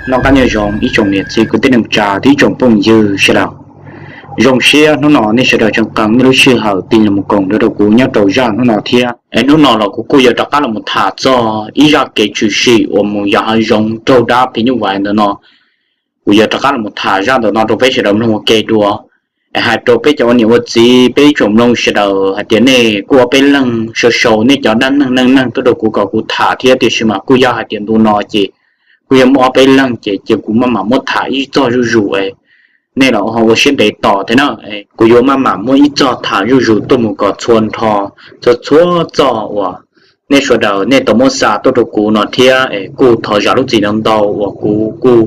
Noj qab nyob zoo ib tsoom niam txiv kwv tij neej tsa thiab ib tsoom phooj ywg sawv daws. Zoo siab hnub no nej sawv daws tseem qee nej lub sij hawm tig los mus koom nrog rau kuv nyob rau zaj hnub no thiab. Es hnub no los kuv kuj yuav rov qab los mus tham txog ib zaj kev tshwm sim uas mus yos hav zoov raug dab phim nyuj vais ntawm no. Kuv yuav rov qab los mus tham zaj ntawm no rau peb sawv daws mloog ua ke dua. Es hais rau peb cov ua niam ua txiv, peb ib tsoom mloog sawv daws hais tias nej kuj ob peb leeg sau sau nej cov dab neeg neej neeg tuaj rau kuv kom kuv tham thiab, tiam sis mas kuj yog hais tias ntu no ces kuj yog muaj ob peb leeg ces cia kuv maj mam muab tham ib txog zuj zus, nej los ho ua siab ntev tos thiab na. Kuv yuav maj mam muab ib txog tham zuj zus tuaj mus kom txhua nrho, txhua txhua txog uas nej sawv daws nej tau muab xa tuaj rau kuv no thiab. Kuj thov zam lub txim ntau ntau uas kuv kuj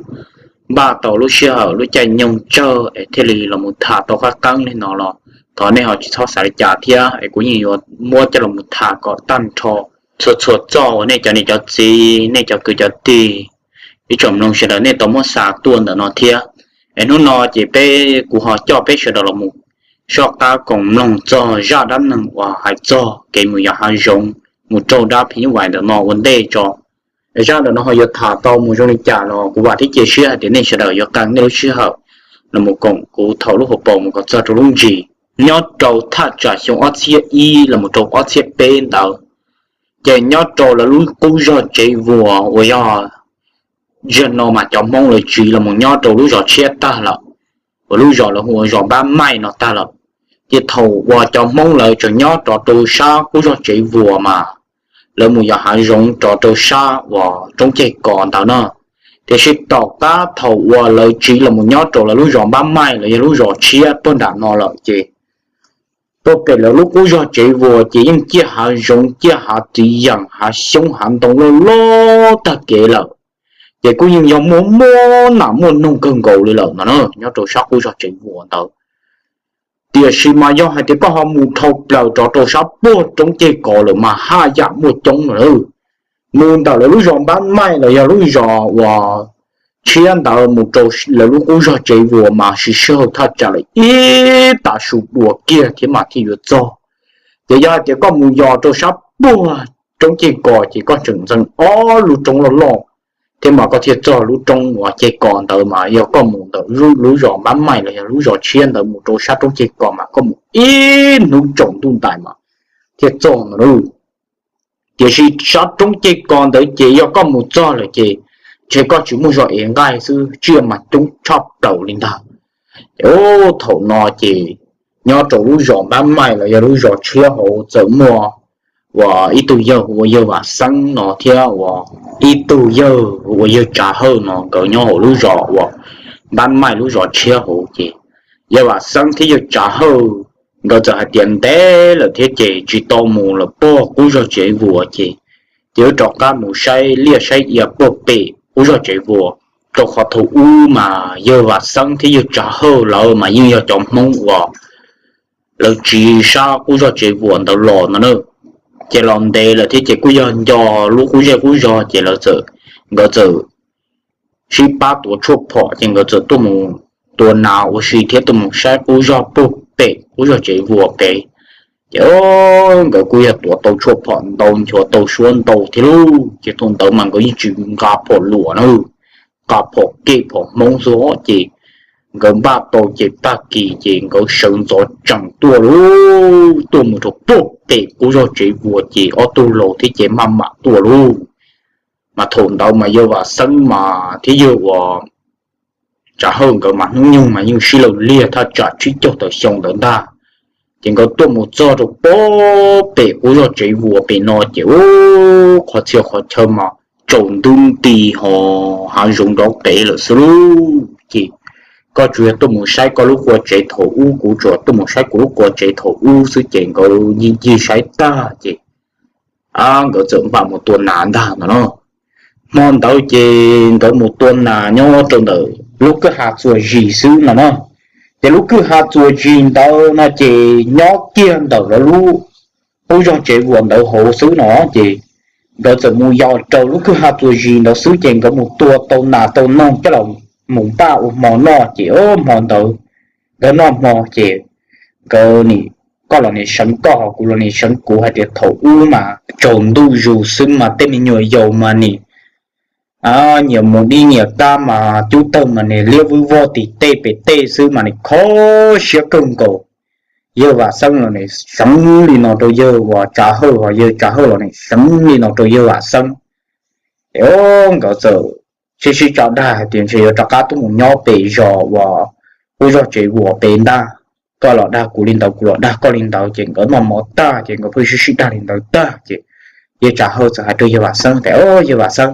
npaj tau lub sij hawm lub caij nyoog tsawg es thiaj li los mus tham tau qab qeeb li no los thov nej ho tsis txhob xav li cas thiab. Es kuv yeej yuav muab coj los mus tham kom tag nrho txhua txhua txoj uas nej cov niam cov txiv, nej cov kwv cov tij, ib tsoom mloog sawv daws nej tau muab xa tuaj ntawm no thiab. Es hnub no ces peb, kuv ho coj peb sawv daws los mus soj qab koom mloog txog zaj dab neeg uas hais txog kev mus yos hav zoov mus raug dab phim nyuj vais ntawm no ua ntej tso. Zaj ntawm no ho yuav tham tau mus zoo li cas los kuv vam thiab cia siab hais tias nej sawv daws yuav qee nej lub sij hawm los mus koom kuv thaum lub hauv paus mus kom txog rau lub ntsis. Nyob rau thaj tsam xyoo ob txhiab ib los mus rau ob txhiab peb ntawd, ces nyob rau lawv lub qub zog Tsev Vuas uas yog zaum no mas cov Hmoob lawv tsiv los mus nyob rau lub zos tshiab tag lawm, uas lub zos lawv hu ua zos Npab Maij no tag lawm. Ces thaum uas cov Hmoob lawv tseem nyob rov rau sab qub zog Tsev Vuas mas lawv mus yos hav zoov rov rau sab uas roob ceg kos ntawd no. Tiam sis tom qab thaum uas lawv tsiv los mus nyob rau lawv lub zos Npab Maij los yog lub zos tshiab pag nram no lawm ces puag pem lawv lub qub zog Tsev Vuas ces yeej ciaj hav zoov, ciaj hav txiv yeem, hav xyoob hav ntoo loj loj tag kev lawm. Ces kuj yeej yog muaj muaj nas muaj noog kawg nkaus li lawm no na, nyob rau sab qub zog Tsev Vuas ntawd. Tiam sis mas yog hais tias koj ho mus dhau plaws rov rau sab puag roob ceg kos lawm mas haj yam muaj coob lawm. Mus ntawm lawv lub zos Npab Maij los yog lub zos uas tshiab ntawd mus rau lawv lub qub zog Tsev Vuas mas siv sij hawm thaj tsam lawm ib tav su dua kiag thiab mas thiaj yuav txog. Ces yog hais tias koj mus yos rau sab puag roob ceg kos ces koj tseem ntxeev ob lub roob loj loj thiab mas koj thiaj txog lub roob uas ceg kos ntawd. Mas yog koj mus ntawm lub zos Npab Maij los yog lub zos tshiab ntawd mus rau sab roob ceg kos mas koj mus ib hnub tsaus ntuj ntais mas thiaj txog ntawd. Tiam sis sab roob ceg kos ntawd ces yog koj mus txog lawm ces ntshe koj tsis muaj zog ev nqaij xwb, tsiaj mas coob tshaj plaws li ntag. Ces thaum no ces nyob rau lub zos Npab Maij los yog lub zos tshiab hauv txawm muaj uas ib tug yawg hu ua yawg Vam Xeeb no thiab uas ib tug yawg hu ua yawg Tsav Hawj no, nkawd nyob hauv lub zos uas Npab Maij lub zos tshiab hauv. Ces yawg Vam Xeeb thiab yawg Tsav Hawj nkawd txawm hais tias ntev lawm thiab ces tsis tau mus lawm puag qub zog Tsev Vuas ces, ces wb rov qab mus saib liaj saib ia puag pem qub zog Tsev Vuas, rau qhov thaum ub mas yawg Vam Xeeb thiab yawg Tsav Hawj lawv mas yeej yog cov Hmoob uas lawv tsiv sab qub zog Tsev Vuas ntawd los no na. Ces los ntev lawm thiab ces kuj yog nco lub qub zej qub zog ces lawv txawm, nkawd txawm sib pab tuav tshuaj phom ces nkawd txawm tuaj mus tua nas ua si thiab tuaj mus saib qub zog puag pem qub zog Tsev Vuas pem. Ces nkawd kuj yog tuav tau tshuaj phom ntau, nchuav tau suab ntau thiab lauj. Ces thaum ntawd mas nkawd yeej tsis nqa phom luam na, nqa phom kej phom Hmoob xwb os. Ces nkawd npaj tau ces tag kis ces nkawd sawv ntxov tsees tuaj lauj, tuaj mus rau puag pem qub zog Tsev Vuas ces ob tug laus thiab ces maj mam tuaj lauj. Mas thaum ntawd mas yawg Vam Xeeb mas thiab yawg uas Tsav Hawj nkawd mas hnub nyoog mas yeej sib law liag thaj tsam tsib caug tawm xyoo ntawd ntag. Ces nkawd tuaj mus txog rau puag pem qub zog Tsev Vuas pem no ces ub, qhov txhia qhov chaw mas tsaus ntuj nti ho hav zoov nrov qev lawm xwb lauj. Ces koj tsuas yog tuaj mus saib koj lub qua tsev thaum ub, kuv tsuas tuaj mus saib kuv lub qua tsev thaum ub xwb ces nkawd ncig ncig saib tag ces nkawd txawm npaj mus tua nas ntag no no. Hmo ntawd ces nkawd mus tua nas nyob rau ntawm lub kwj ha txuas zis xwb no no. Ces lub kwj ha txuas zis ntawd no ces nyob kiag ntawm lawv lub qub zog Tsev Vuas ntawd hauv xwb no. Ces nkawd txawm mus yos rau lub kwj ha txuas zis ntawd xwb ces nkawd mus tua tau nas tau noog coj los mus npaj ua hmo noj ces hmo ntawd nkawd noj hmo ces nkawd nim, koj los nim seev koj, kuv los nim seev kuv hais tias thaum ub mas tsaus ntuj zus xwb mas tej me nyuam yaus mas nim nyias mus dib nyias kab mas cub tawg mas nws liab vwb vog tim tej pem tej xwb mas nws kho siab kawg nkaus. Yawg Vam Xeeb los nws seev li no rau yawg uas Tsav Hawj, ho yawg Tsav Hawj los nws seev li no rau yawg Vam Xeeb. Ces nkawd txawm sib sib tso dag hais tias ntshe yuav rov qab tuaj mus nyob pem zos uas ub zog tsev vuas pem ntag, koj los dag kuv li ntawd kuv los dag koj li ntawd. Ces nkawd noj mov tag ces nkawd pheej sib sib dag li ntawd tag ces yawg Tsav Hawj txawm hais rau yawg Vam Xeeb tias, Yawg Vam Xeeb,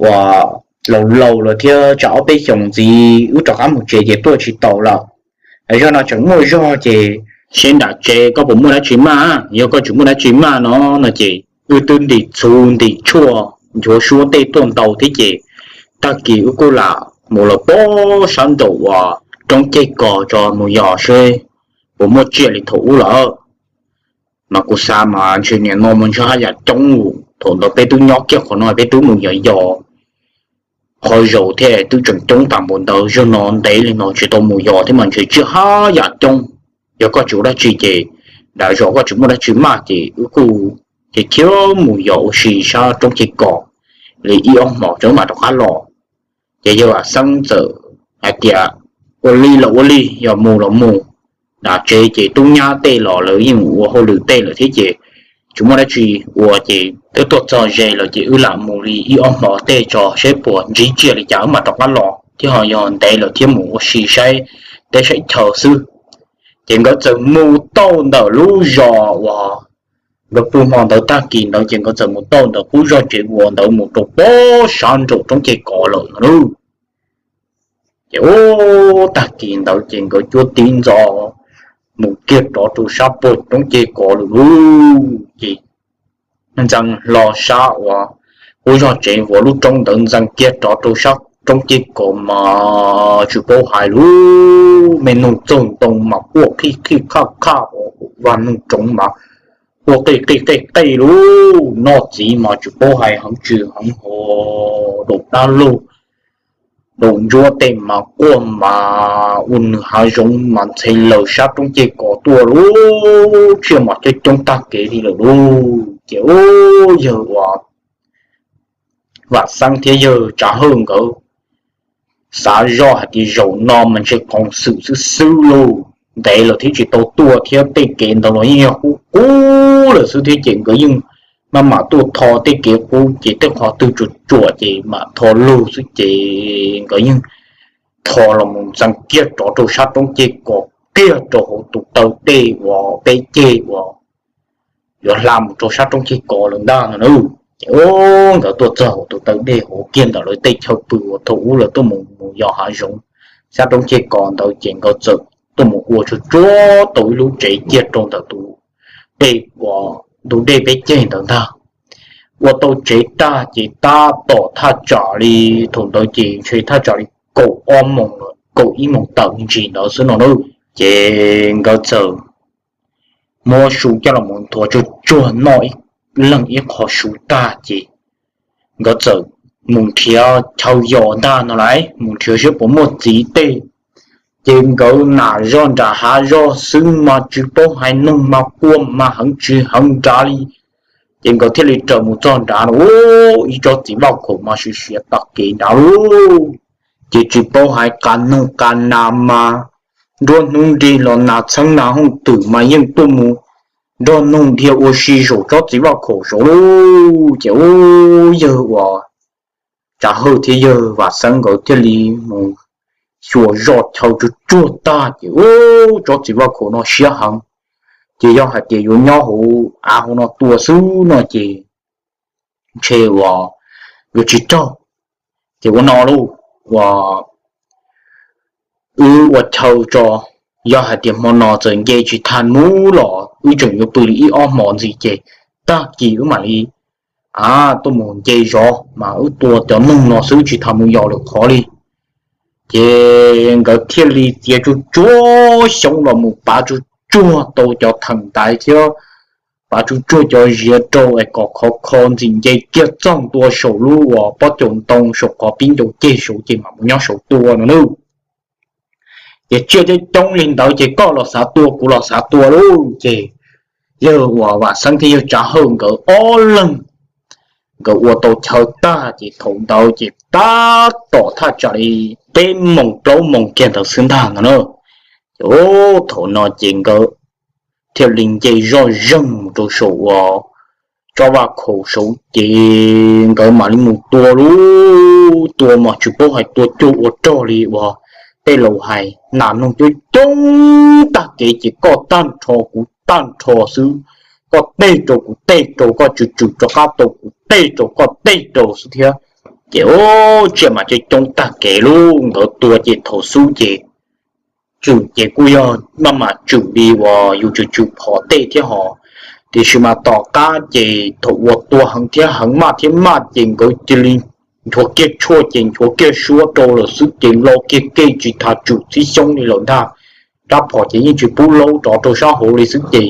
uas laus laus lawm thiab tsam ob peb xyoos ntxiv wb rov qab mus tsev ces tuaj tsis taus lawm. Zaj no tseem muaj zog ces seb nram tsev koj puas muaj dab tsi maj, yog koj tsis muaj dab tsi maj no no ces wb twb ntim txhuv ntim tshuaj nchuav suab tej tuaj ntau thiab ces tag kis wb kuj lam mus lawm pem sab nraum uas roob ceg kos tso mus yos seb puas muaj tsiaj li thaum ub lawm. Mas kuv xav mas ntshe nim no mas ntshe haj yam coob lawm, thaum ntawd peb twb nyob kiag qhov no peb twb mus yos yos qhov zaus thiab twb tseem coob tas npaum ntawd, zaum no ntev li no tsis tau mus yos thiab mas ntshe tsiaj haj yam coob. Yog koj tsis ua dab tsi ces nram zos koj tsis muaj dab tsi maj ces wb kuj cia li khiav mus yos ua si sab roob ceg kos li ib ob hmos tso mam rov qab los. Ces yawg Vam Xeeb txawm hais tias, Ua li los ua li, yog mus los mus. Nram tsev ces tub nyab tej los lawv yeej ua hauj lwm tej lawm thiab ces tsis muaj dab tsi ua ces twb tuaj txog ze lawm ces wb lam mus li ib ob hmos tej tso seb puas ntsib tsiaj li cas wb mam rov qab los thiab, ho yog ntev lawm thiab mus ua si saib teb saib chaw xwb. Ces nkawd txawm mus tau ntawm lub zos uas nkawd pw hmo ntawd tag kis ntawd ces nkawd txawm mus tau ntawm qub zog tsev vuas ntawd mus rau pem sab nraum roob ceg kos lawm no lauj. Ces ub tag kis ntawd ces nkawd cuab tib ntxov mus kiag rov rau sab puag roob ceg kos lawm lauj. Ces ntxeev hlo sab uas qub zog tsev vuas lub roob ntawd ntxeev kiag rov rau sab roob ceg kos mas tsis paub hais lub me noog txaug ntoo mas quaj qhij qhij qhaj qhaj, vaj noog roov mas quaj qij qij qij qij lauj. Noj txiv mas tsis paub hais heev tsis heev, ho daum dab laug daum ntsuab tej mas quaj mas ua nws hav zoov mas ntxhe laws sab roob ceg kos tuaj lauj. Tsiaj mas coob coob tag kev li lawm lauj. Ces ub yawg uas Vam Xeeb thiab yawg Tsav Hawj nkawd xav zoj hais tias zaum no mas ntshe qoos xwm xwb xwb lauj, ntev lawm thiab tsis tau tuaj thiab tej kev ntawd los yeej yog qub qub lawm xwb thiab ces nkawd yeej maj mam tuaj tho tej kev qub ces tej qhov twg tsuas tsuam ces mam tho lug xwb ces nkawd yeej tho los mus ntxeev kiag rov rau sab roob ceg kos kiag rau hauv tus taw dej uas peb ceg uas yuav hla mus rau sab roob ceg kos lawm ntag no na. Ces ub nkawd tuaj txog hauv tus taw dej hauv kiag ntawm lawv tej chaw pw uas thaum ub lawv tuaj mus mus yos hav zoov sab roob ceg kos ntawd ces nkawd txawm tuaj mus ua tsuag tsuag tau ib lub tsev kiag rau ntawm tus dej uas ntug dej peb ceg ntawd ntag. Ua tau tsev tag ces tab tom thaj tsam li, thaum ntawd ces ntshe thaj tsam li kaum ob moos, kaum ib moos tawm me ntsis ntawd xwb no na. Ces nkawd txawm muab su coj los nthuav tsuag tsuag noj ib leeg ib qho su tag ces nkawd txawm mus nrhiav chaw yos ntag no lauj, mus nrhiav seb puas muaj txiv tej. Ces nkawd nam zoj nram hav zoj xwb mas tsis paub hais noog mas quaj mas heev tsis heev nrad li. Ces nkawd thiaj li raws mus txog nrad no ib tsob txiv vaj khaum mas siav siav tag kev nrad lauj. Ces tsis paub hais qas noog qas nas mas nruab hnub nrig los nas txheeb nas hooj twm mas yeej tuaj mus nrog noog dhia ua si saum tsob txiv vaj khaum saud lauj. Ces ub yawg uas Tsav Hawj thiab yawg Vam Xeeb nkawd thiaj li mus xyuas zoj chaw tsuag tsuag tag ces ub tsob txiv vaj khaum no siab heev. Ces yog hais tias yuav nyob hauv av hauv no tua xwb no ces ntshe uas yuav tsis raug. Ces ua no lauj, uas wb ua chaw tso, yog hais tias hmo no txawm nce tsis tag hnub los wb tseem yuav pw li ib ob hmos ntxiv ces tag kis wb mam li tuaj mus nce zov mas wb tua cov noog no xwb tsis tas mus yos lwm qhov li. Ces nkawd thiaj li txiav tsuag tsuag xyoob los mus pav tsuag tsuag tau cov theem ntaiv thiab pav tsuag tsuag cov ziav rau es kom khov kho ntxim nce kiag txog ntua saum lub uas pob caus ntoo saum qhov pib ncau ceg saud ces mam mus nyob saud tua no nawb. Ces tsiaj coob coob li ntawd ces koj los xav tua kuv los xav tua lauj. Ces yawg uas Vam Xeeb thiab yawg Tsav Hawj nkawd ob leeg nkawd ua tau chaw tag ces thaum ntawd ces tab tom thaj tsam li peb moos plaub moos kiag ntawd xwb ntag no na. Ces thaum no ces nkawd thiaj li nce zoj zeeg mus rau saum uas tsob vaj khaum saud ces nkawd mam li mus tua lub, tua mas tsis paub hais tua cuag ua rog li uas tej laus hais, nas noog coob coob tag kev ces koj tag nrho kuv tag nrho xwb, koj tej rau kuv tej rau, koj tswm tswm rov qab tau kuv tej rau koj tej rau xwb thiab. Ces tsiaj mas coob coob tag kev lub, nkawd tua ces thaum xub ces tswm ces kuj yog maj mam tswm li uas yus tswm tswm phom tej thiab hos, tiam sis mas tom qab ces thaum uas tua heev thiab heev maj thiab maj ces nkawd cia li nchuav kiag tshuaj ces nchuav kiag suab rau lawm xwb ces lo kiag kev tsis tas tswm txhib xyoob li lawm ntag. Rab phom ces yeej tsis pub laub rov rau sab hauv li xwb ces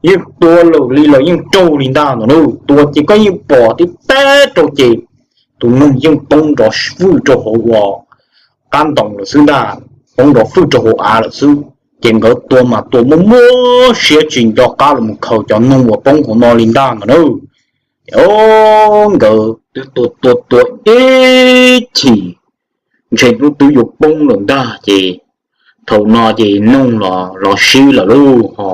yeej tua lawm li los yeej raug li ntag no na. Tua ces koj yeej pom tib teb rau ces tus noog yeej poob nrov fwj rau hauv uas qab ntoo lawm xwb ntag, poob nrov fwj rau hauv av lawm xwb. Ces nkawd tua mas tua muaj muab siab tsis nco qab los mus khaws cov noog uas poob hauv no li ntag no na. Ces nkawd twb tua tua tua ib chim ntshe hnub twb yuav poob lawm ntag ces thaum no ces noog los los sib lawm lauj, ho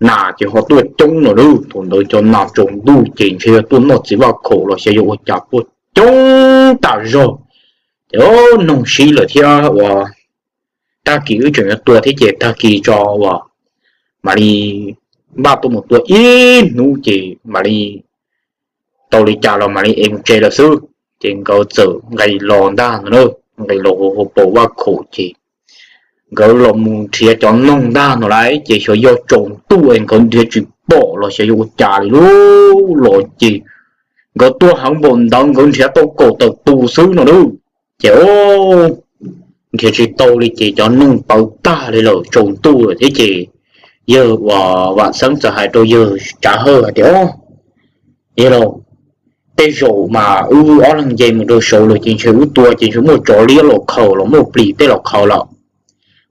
nas ces ho tuaj coob lawm lauj. Thaum ntawd cov nas tsaus ntuj ces ntshe yog tuaj noj txiv vaj khaum los xyov yog ua cas tuaj coob tas zog. Ces noog sib lawm thiab uas tag kis wb tseem yuav tua thiab ces tag kis tso uas mam li npaj tuaj mus tua ib hnub ces mam li tau li cas los mam li ev mus tsev lawm xwb. Ces nkawd txawm nqis los ntag no na, nqis los hauv paus vaj khaum ces nkawd los mus nrhiav cov noog ntag no lawm ces xyov yog tsaus ntuj es nkawd nrhiav tsis pom los xyov yog ua cas li lub los ces nkawd tua heev npaum ntawd nkawd nrhiav tau kaum tawm tus xwb no na. Ces nrhiav tsis tau li ces cov noog pawv tag li lawm tsaus ntuj lawm thiab ces yawg uas Vam Xeeb txawm hais rau yawg Tsav Hawj hais tias, Yawg laus, tej zaum mas wb ob leeg nce mus rau saud lawm ces ntshe wb tua ces ntshe muaj tsov liab los khaws los muaj plis tej los khaws lawm.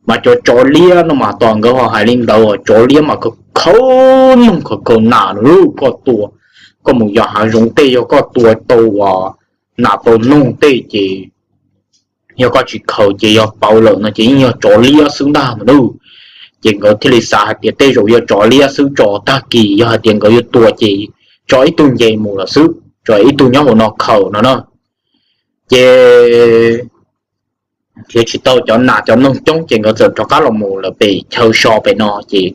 Mas cov tsov liab no mas tos nkawd ho hais li ntawd, tsov liab mas khaws khaws noog khaws khaws nas no lauj. Koj tua, koj mus yos hav zoov tej yog koj tua tau uas nas tau noog tej ces yog koj tsis khaws ces yog pauv lawm no ces yeej yog tsov liab xwb ntag no lauj. Ces nkawd thiaj li xav hais tias tej zaum yog tsov liab xwb tso, tag kis yog hais tias nkawd yuav tua ces tso ib tug nce mus lawm xwb, tso ib tug nyob hauv no khaws no na. Ces nrhiav tsis tau cov nas cov noog coob ces nkawd txawm rov qab los mus lawm pem chaw so pem no ces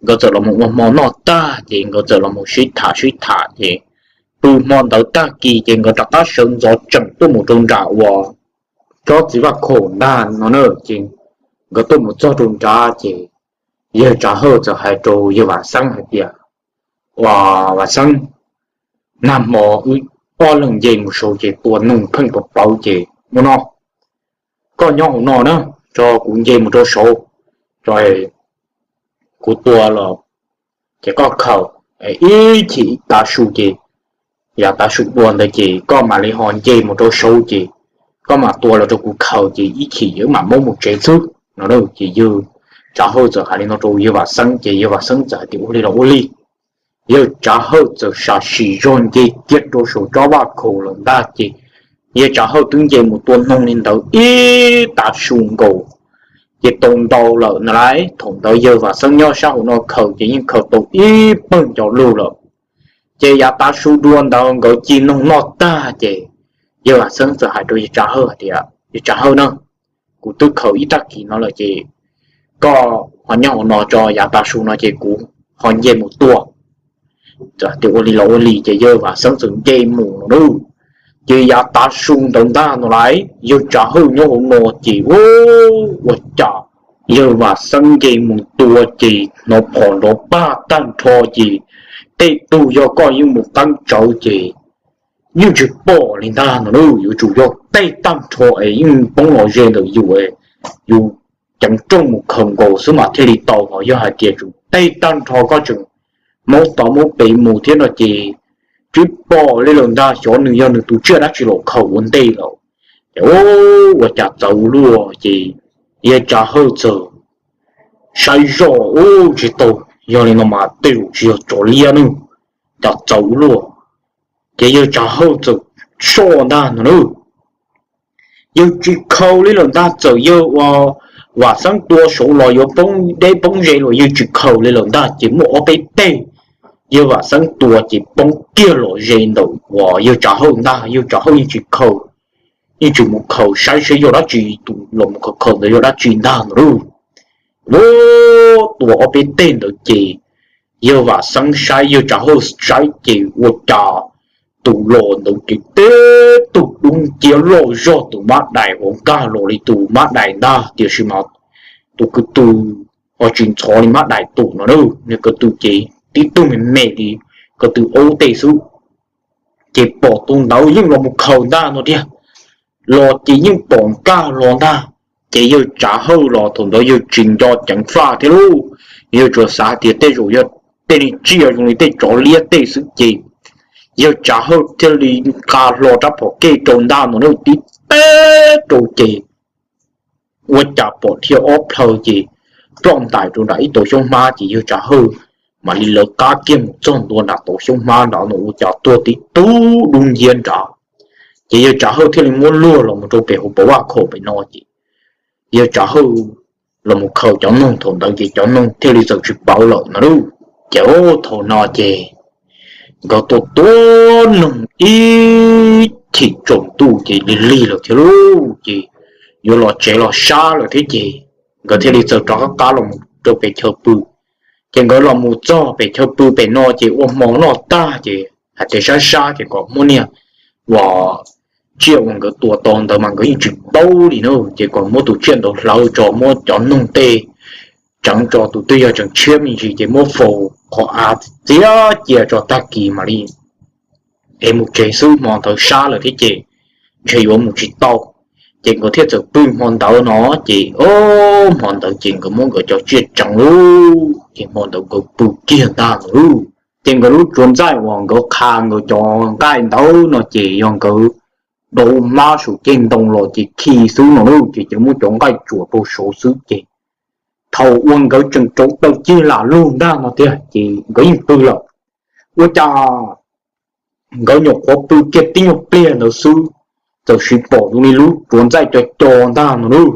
nkawd txawm los mus ua hmo noj tag ces nkawd txawm los mus sib tham sib tham ces pw hmo ntawd tag kis ces nkawd rov qab sawv ntxov tseem tuaj mus rau nram uas tsob txiv vaj khaum ntag no na. Ces nkawd tuaj mus txog rau nrad ces yawg Tsav Hawj txawm hais rau yawg Vam Xeeb hais tias, Ua, Vam Xeeb, nag hmo wb ob leeg nce mus saud ces tua noog pheej pom plawv ces ua no, koj nyob hauv no na, tso kuv nce mus rau saud, tso kuv tua los ces koj khaws, ib chim tav su ces yav tav su dua ntawd ces koj mam li ho nce mus rau saud ces koj mam tua los rau kuv khaws ces ib chim wb mam muab mus tsev xwb no. Ces yawg Tsav Hawj txawm hais li no rau yawg Vam Xeeb ces yawg Vam Xeeb txawm hais tias ua li los ua li. Yawg Tsav Hawj txawm sam sim zog nce kiag rau saum tsob vaj khaum lawm ntag ces yawg Tsav Hawj twb nce mus tua noog li ntawd ib tav su nkaus ces tau ntau lawm na lauj. Thaum ntawd yawg Vam Xeeb nyob sab hauv no khaws ces yeej khaws tau ib pawg ncauj lug lawm. Ces yav tav su dua ntawd nkawd ci noog noj tag ces yawg Vam Xeeb txawm hais rau yawg Tsav Hawj hais tias, Yawg Tsav Hawj na, kuv twb khaws ib tag kis no lawm ces koj ho nyob hauv no tso, yav tav su no ces kuv ho nce mus tua. Txawm tias ua li los ua li ces yawg Vam Xeeb txawm nce mus no lauj. Ces yav tav su ntawd ntag no lauj, yawg Tsav Hawj nyob hauv no ces ua cas yawg Vam Xeeb nce mus tua ces hnov phom nrov pag tag nrho ces tej tug yog koj yeej mus qeeb tsawv ces yeej tsis pom li ntag no lauj. Yuav tsum yog tej tag nrho es yeej poob los ze ntawm yus, yus ceev rooj mus khaws nkaus xwb mas thiaj li tau, ho yog hais tias tsum tej tag nrho koj tseem maub tov maub pes mus thiab no ces tsis pom li lawm ntag, xyov nws yog nws tus tsiaj dab tsi los khaws ua ntej lawm. Ces ua cas txawv ua luaj ces yawg Tsav Hawj txawm saib zoj ub tsis tau, yog li no mas tej zaum tsis yog tsov liab ne, cas txawv ua luaj. Ces yawg Tsav Hawj txawm soj ntag no na, yawg tsis khaus li lawm ntag. Txawm yawg uas Vam Xeeb tua saud los yuav poob deb poob ze los yawg tsis khaus li lawm ntag. Ces muaj ob peb teg yawg Vam Xeeb tua ces poob kiag los ze ntawm uas yawg Tsav Hawj ntag. Yawg Tsav Hawj yeej tsis khaus, yeej tsis mus khaus saib seb yog dab tsi, tus los mus khaus khaus ntawd yog dab tsi ntag no lauj. Ua, tua ob peb teg ntawd ces yawg Vam Xeeb saib, yawg Tsav Hawj saib ces ua cas tus los ntawd ces tib tug dub nciab loj zog, tus mab dais uas nkag los li tus mab dais ntag, tiam sis mas tus kwv tw ho tsis ntxhov li mab dais tus no na. Nws ko tw ces tib tug me me li ko tw aub tej xwb. Ces pom tus ntawd yeej los mus khaus ntag no tiag, los ces yeej pom nkag los ntag. Ces yawg Tsav Hawj los thaum ntawd yawg tsis nco ceev faj thiab lauj, yawg tsuas xav tias tej zaum yog tej niag tsiaj zoo li tej tsov liab tej xwb ces yawg Tsav Hawj thiaj li nqa hlo rab phom kej rau ntag no na, tib teg rau ces ua cas pom dhia ob plhaw ces ploj ntais rau nram ib tauv xyoob hmab ces yawg Tsav Hawj mam li lawv qab kiag mus txog ntua nram tauv xyoob hmab nrad no ua cas tuag tib tug dub nciab nrad. Ces yawg Tsav Hawj thiaj li muab luag los mus rau pem hauv paus vaj khaum pem no ces yawg Tsav Hawj los mus khaws cov noog thaum ntawd ces cov noog thiaj li txawm tsis pawv lawm no lauj. Ces thaum no ces nkawd tua tua noog ib chim tsaus ntuj ces lig lig lawm thiab lauj, ces yuav los tsev los sab lawm thiab ces nkawd thiaj li txawm rov qab qab los mus rau pem chaw pw. Ces nkawd los mus txog pem chaw pw pem no ces ua hmo noj tag ces hais tias sab sab ces kom muab niag uas tsiaj uas nkawd tua tau ntawd mas nkawd yeej tsis paub li na, ces kom muab tus tsiaj ntawd hlawv tso, muab cov noog tej tseev tso, tus twg yog tseem tshiab me ntsis ces muab faus qhov av txiav cia tso, tag kis mam li es mus tsev xwb, hmo ntawd sab lawm thiab ces ntshe yuav mus tsis tau. Ces nkawd thiaj txawm pw hmo ntawd no, ces hmo ntawd ces nkawd muab nkawd cov tsiaj tseev lauj, ces hmo ntawd nkawd pw kiag ntag lauj. Ces nkawd lub tsuav ntxaij uas nkawd qha nkawd cov nqaij ntawd no ces yog nkawd dau hmab saum ceg ntoo los ces khi xwb no lauj, ces cov muab cov nqaij tsuam rau saud xwb ces thaum uas nkawd tseem rauv taws cig lam lug ntag no tiag ces nkawd yeej pw lawm. Ua cas nkawd nyuam qhuav pw kiag tib nyuag pliag ntawd xwb, txawm siv pom zoo li lub tsuav ntxaij co co ntag no lauj.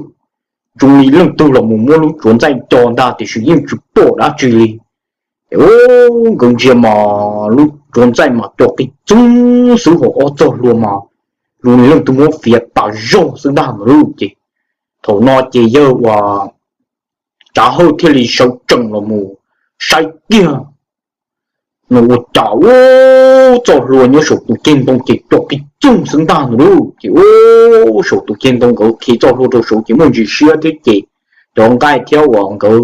Zoo li leej twg los mus muab lub tsuav ntxaij co ntag tiam sis yeej tsis pom dab tsi li. Ces nkawd ntsia mas lub tsuav ntxaij mas co qis txoog xwb, hos ob txoj hlua mas zoo li leej twg muab fiav tas zog xwb ntag no lauj. Ces thaum no ces yawg uas Tsav Hawj thiaj li sawv tsees los mus saib kiag no ua cas ub, txoj hlua nyob saum tus ceg ntoo ces co qis txoog xwb ntag no lauj. Ces ub, saum tus ceg ntoo nkawd khi txoj hlua rau saud ces muaj ntsis siab thiab ces cov nqaij thiab uas nkawd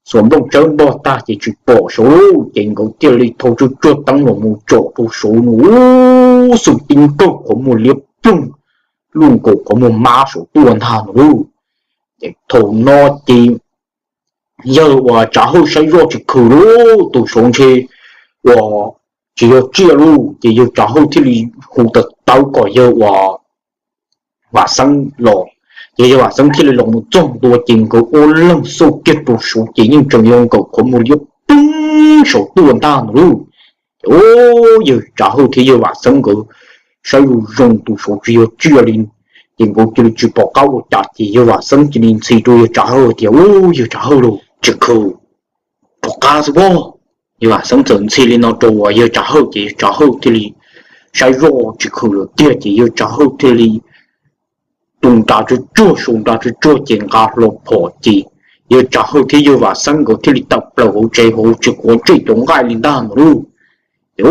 xuas nplooj tsawb npog tag ces tsis pom saud lauj. Ces nkawd thiaj li thau tsuag tsuag teeb los mus tsom rau saud no ub, xwb tib nkaug qhov muag liab ploog, luj nkaus qhov muag mab saum tuaj ntag no lauj. Ces thaum no ces yawg uas Tsav Hawj saib zoj tsis khwm lauj, tus saud ntshe uas tsis yog tsiaj lauj. Ces yawg Tsav Hawj thiaj li hu tawv tawv kom yawg uas Vam Xeeb los. Ces yawg Vam Xeeb thiaj li los mus txog ntua ces nkawd ob leeg xauj kiag rau saud ces yeej tseem yog nkaus qhov muag liab ploog saum tuaj ntag no lauj. Ces yawg Tsav Hawj thiab yawg Vam Xeeb nkawd saib zoo zoo tus saud tsis yog tsiaj li, ces nkawd cia li tsis pom qab ua cas ces yawg Vam Xeeb cia li ntxhi rau yawg Tsav Hawj tias, Ub, yawg Tsav Hawj lauj, tsis khwm, rov qab xwb pob. Yawg Vam Xeeb txawm ntxhi li no rau uas yawg Tsav Hawj ces yawg Tsav Hawj thiaj li saib zoj tsis khwm lawm tiag ces yawg Tsav Hawj thiaj li tu nra tsuag tsuag, sau nra tsuag tsuag ces nqa hlo phom ces yawg Tsav Hawj thiab yawg Vam Xeeb nkawd thiaj li tawm plaws hauv tsev hauv tsis quav ntsej cov nqaij li ntag no lauj. Ces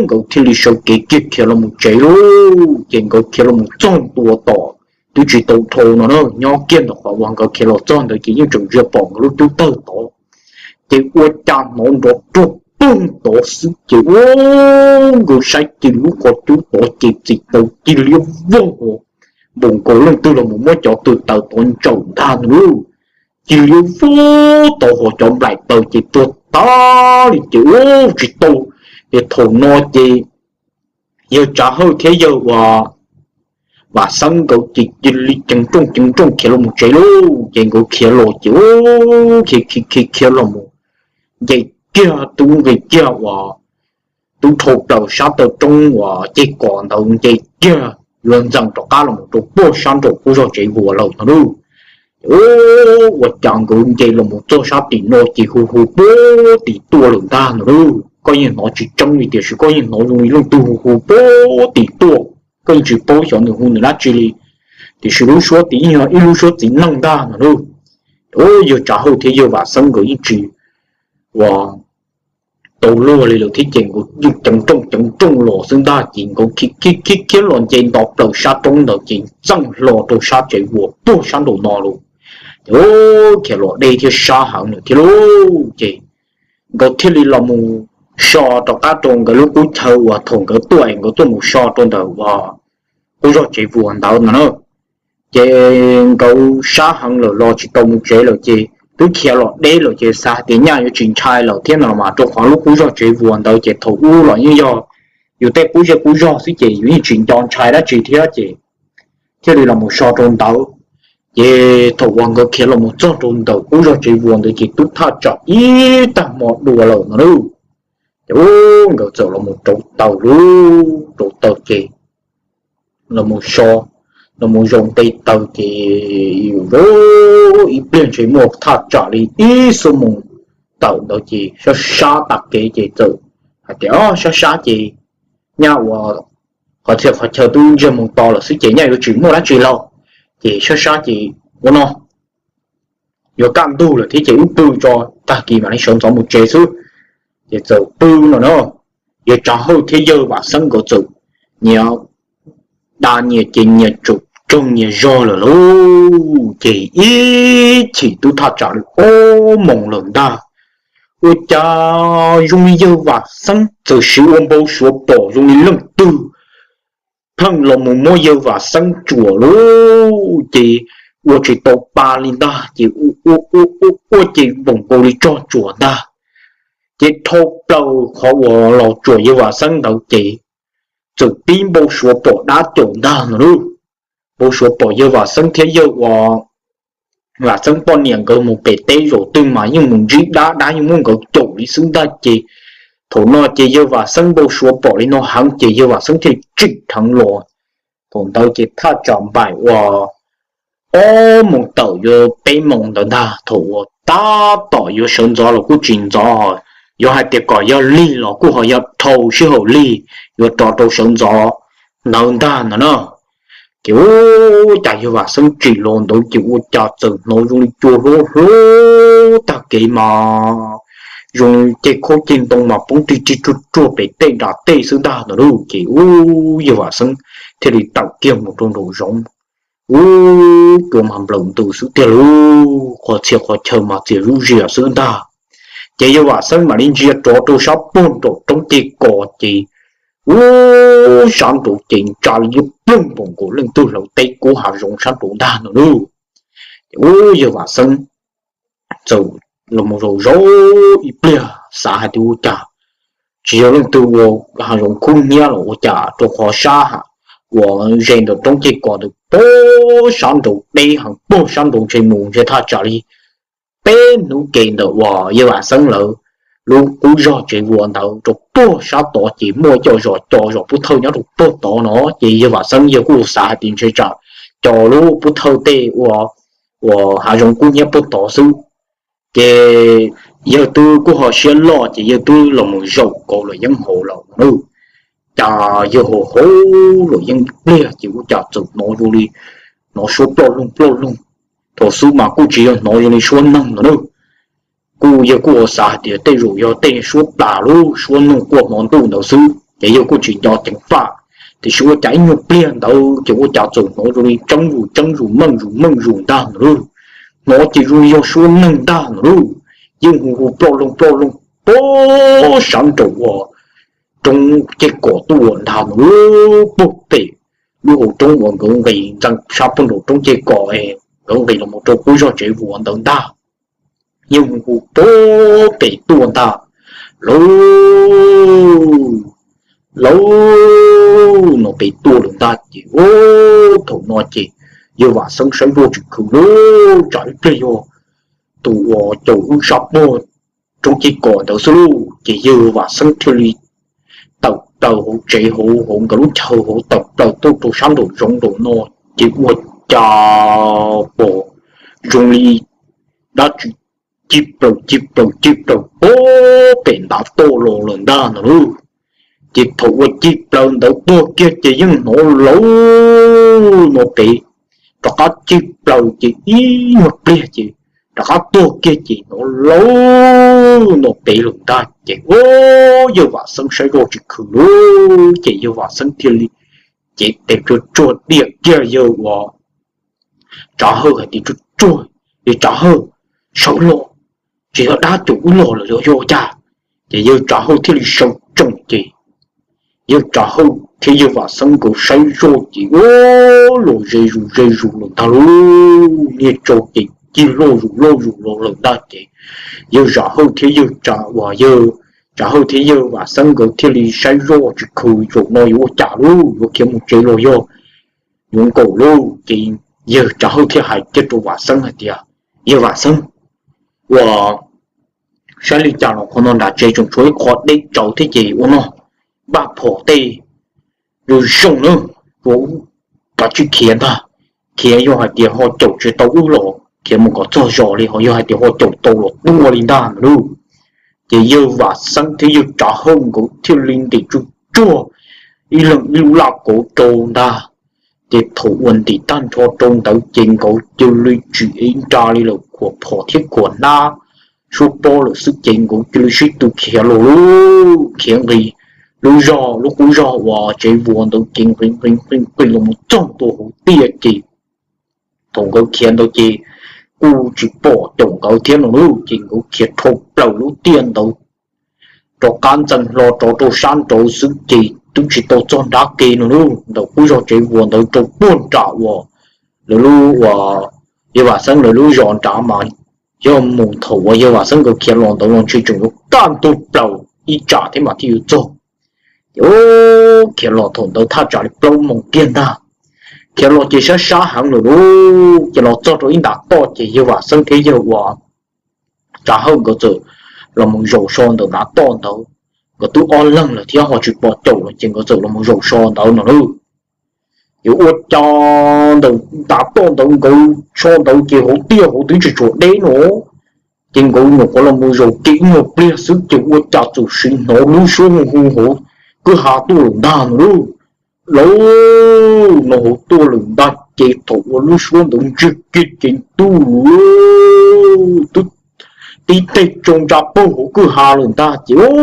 nkawd thiaj li sawv kev kiag khiav los mus tsev lauj. Ces nkawd khiav los mus txog ntua tom twb tsis tau dhau no na, nyob kiag ntawm qhov uas nkawd khiav los txog ntawd ces yeej tseem ntsia pom nkawd lub cub tawg tod. Ces ua cas hnov nrov ruag poog tod xwb ces ua, nkawd saib ces lub qhov cub tod ces txim tau cig liab vog, npaum nkaus leej twg los mus muab cov tw taws tod ntsawm ntag no lauj. Cig liab vog tod hos cov nplaim taws ces tuag tag li ces ua tsis tau. Ces thaum no ces yawg Tsav Hawj thiab yawg uas Vam Xeeb nkawd ces cia li ceev nrooj ceev nrooj khiav los mus tsev lauj. Ces nkawd khiav los ces ua, khiav khiav khiav los mus nce kiag tub nqis kiag uas twb dhau plaws sab taw roob uas ceg kos ntawd nce kiag yuav ntxees rov qab los rau puag sab nraum qub zog tsev vuas lawm no lauj. Ua cas nkawd nce los mus txog sab tim no ces hu hu puag tim tuaj lawm ntag no lauj. Koj yeej hnov tsis tseeb li tiam sis koj yeej hnov zoo li leej twg hu hu puag tim tuaj. Koj yeej tsis paub xyov nws hu nws dab tsi li, tiam sis lub suab tim yeej yog ib lub suab txiv neej ntag no lauj. Yawg Tsav Hawj thiab yawg Vam Xeeb nkawd yeej tsis ua tau luag li lawm thiab ces nkawd yeej ceev rooj ceev rooj los xwb ntag ces nkawd khiav khiav khiav los nce nto plaws sab roob ntawd ces txeej hlo rau sab tsev vuas puag sab nraum no lauj. Ces khiav los deb thiab sab heev lawm thiab lauj ces nkawd thiaj li los mus so rov qab rau nkawd lub qub chaw uas thaum nkawd tuaj es nkawd tuaj mus so rau ntawm uas qub zog tsev vuas ntawd no na. Ces nkawd sab heev lawm los tsis tau mus tsev lawm ces twb khiav los deb lawm ces xav hais tias nyaj yuav tsis ntshai lawm thiab no mas rau qhov lub qub zog tsev vuas ntawd ces thaum ub los yeej yog yus tej qub zej qub zog xwb ces yus yeej tsis nco ntshai dab tsi thiab ces thiaj li los mus so rau ntawd. Ces thaum uas nkawd khiav los mus txog rau ntawm qub zog tsev vuas ntawd ces twb thaj tsam ib tag hmo dua lawm no lauj. Ces ub nkawd txawm los mus rauv taws lauj, rauv taws ces los mus so, los mus zaum nte taws ces yus ib pliag ntshe muaj thaj tsam li ib xuab moos tawm ntawd ces sab sab tag kev ces txawm hais tias sab sab ces nyaj ua qhov txhia qhov chaw twb ntsiag mus to lawm xwb ces nyaj yuav tsis muaj dab tsi lauj. Ces sab sab ces ua no yuav kaj ntug lawm thiab ces wb pw tso, tag kis mam li sawv ntxov mus tsev xwb. Ces txawm pw no na, yawg Tsav Hawj thiab yawg Vam Xeeb nkawd txawm nyias da nyias ces nyias tsaug nyias zog lawm lauj. Ces ib chim twb thaj tsam li ob moos lawm ntag, ua cas zoo li yawg Vam Xeeb txawm siv ua npau suav pom zoo li leej twg pheej los mus muab yawg Vam Xeeb tsuam lauj. Ces ua tsis tau pa li ntag ces ua ces voos nkaus li tsog tsuam ntag. Ces dhau plaws qhov uas los tsuam yawg Vam Xeeb ntawd ces txawm pib npau suav pom dab caum ntag no lauj. Npau suav pom yawg Vam Xeeb thiab yawg uas Vam Xeeb poj niam nkawd mus pem teb zaum twg mas yeej mus ntsib dab, dab yeej muab nkawd caum li xwb ntag ces thaum no ces yawg Vam Xeeb npau suav pom li no heev ces yawg Vam Xeeb thiaj tsim dheev los. Thaum ntawd ces thaj tsam npaum uas ob moos tawm yuav peb moos ntawd ntag, thaum uas tab tom yuav sawv ntxov los kuj tsis ntxov, yuav hais tias kom yog lig los kuj ho yog dhau sij hawm lig yuav rov rau sawv ntxov ntawd ntag no na. Ces ua cas yawg Vam Xeeb tsim los ntawd ces ua cas txawm hnov zoo li cua hlob hlob tag kev mas zoo li ceg khaub ceg ntoo mas poob rig rig ruag ruag pem tej nram tej xwb ntag no lauj. Ces ub yawg Vam Xeeb thiaj li tawm kiag mus rau nraum zoov. Ub, cua mas nplawm ntws xwb tiag lauj, qhov txhia qhov chaw mas txias zuj zus xwb ntag. Ces yawg Vam Xeeb mam li ntsia rov rau sab puag nraum roob ceg kos ces ub, sab nraud ces ntsa li ib ploog npaum nkaus leej twg hlawv teb kub hav zoov sab nraud ntag no lauj. Ces ub yawg Vam Xeeb txawm los mus zaum zaum ib pliag xav hais tias ua cas tsis yog leej twg ua hav zoov khub hnyiab los ua cas, rau qhov sab uas ze ntawm roob ceg kos ntawd puag sab nraud deb heev, puag sab nraud ntshe mus ntshe thaj tsam li peb hnub kev ntawm uas yawg Vam Xeeb lawv lub qub zog tsev vuas ntawd rau puag sab tod ces muaj cov zos, cov zos Pub Thawj nyob rau puag tod no ces yawg Vam Xeeb yawg kuj xav hais tias ntshe tsam cov lub Pub Thawj tej ua uas hav zoov kub hnyiab puag tod xwb. Ces yawg twb kuj ho siab loj ces yawg twb los mus zaum kauv luam yeeb hauv lawm no lauj. Cas yawg hauv hauv luam yeeb ib pliag ces ua cas txawm hnov zoo li hnov suab ploj loog ploj loog. Thaum xub mas kuj tsis yog hnov zoo li suab neeg no lauj. Kuj yawg kuj ua xav hais tias tej zaum yog tej suab plas lub suab noog quaj hmo ntuj ntawd xwb ces yawg kuj tsis nco ceev faj. Tiam sis ua cas ib nyuag pliag ntawd ces ua cas txawm hnov zoo li tseeb zus tseeb zus meej zus meej zus ntag no lauj. Hnov ces zoo li yog suab neeg ntag no lauj. Yeej hu hu ploj loog ploj loog puag sab nraum uas roob ceg kos tuaj ntag no lauj, puag pem lub hauv roob uas nkawd nqis ntxeev sab puag nraum roob ceg kos es nkawd nqis los mus rau qub zog tsev vuas ntawd ntag. Yeej hu puag pem tuaj ntag, lauj, lauj, no pem tuaj lawm ntag ces ub thaum no ces yawg Vam Xeeb saib luaj tsis khwv lauj, tsam ib pliag yog tus uas caum wb sab puag roob ceg kos ntawd xwb lauj. Ces yawg Vam Xeeb thiaj li plaws hauv tsev hauv, hauv nkawd lub chaw hauv, tawm plaws tuaj rau sab nraum zoov nraum no, ces ua cas pom zoo li dab tsi cig plaws cig plaws cig plaws pem ntav toj los lawm ntag no lauj. Ces thaum uas cig plaws ntawd tuag kiag ces yeej hnov lauj no pem, rov qab cig plaws ces ib nyuag pliag ces rov qab tuag kiag ces hnov lauj no pem lawm ntag. Ces ua yawg Vam Xeeb saib zoj tsis khwm lauj, ces yawg Vam Xeeb thiaj li cev tes tsuag tsuag diam kiag yawg uas Tsav Hawj hais tias, Tsuag tsuag, yawg Tsav Hawj, sawv los, tsis yog dab caum wb los lawm los yog cas? Ces yawg Tsav Hawj thiaj li sawv tsees ces yawg Tsav Hawj thiab yawg Vam Xeeb nkawd saib zoj ces ua los ze zus ze zus lawm ntag lauj. Niag tsau ces cig loj zus loj zus los lawm ntag ces yawg Tsav Hawj thiab yawg, uas yawg Tsav Hawj thiab yawg Vam Xeeb nkawd thiaj li saib zoj tsis khwm, zaum no yuav ua cas lauj, yuav khiav mus tsev los yog yuav nkaum lauj. Ces yawg Tsav Hawj thiaj hais kiag rau Vam Xeeb hais tias, Yawg Vam Xeeb, uas saib li cas los qhov no nram tsev tseem tshuav ib qho deb tsawv thiab ces ua no, npaj phom tej zoo zoo na, ua kav tsij khiav ntag. Khiav yog hais tias ho caum tsis tau wb los khiav mus kom txog zos li, ho yog hais tias ho caum tau los tua li ntag lauj. Ces yawg Vam Xeeb thiab yawg Tsav Hawj nkawd thiaj li ntim tsuag tsuag ib leeg ib lub laj kauv rau ntag. Ces thaum uas ntim tag nrho rau ntawd ces nkawd cia li tsis ev nra li lawm, khuam phom thiab khuam hnab suab pob lawm xwb ces nkawd cia li sib tw khiav los lauj. Khiav nqis lub zog, lub qub zog uas tsev vuas ntawd ces nqis nqis nqis nqis los mus txog ntua hauv tiaj ces thaum nkawd khiav ntawd ces kuj tsis pom caum nkawd thiab no lauj. Ces nkawd khiav dhau plaws lub tiaj ntawd rov qab ntxeev hlo rov rau sab nraud xwb ces twb tsis tau txog nrab ke no lauj. Ntawm qub zog tsev vuas ntawd rau puag nram uas lawv lub, uas yawg Vam Xeeb lawv lub zos nrad mas yog mus thaum uas yawg Vam Xeeb nkawd khiav los ntawd los ntshe tseem yuav kaj ntug plaws ib tsam thiab mas thiaj yuav txog. Ces khiav los thaum ntawd thaj tsam li plaub moos kiag ntag. Khiav los ces sab sab heev lawm lauj. Ces los txog rau ib ntav toj ces yawg Vam Xeeb thiab yawg uas Tsav Hawj nkawd txawm los mus zaum so ntawm ntav toj ntawd. Nkawd twb ob leeg lawm thiab ho tsis pom caum los ces nkawd txawm los mus zaum so ntawd no lauj. Ces ua cas ntawm ntav toj ntawd nkawd so ntawd ces hauv tiaj hauv twb tsis tshua deb no, ces nkawd nyuam qhuav los mus zaum kiag ib nyuag pliag xwb ces ua cas txawm sim hnov lub suab hu hu hauv kwj ha tuaj lawm ntag no lauj. Lauj, no hauv tuaj lawm ntag ces thaum uas lub suab ntawd ntsiag kiag ces ntuj, twb tib teg tsau ntsa paug hauv kwj ha lawm ntag ces yawg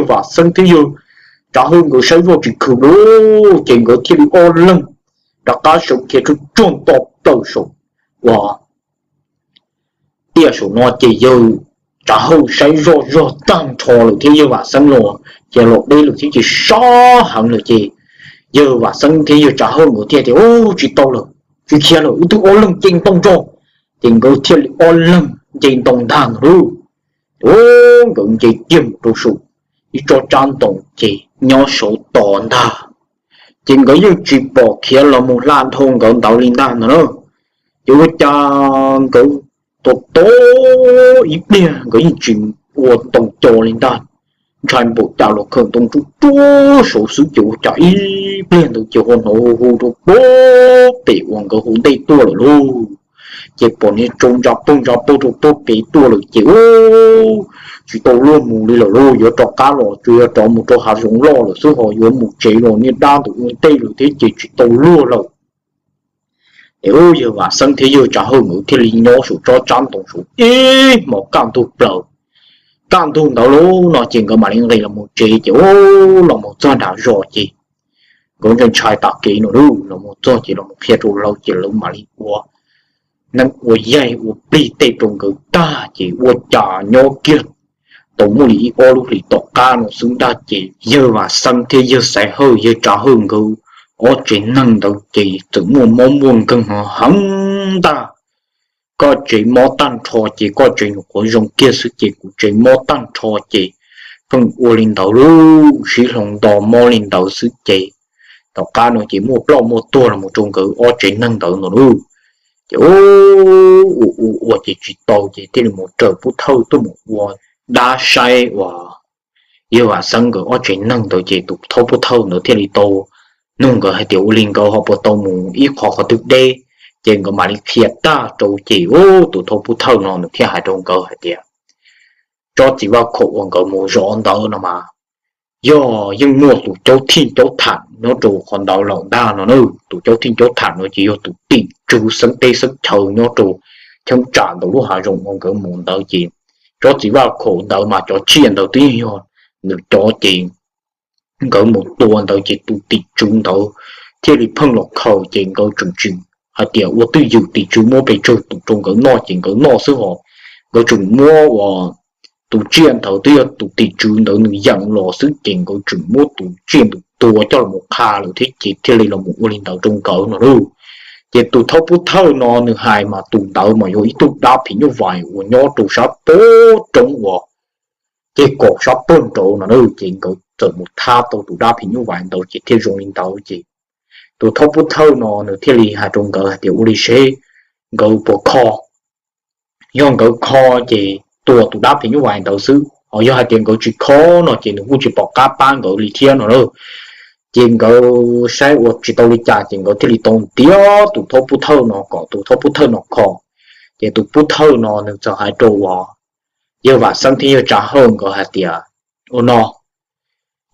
Vam Xeeb thiab yawg Tsav Hawj nkawd saib zoj tsis khwm lauj, ces nkawd thiaj li ob leeg rov qab sawv khiav tsuag tsuag nto plaws saum uas tiaj saum no ces yawg Tsav Hawj saib zoj zog tag nrho lawm thiab yawg Vam Xeeb los ces los deb lawm thiab ces sab heev lawm ces yawg Vam Xeeb thiab yawg Tsav Hawj nkawd thiaj tias, Ub, tsis tau lawm, tsis khiav lawm, wb twb ob leeg nce ntoo tso. Ces nkawd thiaj li ob leeg nce ntoo ntag no lauj. Ub, nkawd nce kiag mus rau saum ib tsob tsab ntoo ces nyob saud tos ntag. Ces nkawd yeej tsis pom khiav los mus hla dhau nkawd ntawd li ntag no na. Ces ua cas nkawd tos tos ib pliag nkawd yeej tsis ua ntoo co li ntag. Ntshai npaum cas los khawm ntoo tsuj tsuag saud xwb ces ua cas ib pliag ntawd ces ho hnov hu hu rau puag pem uas nkawd hauv ntej tuaj lawm lauj. Ces pom niag tsau ntsa paug ntsa paug rau puag pem tuaj lawm ces ub, tsis tau luag mus li lawm lauj, yuav rov qab los tsuas yog rov mus rau hav zoov loj lawm xwb, ho yuav mus tsev los niag dab ntawd ua ntej lawm thiab ces tsis tau luag lawm. Es ub, yawg Vam Xeeb thiab yawg Tsav Hawj nkawd thiaj li nyob saum tsob tsab ntoo saud ib hmos kaj ntug plaws. Kaj ntug ntawd lauj no ces nkawd mam li nqis los mus tsev ces ub, los mus txog nram zos ces nkawd ntshai ntshai tas kev no lauj, los mus txog ces los mus qhia rau lawv ces lawv mam li ua neeb ua yaig ua plig tej rau nkawd tag ces ua cas nyob kiag tau muaj li ib ob lub hlis tom qab no xwb ntag ces yawg Vam Xeeb thiab yawg Xaiv Hawj yawg Tsav Hawj nkawd ob tsev neeg ntawd ces txawm muaj mob muaj nkeeg heev ntag. Koj tsev mob tag nrho ces koj tsev nyuam qhuav zoo kiag xwb ces kuv tsev mob tag nrho ces pheej ua li ntawd lauj, sib hloov nto mob li ntawd xwb ces tom qab no ces muaj ploj muaj tuag los mus rau nkawd ob tsev neeg ntawd no lauj. Ces ua ua ua ces tsis tau ces thiaj li mus raws pub thawj tuaj mus ua dab saib uas Yawg Vam Xeeb nkawd ob tsev neeg ntawd ces tus thawj pub thawj ntawd thiaj li tau nug nkawd hais tias ua li nkawd ho puas tau mus ib qho qhov twg deb, ces nkawd mam li qhia tag rau ces tus thawj pub thawj no nws thiaj hais rau nkawd hais tias tsob txiv vaj khaum uas nkawd mus zov ntawd no mas yog yeej muaj tus caub thij caub tham nyob rau qhov ntawd lawm ntag no na. Tus caub thij caub tham no ces yog tus tim tswv xeeb teb xeeb chaw nyob rau cheeb tsam ntawm lub hav zoov uas nkawd mus ntawd ces tsob txiv vaj khaum ntawd mas cov tsiaj ntawd twb yeej yog nws cov ces nkawd mus tua ntawd ces tus tim tswv ntawd thiaj li pheej los khaws ces nkawd tseem tsis hais tias ua twj ywm tim tswv muab pes tsawg tus rau nkawd noj ces nkawd noj xwb hos nkawd tseem muab uas tus tsiaj ntawd twb yog tus tim tswv ntawd nws yees los xwb ces nkawd tseem muab tus tsiaj ntawd tua coj los qha lawm thiab ces thiaj li los mus ua li ntawd rau nkawd no lauj. Ces tus thawj pub thawj no nws hais mas tus ntawd mas yog ib tug dab phim nyuj vais uas nyob rau sab pem roob uas ces kom sab pem nraud no na, ces nkawd txawm mus thab tau tus dab phim nyuj vais ntawd ces thiaj zoo li ntawd ces tus thawj pub thawj no nws thiaj li hais rau nkawd hais tias ua li seb nkawd puas kho, yog nkawd kho ces tua tus dab phim nyuj vais ntawd xwb, ho yog hais tias nkawd tsis kho no ces nws kuj tsis pom qab pab nkawd li thiab no lauj. Ces nkawd saib ua tsis tau li cas ces nkawd thiaj li tau ntiav tus thawj pub thawj no kom tus thawj pub thawj no kho. Ces tus pub thawj no nws txawm hais rau uas yawg Vam Xeeb thiab yawg Tsav Hawj nkawd hais tias ua no,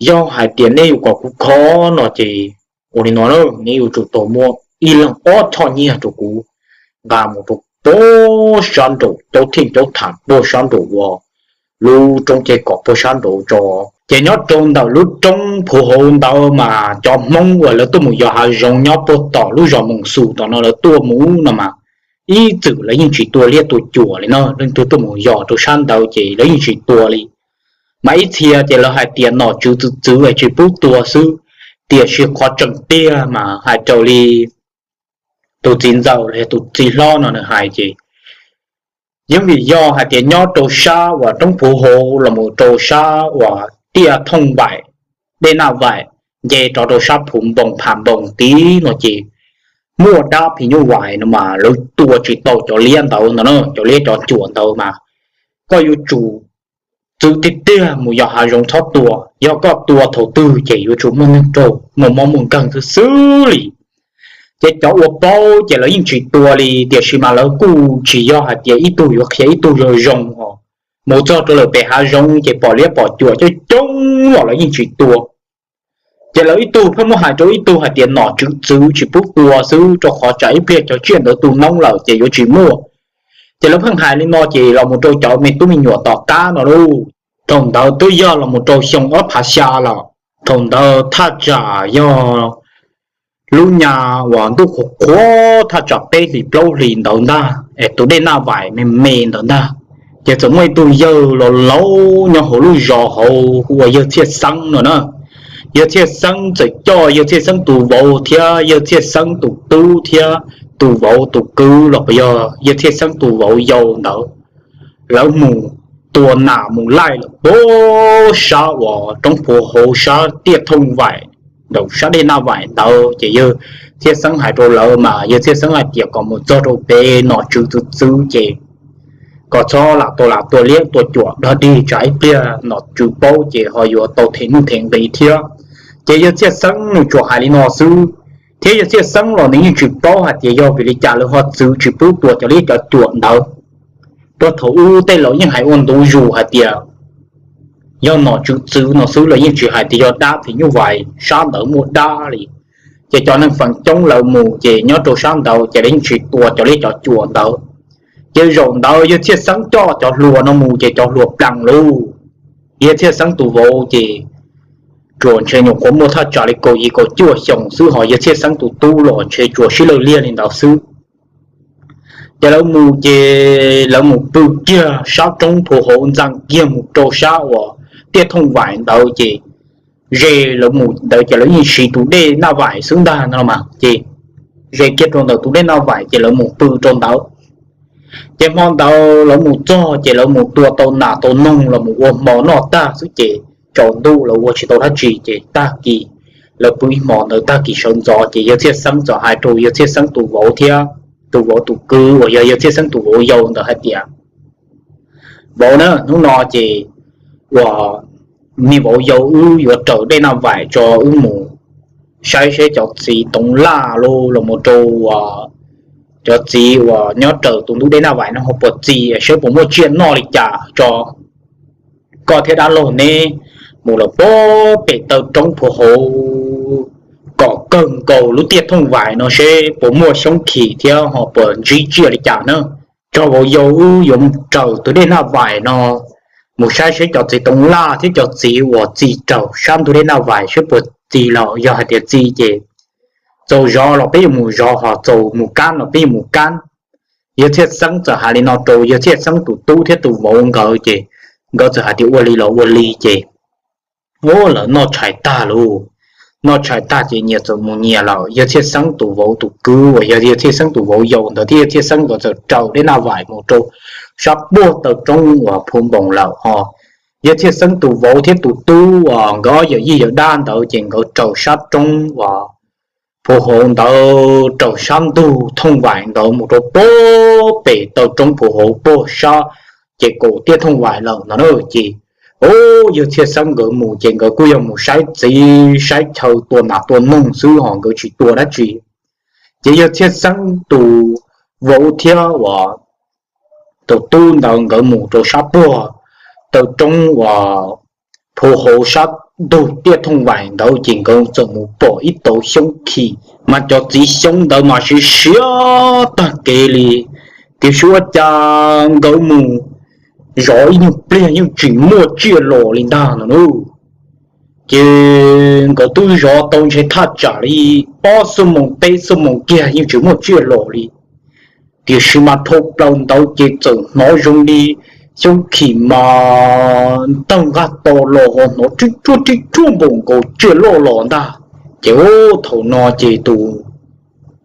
yog hais tias nej yuav kom kuv kho no ces ua li no na, neb yuav tsum tau muab ib leeg ob choj nyiaj rau kuv nqa mus rau puag sab nraum caub thij caub tham puag sab nraum uas lub roob ceg kom puag sab nraud tso. Ces nyob rau ntawm lub roob Phuv Hauv ntawd mas cov Hmoob uas lawv tuaj mus yos hav zoov nyob puag tom lub zos Moos Xus tom no lawv tuaj mus no mas ib txwm lawv yeej tsis tua liab tua cuam li na, leej twg tuaj mus yos rau sab ntawd ces lawv yeej tsis tua li. Mas ib txhia ces lawv hais tias nom tswv txwv txwv es tsis pub tua xwb, tiam sis qhov tseem tiag mas hais raws li tus txiv ntxawm los yog tus txiv hlob no nws hais ces yeej vim yog hais tias nyob rau sab uas roob Phuv Hauv los mus rau sab uas tiaj Thooj Vaim, dej Naj Vaim, nce rov rau sab Phuv Npoos Pham Npoos tid no ces muaj dab phim nyuj vais no mas lawv tua tsis tau cov liab ntawd ntag na, cov liab cov cuam ntawd mas koj yuav tsum txwv tiag tiag mus yos hav zoov txhob tua, yog koj tua thaum twg ces yuav tsum muaj neeg raug muaj mob muaj nkeeg xwb xwb li. Ces cov uas paub ces lawv yeej tsis tua li, tiam sis mas lawv kuj tsis yog hais tias ib tug yuav qhia ib tug zoo zoo os. Mus txog rau lawm pem hav zoov ces pom liab pom cuam coob coob los lawv yeej tsis tua. Ces lawv ib tug pheej muab hais rau ib tug hais tias nom tswv txwv tsis pub tua xwb rau qhov tsam ib pliag cov tsiaj ntawd tu noob lawm ces yuav tsis muaj. Ces lawv pheej hais li no ces los mus rau cov me tub me nyuam tom qab no lauj. Thaum ntawd twb yog los mus rau xyoo ob phav xya lawm. Thaum ntawd thaj tsam yog lub nyas uas ntuj qhuav qhuav thaj tsam peb hlis plaub hlis ntawd ntag es tus dej Naj Vaim me me ntawd ntag. Ces txawm muaj ib tug yawg laus laus nyob hauv lub zos hauv hu ua yawg Txhiaj Xeeb no na. Yawg Txhiaj Xeeb txawm coj yawg Txhiaj Xeeb tus vauv thiab yawg Txhiaj Xeeb tus tub thiab tus vauv tus kwv los puas yog yawg Txhiaj Xeeb tus vauv yau ntawd, lawv mus tua nas mus laij lawm puag sab uas roob Phuv Hauv sab tiaj Thooj Vaim, nraum sab dej Naj Vaim ntawd. Ces yawg Txhiaj Xeeb hais rau lawv mas yawg Txhiaj Xeeb hais tias kom mus txog rau pem nom tswv txwv txwv ces kom txhob lam tau lam tua liab tua cuam dog dig tsam ib pliag nom tswv paub ces ho yuav tau them nuj them nqi thiab. Ces yawg Txhiaj Xeeb nws tsuas hais li no xwb, thiab yawg Txhiaj Xeeb los nws yeej tsis paub hais tias yog vim li cas lawv ho txwv tsis pub tua cov liab cov cuam ntawd. Puag thaum ub tej laus yeej hais ua ntu zus hais tias yog nom tswv txwv no xwb, lawv yeej tsis hais tias yog dab phim nyuj vais sab ntawd muaj dab li. Ces cov neeg feem coob lawv mus ces nyob rau sab ntawd ces lawv yeej tsis tua cov liab cov cuam ntawd. Ces zaum ntawd yawg Txhiaj Xeeb coj cov hluas no mus ces cov hluas plees lauj. Yawg Txhiaj Xeeb tus vauv ces tsuas ntshe nyuam qhuav muaj thaj tsam li kaum yim kaum cuaj xyoos xwb, ho yawg Txhiaj Xeeb tus tub los ntshe tsuas sib law liag li ntawd xwb. Ces lawv mus ces lawv mus pw kiag sab roob Phuv Hauv ntxeev kiag mus rau sab uas tiaj Thooj Vaim ntawd ces ze lawv mus ntawd ces lawv yeej siv tus dej Naj Vaim xwb ntag no mas ces ze kiag rau ntawm tus dej Naj Vaim ces lawv mus pw rau ntawd. Ces hmo ntawd lawv mus txog ces lawv mus tua tau nas tau noog los mus ua hmo noj tag xwb ces tsaus ntuj lawv ua tsis tau dab tsi ces tag kis lawv pw ib hmo ntawd tag kis sawv ntxov ces yawg Txhiaj Xeeb txawm hais rau yawg Txhiaj Xeeb tus vauv thiab tus vauv tus kwv uas yog yawg Txhiaj Xeeb tus vauv yau ntawd hais tias, vauv na, hnub no ces uas me vauv yau wb yuav raws dej Naj Vais tso, wb mus saib seb cov txiv toov laj los mus rau cov txiv uas nyob raws tus ntug dej Naj Vais no ho puas txi, seb puas muaj tsiaj noj li cas tso. Koj thiab dab laug neb mus lawm pem taw roob puag hauv kom kawg nkaus lub tiaj thooj vais no seb puas muaj xyoob khim thiab ho puas ntsib tsiaj li cas na. Cov vauv yau wb yuav raws tus dej Naj Vais no mus saib seb cov txiv toov laj thiab cov txiv uas txi raws sab ntug dej Naj Vais seb puas txi los yog hais tias txi ces txaus zov los peb yuav mus zov, ho txaus mus kab los peb yuav mus kab. Yawg Txhiaj Xeeb txawm hais li no rau Yawg Txhiaj Xeeb tus tub thiab tus vauv nkawd ces nkawd txawm hais tias ua li los ua li ces lawv noj tshais tag lauj. Noj tshais tag ces nyias txawm mus nyias lawm. Yawg Txhiaj Xeeb tus vauv tus kwv uas yog Yawg Txhiaj Xeeb tus vauv yau ntawd thiab Yawg Txhiaj Xeeb nkawd txawm raws dej Naj Vais mus rau sab puag taw roob uas Phu Npoos lawm ho. Yawg Txhiaj Xeeb tus vauv thiab tus tub uas nkawd ob yawm yij yawm dab ntawd ces nkawd raws sab roob uas Phu Hauv ntawd, raws sab ntug thooj vais ntawd mus rau pem taw roob Phu Hauv puag sab ces kaum tiaj thooj vais lawm no na. Ces Yawg Txhiaj Xeeb nkawd mus ces nkawd kuj yog mus saib txiv saib chaw tua nas tua noog xwb ho nkawd tsis tua dab tsi. Ces Yawg Txhiaj Xeeb tus vauv thiab uas tus tub ntawd nkawd mus rau sab puag taw roob uas Phu Hauv sab ntug tiaj thooj vais ntawd ces nkawd txawm mus pom ib tauv xyoob khim, mas cov txiv xyoob ntawd mas siav siav tag kev li. Tiam sis ua cas nkawd mus zov ib nyuag pliag yeej tsis muaj tsiaj los li ntag no na. Ces nkawd twb zov tau ntshe thaj tsam li ob xuab moos peb xuab moos kiag yeej tsis muaj tsiaj los li. Tiam sis mas dhau plaws ntawd ces txawm hnov zoo li xyoob khim mas ntawg nqaj to los ho hnov rib ruaj rib ruaj npaum nkaus tsiaj loj los ntag. Ces thaum no ces tus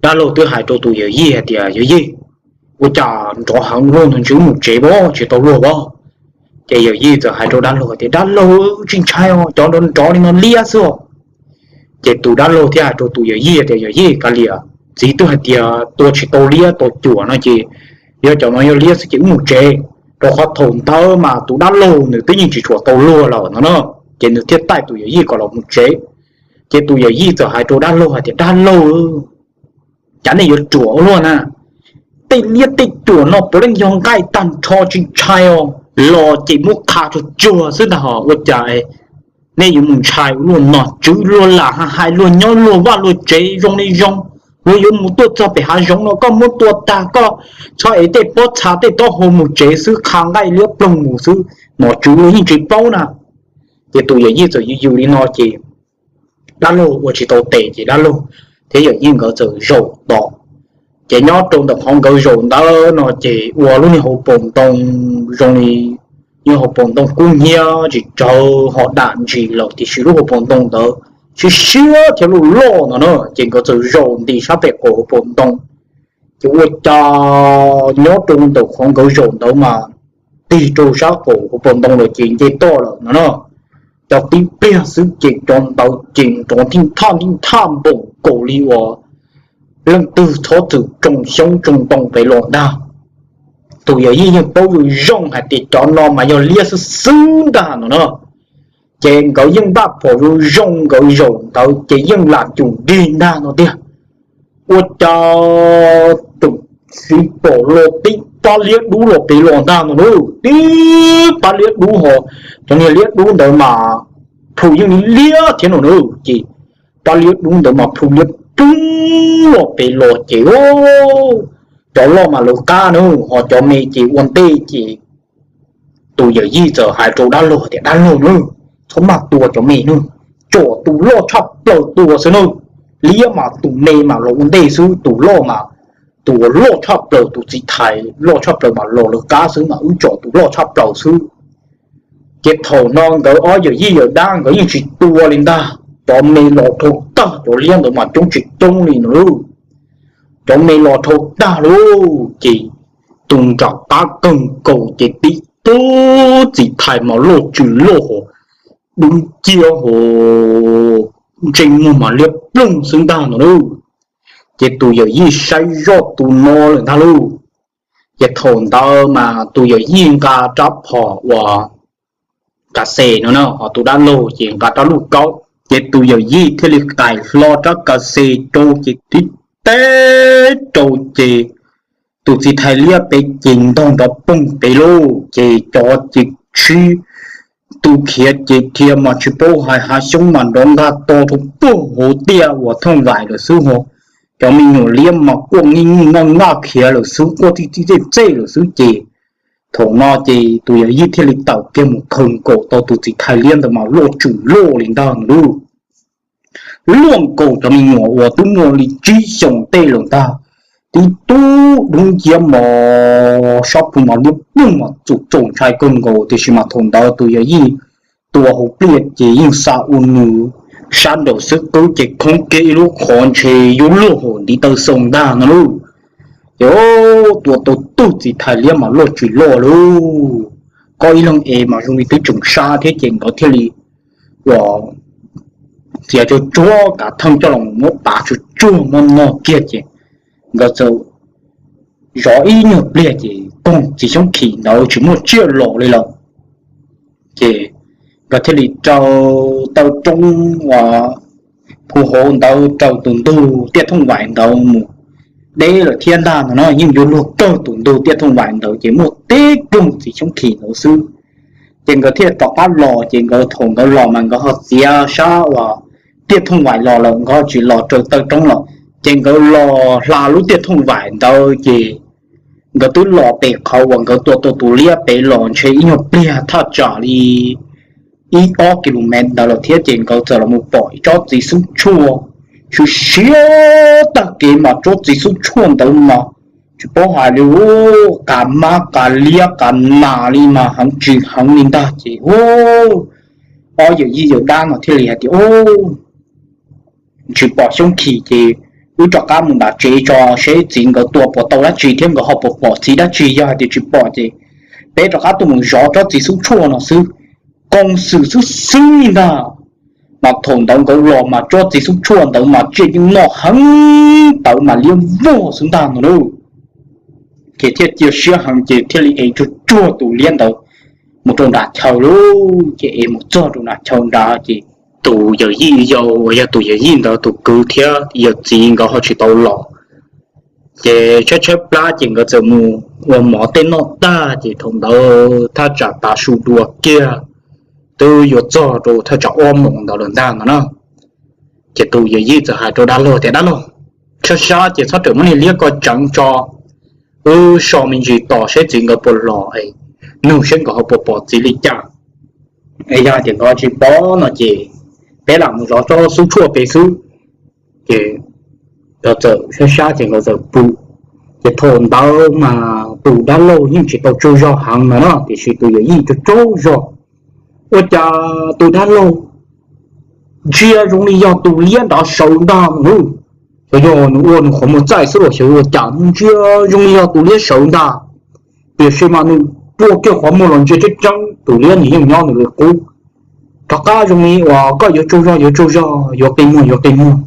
dab laug twb hais rau tus yawm yij hais tias, Yawm yij, ua cas nrov heev luaj no, ntshe wb mus tsev pob, tsis tau luag pob? Ces yawm yij txawm hais rau dab laug tias, Dab laug, tsis ntshai os, cov nrov nrov li no liab xwb os. Ces tus dab laug thiaj hais rau tus yawm yij tias, Yawm yij, kav liam, txiv twb hais tias tua tsis tau liab tau cuam no ces yog cov no yog liab xwb ces wb mus tsev. Rau qhov thaum ntawd mas tus dab laug nws twb yeej tsis tshua tau luag lawm no na, ces nws thiaj taij tus yawm yij kom los mus tsev. Ces tus yawm yij txawm hais rau dab laug hais tias, Dab laug, cas nej yuav ruam ua luaj na? Tej liab tej cuam no puav leej yog nqaij tag nrho, tsis ntshai os, los ces muab qha tsuag tsuag xwb ntag hos, ua cas nej yuav mus ntshai ua luaj no? Tswv luag lam hais luag nyob luag vaj luag tsev zoo li zoo, luag yuav mus tuaj txog pem hav zoov no koj muab tua tag, koj txhob ev tej pob txha tej taub hau mus tsev xwb, qha nqaij liab ploog mus xwb, nom tswv luag yeej tsis paub na. Ces tus yawm yij txawm yws yws li no ces dab laug ua tsis tau tes ces dab laug thiab yawm yij nkawd txawm zaum tos. Ces nyob rau ntawm qhov nkawd zaum ntawd no ces ua lub niag hauv paus ntoo zoo li yog hauv paus ntoo kub hnyiab tsis tsawg ho dam ntsis lawm, tiam sis lub hauv paus ntoo ntawd siab siab thiab loj loj no na. Ces nkawd txawm zaum nti sab pem qaum hauv paus ntoo. Ces ua cas nyob rau ntawm qhov nkawd zaum ntawd mas tig rau sab qaum hauv paus ntoo lawm ces nce toj lawm no na. Cov tib pliag xwb ces cov ntawd ces nrov nthij nthaj nthij nthaj npaum nkaus li uas leej twg txhob txwm tsoo xyoob tsoo ntoo pem los ntag. Tus yawm yij yeej paub zoo zoo hais tias cov no mas yog liab xwb xwb ntag no na. Ces nkawd yeej npaj phom zoo zoo, nkawd zaum ntawd ces yeej lam cum dig ntag no tiag. Ua cas tus txiv pom los tib pab liab dub los pem los ntag no na, tib pab liab dub ho, cov niag liab dub ntawd mas plhu yeej liab thiab no na. Ces pab liab dub ntawd mas plhu liab ploog los pem los ces cov loj mas lawv qab na, ho cov me ces ua ntej ces tus yawm yij txawm hais rau dab laug tias, Dab laug na, txhob maj tua cov me na, tsom tus loj tshaj plaws tua xwb na. Liab mas tus me mas los ua ntej xwb, tus loj mas, tus uas loj tshaj plaws, tus txiv thais loj tshaj plaws mas los lawv qab xwb mas wb tsom tus loj tshaj plaws xwb. Ces thaum no nkawd ob yawm yij yawm dab nkawd yeej tsis tua li ntag, cov me los dhau tag, cov liab ntawd mas coob tsis coob li no lauj. Cov me los dhau tag lauj ces tus nram qab kawg nkaus ces tib tug txiv thais mas loj tsw loj hos, dub nciab hos, ntsej muag mas liab ploog xwb ntag no lauj. Ces tus yawm yij saib zoj tus no lawm ntag lauj. Ces thaum ntawd mas tus yawm yij nqa rab phom uas kav xes no na, ho tus dab laug ces nqa rab lub kaub. Ces tus yawm yij thiaj li qais hlo rab kav xes rau ces tib teb rau ces tus txiv thais liab pem ces ntog nrov poog pem lauj, ces cov ces sib tu khiav ces khiav mas tsis paub hais hav xyoob mas nrov nqaj to rau puag hauv tiaj uas thooj vais lawm xwb ho. Cov me nyuam liab mas quaj nij nij noj naj khiav lawm xwb, quaj tij tij txej txej lawm xwb ces thaum no ces tus yawm yij thiaj li tawm kiag mus khaws nkaus tau tus txiv thais liab ntawd mas loj tswm loj li ntag no lauj. Luaj nkaus cov me nyuam uas twb muaj li tsib xyoos tej lawm ntag, tib tug dub nciab mos sab pug mas liab ploog mas txaus txaus ntshai kawg nkaus, tiam sis mas thaum ntawd tus yawm yij tua hauv pliaj ces yeej xa ua nws sab nraum xwb qwb ces khoob kiag ib lub qhov ntshe yuav luag hauv ntiv taw xoo ntag no lauj. Ces tua tau tug txiv thais liab mas loj tsis loj lauj, koj ib leeg es mas zoo li twb tseem sab thiab ces nkawd thiaj li ua txiav tsuag tsuag kav theej coj los muab pav tsuag tsuag muab noj kiag ces nkawd txawm zov ib nyuag pliag ces koog txiv xyoob khim ntawd tsis muaj tsiaj los li lawm. Ces nkawd thiaj li rau taw roob uas phu hauv ntawd rau tus ntug tiaj thooj vais ntawd mus deb lawm thiab ntag no na, yeej yuav luag kawg tus ntug tiaj thooj vais ntawd ces muaj tib koog txiv xyoob khim ntawd xwb. Ces nkawd thiaj rov qab los, ces nkawd thaum nkawd los mas nkawd ho txiav sab uas tiaj thooj vais los lawm, nkawd ho tsis los rau taw roob lawm, ces nkawd los hla lub tiaj thooj vais ntawd ces nkawd twb los pem qhov uas nkawd tua tau tus liab pem los ntshe ib nyuag pliag thaj tsam li ib ob ki lu mev ntawd lawm thiab ces nkawd txawm los mus pom ib tsob txiv xub tshuaj siav siav tag kev mas tsob txiv xub tshuaj ntawd mas tsis paub hais li, qas mab qas liab qas nas li mas heev tsis heev li ntag ces ob yawm yij yawm dab no thiaj li hais tias, Tsis pom xyoob khim ces wb rov qab mus nram tsev tso seb txiv nkawd tua puas tau dab tsi thiab nkawd ho puas pom txiv dab tsi, yog hais tias tsis pom ces peb rov qab tuaj mus zov tsob txiv xub tshuaj no xwb. Qoo xwm xwb xwb li ntag, mas thaum ntawd nkawd los mas tsob txiv xub tshuaj ntawd mas tsiaj yeej noj heev tawv mas liab vog xwb ntag no lauj. Ces thiaj cia siab heev ces thiaj li ev tsuag tsuag tus liab ntawd mus rau nram chaw lauj. Ces ev mus txog rau nram chaw nrad ces tus yawm yij yau uas yog tus yawm yij ntawd tus kwv thiab yawm txiv nkawd ho tsis tau los. Ces tshaib tshaib plab ces nkawd txawm mus ua mov tej noj tag ces thaum ntawd thaj tsam tav su dua kiag, twb yuav txog rau thaj tsam ob moos ntawd lawm ntag no na. Ces tus yawm yij txawm hais rau dab laug tias, Dab laug, sab sab ces txhob rawm muab niag liab ko tseev tso, wb so me ntsis tos seb txiv nkawd puas los, nug seb nkawd ho puas pom txiv li cas. Es yog hais tias nkawd tsis pom no ces peb lam mus zov tsob xub tshuaj pem xwb. Ces nkawd txawm sab sab ces nkawd txawm pw. Ces thaum ntawd mas tus dab laug yeej tsis tau tsaug zog heev na no, tiam sis tus yawm yij tsaug tsaug zog. Ua cas tus dab laug ntsia zoo li yog tus liab nrad sawv ntag no. Xyov yog nws ua nws qhov muag txaij xwb los xyov ua cas ntsia zoo li yog tus liab sawv ntag. Tiam sis mas nws rua kiag qhov muag los ntsia tseeb tseeb tus liab nws yeej nyob nws li qub. Rov qab zoo li uas koj yuav tsaug zog yuav tsaug zog, yuav qi muag yuav qi muag,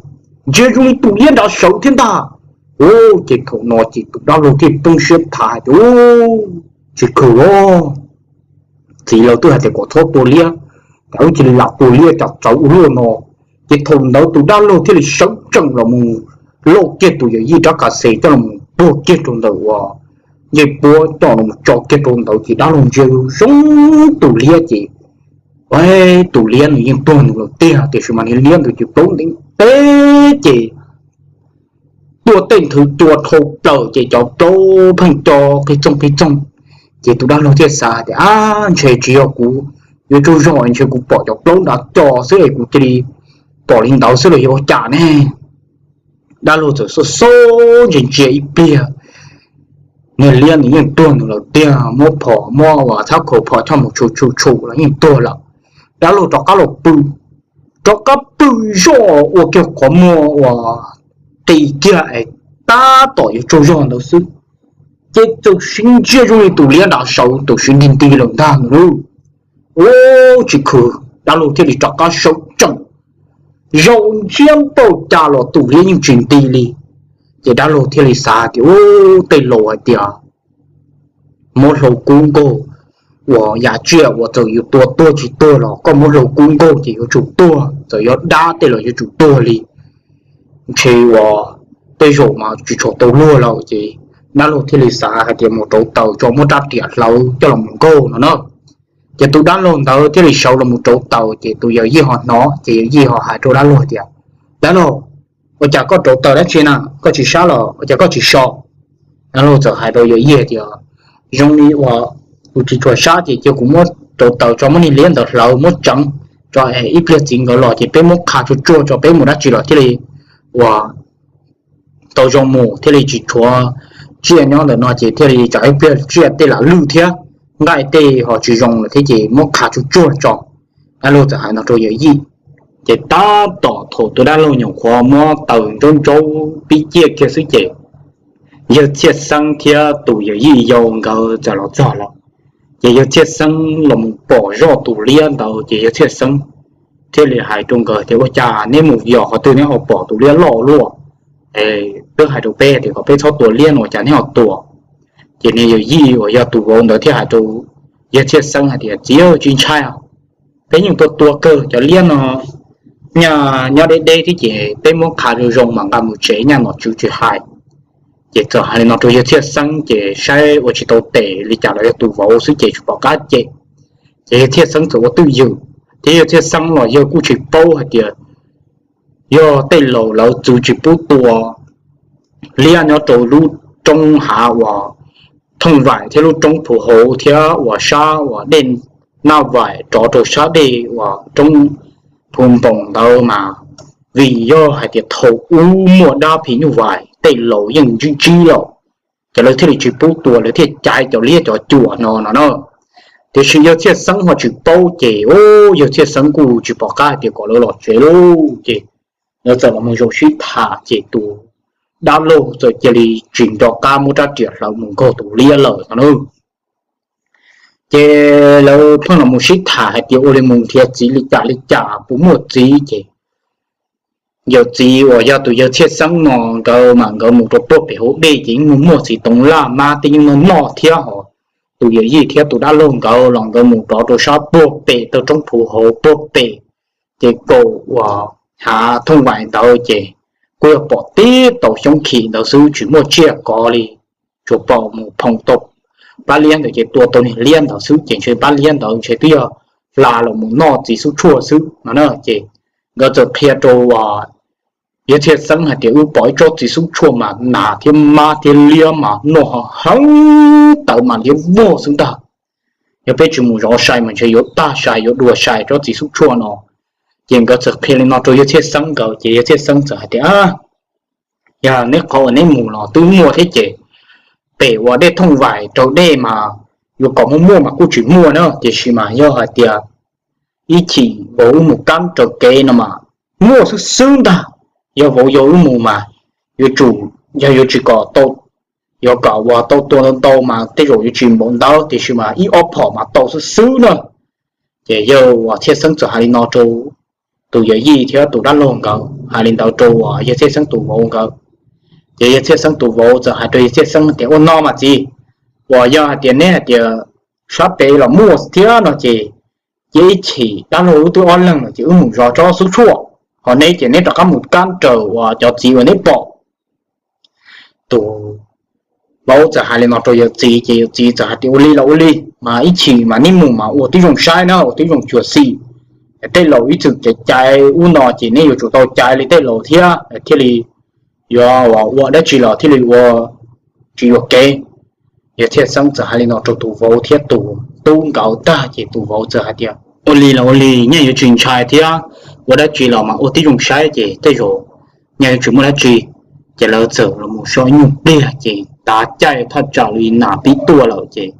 ntsia zoo li tus liab nrad sawv thiab ntag. Ces thaum no ces tus dab laug thiaj poob siab nthav hais tias, Tsis khwm los, txiv lawv twb hais tias kom txhob tua liab, cas wb cia li lam tua liab cas txawv ua luaj no. Ces thaum ntawd tus dab laug thiaj li sawv tsees los mus lauj kiag tus yawm yij rab kav xes coj los puag kiag rau ntawm uas ncej puab coj los tso kiag rau ntawd ces dab laug ntsia zoo tus liab ces tus liab nws yeej tuag nws lawm tiag, tiam sis mas niag liab ntawd ces plaub ntev teb ces tuaj tej nthwv cua dhau plaws ces cov plaub pheej co qig txoog qig txoog. Ces tus dab laug thiaj xav tias, Ab, ntshe tsis yog kuv yuav tsaug zog, ntshe kuv pom cov plaub nrad co xwb es kuv cia li pom li ntawd xwb los yog ua cas ne? Dab laug txawm xub xub ntsia ntsia ib pliag, niag liab nws yeej tuag nws lawm tiag, muab phom muab uas txhab khaus phom choj mus tshum tshum tshum los yeej tuag lawm. Dab laug rov qab los pw, rov qab pw zoj ua kiag qhov muag uas qis kiag es tab tom yuav tsaug zog ntawd xwb, ces txawm sib ntsia zoo li tus liab nrad sawv tau sib nti nti lawm ntag no lauj. Ub, tsis khwv, dab laug thiaj li rov qab sawv tsees, zaum ntsia npaum cas los tus liab yeej tsis nti li. Ces dab laug thiaj li xav tias, Ub, tej laus hais tias muab hlau kub nkaug uas yam tsiaj uas txawm yus tua tuag tsis tuag los koj muab hlua kub nkaug ces yuav tsum tuag, txawm yog dab tej los yuav tsum tuag li. Ntshe uas tej zaum mas tsis tshua tau luag lawm ces dab laug thiaj li xav hais tias mus rauv taws tso muab rab riam hlawv coj los mus nkaug no na. Ces tus dab laug ntawd thiaj li sawv los mus rauv taws ces tus yawm yij ho hnov ces yawm yij ho hais rau dab laug tias, Dab laug, ua cas koj rauv taws dab tsi na, koj tsis sab los ua cas koj tsis so? Dab laug txawm hais rau yawm yij tias, Zoo li uas kuv tsis tshua sab ces cia kuv muab rauv taws tso muab niag liab ntawd hlawv muab tseev tso es ib pliag txiv nkawd los ces peb muab qha tsuag tsuag tso peb mus dab tsi los thiaj li uas tau zoo mus thiaj li tsis tshuav tsiaj nyob ntawm no ces thiaj li tsam ib pliag tsiaj tej lam lwj thiab nqaij tej ho tsis zoo lawm thiab ces muab qha tsuag tsuag tso. Dab laug txawm hais no rau yawm yij. Ces tab tom thaum tus dab laug nyuam qhuav muab taws ntsaub ntsaub pib ciaj kiag xwb ces yawg Txhiaj Xeeb thiab tus yawm yij yau nkawd txawm los txog lawm. Ces yawg Txhiaj Xeeb los mus pom zoj tus liab ntawd ces yawg Txhiaj Xeeb thiaj li hais rau nkawd tias, Ua cas neb mus yos qhov twg neb ho pom tus liab loj luaj? Twb hais rau peb tias kom peb txhob tua liab no ua cas neb ho tua? Ces niag yawm yij uas yog tus vauv ntawd thiaj hais rau yawg Txhiaj Xeeb hais tias, Txiv, tsis ntshai os, peb yeej tua tua kawg cov liab no, nyaj nyob deb deb thiab ces peb muab qha zoo zoo mas nqa mus tsev nyaj nom tswv tsis hais. Ces txawm hais li no rau yawg Txhiaj Xeeb ces saib ua tsis tau tes li cas los yog tus vauv xwb ces tsis pom qab cem. Ces yawg Txhiaj Xeeb txawm ua twj ywm, thiab yawg Txhiaj Xeeb los yawg kuj tsis paub hais tias yog tej laus lawv txwv tsis pub tua liab nyob rau lub roob hav uas Thooj Vaim thiab lub roob Phu Hauv thiab uas sab uas dej Naj Vaim rov rau sab dej uas roob Phu Npoos ntawd mas, vim yog hais tias thaum ub muaj dab phim nyuj vais tej laus yeej ntsib ntsib lawm, ces lawv thiaj li tsis pub tua, lawv thiaj caiv cov liab cov cuam no no na. Tiam sis yawg Txhiaj Xeeb ho tsis paub ces, o, yawg Txhiaj Xeeb kuj tsis pom qab hais tias kom lawv los tsev lauj. Ces lawv txawm los mus zaum sib tham ces tus dab laug txawm cia li tsis nco qab muab rab riam hlawv mus nkaug tus liab lawm no na. Ces lawv pheej los mus sib tham hais tias ua li mus nrhiav txiv li cas li cas puas muaj txiv ces yawm txiv uas yog tus yawg Txhiaj Xeeb no nkawd mas nkawd mus rau puag pem hauv dej ces yeej muaj muaj txiv toov laj mab tej yeej noj noj thiab hos. Tus yawm yij thiab tus dab laug nkawd los nkawd mus rov rau sab puag pem taw roob Phu Hauv puag pem ces kaum uas hav Thooj Vaim ntawd ces kuj yog pom tib tau xyoob khim ntawd xwb tsis muaj tsiaj kov li, tsuas pom mus phoom tau pab liab ntawd ces tua tau niag liab ntawd xwb ces ntshe pab liab ntawd ntshe twb yog hla los mus noj txiv xub tshuaj xwb no na. Ces nkawd txawm qhia rau yawg Txhiaj Xeeb hais tias wb pom ib tsob txiv xub tshuaj mas nas thiab mab thiab liab mas noj heev tawv mas liab muag xwb ntag. Yog peb tsis mus zov sai mas ntshe yuav tag sai yuav dua sai tsob txiv xub tshuaj no. Ces nkawd txawm qhia li no rau yawg Txhiaj Xeeb nkawd ces yawg Txhiaj Xeeb txawm hais tias, Yog neb qhov uas neb mus los twb muaj thiab ces pem uas dej Thooj Vaim raws dej mas yuav kom muaj muaj mas kuj tsis muaj na, tiam sis mas yog hais tias ib chim vauv wb mus kab raws kev no mas muaj xwb xwb ntag. Yog vauv yau wb mus mas yuav tsum, yog yuav tsis kom tau, yuav kom uas tau tua ntau ntau mas tej zaum yuav tsis npaum ntawd tiam sis mas ib ob phom mas tau xwb xwb na. Ces yawg uas Txhiaj Xeeb txawm hais li no rau tus yawm yij thiab tus dab laug nkawd, hais li ntawd rau uas yawg Txhiaj Xeeb tus vauv nkawd. Ces yawg Txhiaj Xeeb tus vauv txawm hais rau yawg Txhiaj Xeeb tias, Ua no mas txiv, uas yog hais tias neb hais tias sab pem los muaj thiab no ces cia ib chim dab laug wb twb ob leeg lawm ces wb mus zov tsob xub tshuaj, ho neb ces neb rov qab mus kab raws uas cov txiv uas neb pom. Tus vauv txawm hais li no rau yawm txiv ces yawm txiv txawm hais tias, Ua li los ua li, mas ib chim mas neb mus mas ua tib zoo saib na, ua tib zoo xyuam xim. Tej laus ib txwm caiv caiv ub no ces neb yuav tsum tau caiv li tej laus thiab thiaj li yuav ua dab tsi los thiaj li ua tsis yuam kev. Yawg Txhiaj Xeeb txawm hais li no rau tus vauv thiab tus tub nkawd tag ces tus vauv txawm hais tias, Ua li los ua li, nyaj yuav tsis ntshai thiab, ua dab tsi los mas ua tib zoo saib ces tej zaum nyaj yuav tsis muaj dab tsi. Ces lawv txawm los mus so ib nyuag pliag ces tav caij thaj tsam li nas pib tuaj lawm ces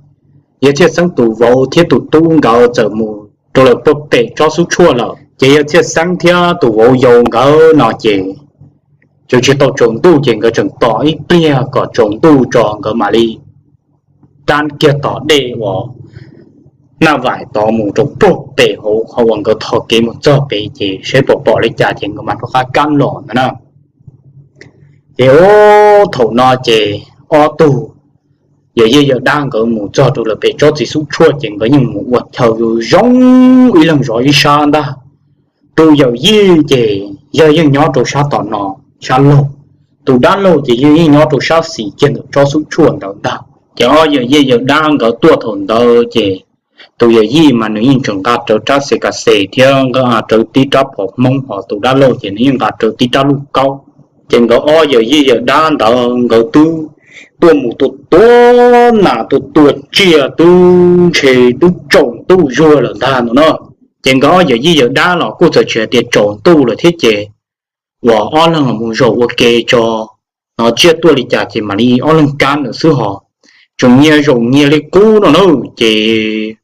yawg Txhiaj Xeeb tus vauv thiab tus tub nkawd txawm mus rau lawm puag pem tsob xub tshuaj lawm. Ces yawg Txhiaj Xeeb thiab tus vauv yau nkawd no ces tseem tsis tau tsaus ntuj ces nkawd tseem tos ib pliag kom tsaus ntuj tso nkawd mam li kab kiag tom dej uas Naj Vaim tod mus rau puag pem hauv qhov uas nkawd tho kev mus txog pem ces saib puas pom li cas ces nkawd mam rov qab kab los ntawd na. Ces ub, thaum no ces ob tug yawm yij yawm dab nkawd mus txog rau lawm pem tsob txiv xub tshuaj ces nkawd yeej mus ua chaw zoo ib leeg zov ib sab ntag. Tus yawm yij ces yawg yeej nyob rau sab tom no, sab laug, tus dab laug ces yawg yeej nyob rau sab xis kiag ntawm tsob xub tshuaj ntawd ntag. Ces ob yawm yij yawm dab nkawd tuaj thaum ntawd ces tus yawm yij mas nws yeej tseem nqa rawv rab xes kas xes thiab nqa rawv tib rab phom hmoob, hos tus dab laug ces nws yeej nqa rawv tib rab luj kaub. Ces nkawd ob yawm yij yawm dab ntawd nkawd twb tuaj mus tua tua nas tua tua tsiaj twb ntshe twb tsaus ntuj zuag lawm ntag no na. Ces nkawd ob yawm yij yawm dab los kuj txawm tsis hais tias tsaus ntuj lawm thiab ces uas ob leeg los mus zaum ua ke tso, hnov tsiaj tuaj li cas ces mam li ob leeg kab ntawd xwb hos. Tseem nyias zaum nyias li qub no na, ces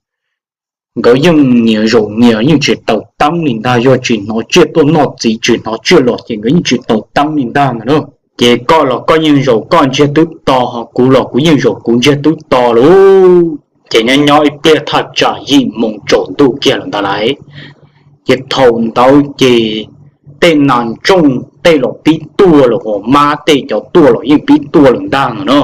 nkawd yeej nyias zaum nyias yeej tsis taus teeb li ntag, yog tsis hnov tsiaj tuaj noj txiv tsis hnov tsiaj los ces nkawd yeej tsis taus teeb li ntag no na. Ces koj los koj yeej zaum koj ntsiag twb to, hos kuv los kuv yeej zaum kuv ntsiag twb to lauj. Ces nyob nyob ib pliag thaj tsam yim moo tsaus ntuj kiag lawm ntag lauj. Ces thaum ntawd ces tej nas ntsooj tej los pib tuaj lawm, hos mab tej cov tuaj los yeej pib tuaj lawm ntag no na.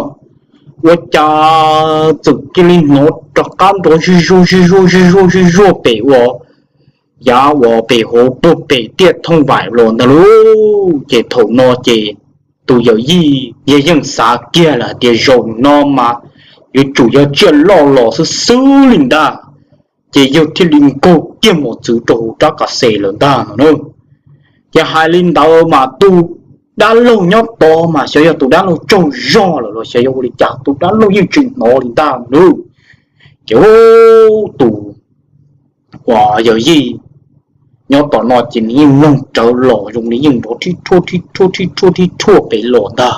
Ua cas txawm cia li hnov rov qab nrov zig zuag zig zuag zig zuag zig zuag pem ua, yav uas pem hauv puag pem tiaj thooj vaim los ntag lauj. Ces thaum no ces tus yawm yij yawg yeej xav kiag lawm hais tias zaum no mas yuav tsum yog tsiaj loj los xwb xwb li ntag. Ces yawg thiaj li nkaug kiag mos txwv rau hauv rab kas xes lawm ntag no na. Ces hais li ntawd mas tus dab laug nyob tod mas xyov yog tus dab laug tsaug zog lawm los xyov yog ua li cas tus dab laug yeej tsis hnov li ntag no na. Ces tus uas yawm yij nyob tom no ces nws yeej mloog rawv los zoo li yeej nrov rhib rhuaj rhib rhuaj rhib rhuaj rhib rhuaj pem los ntag.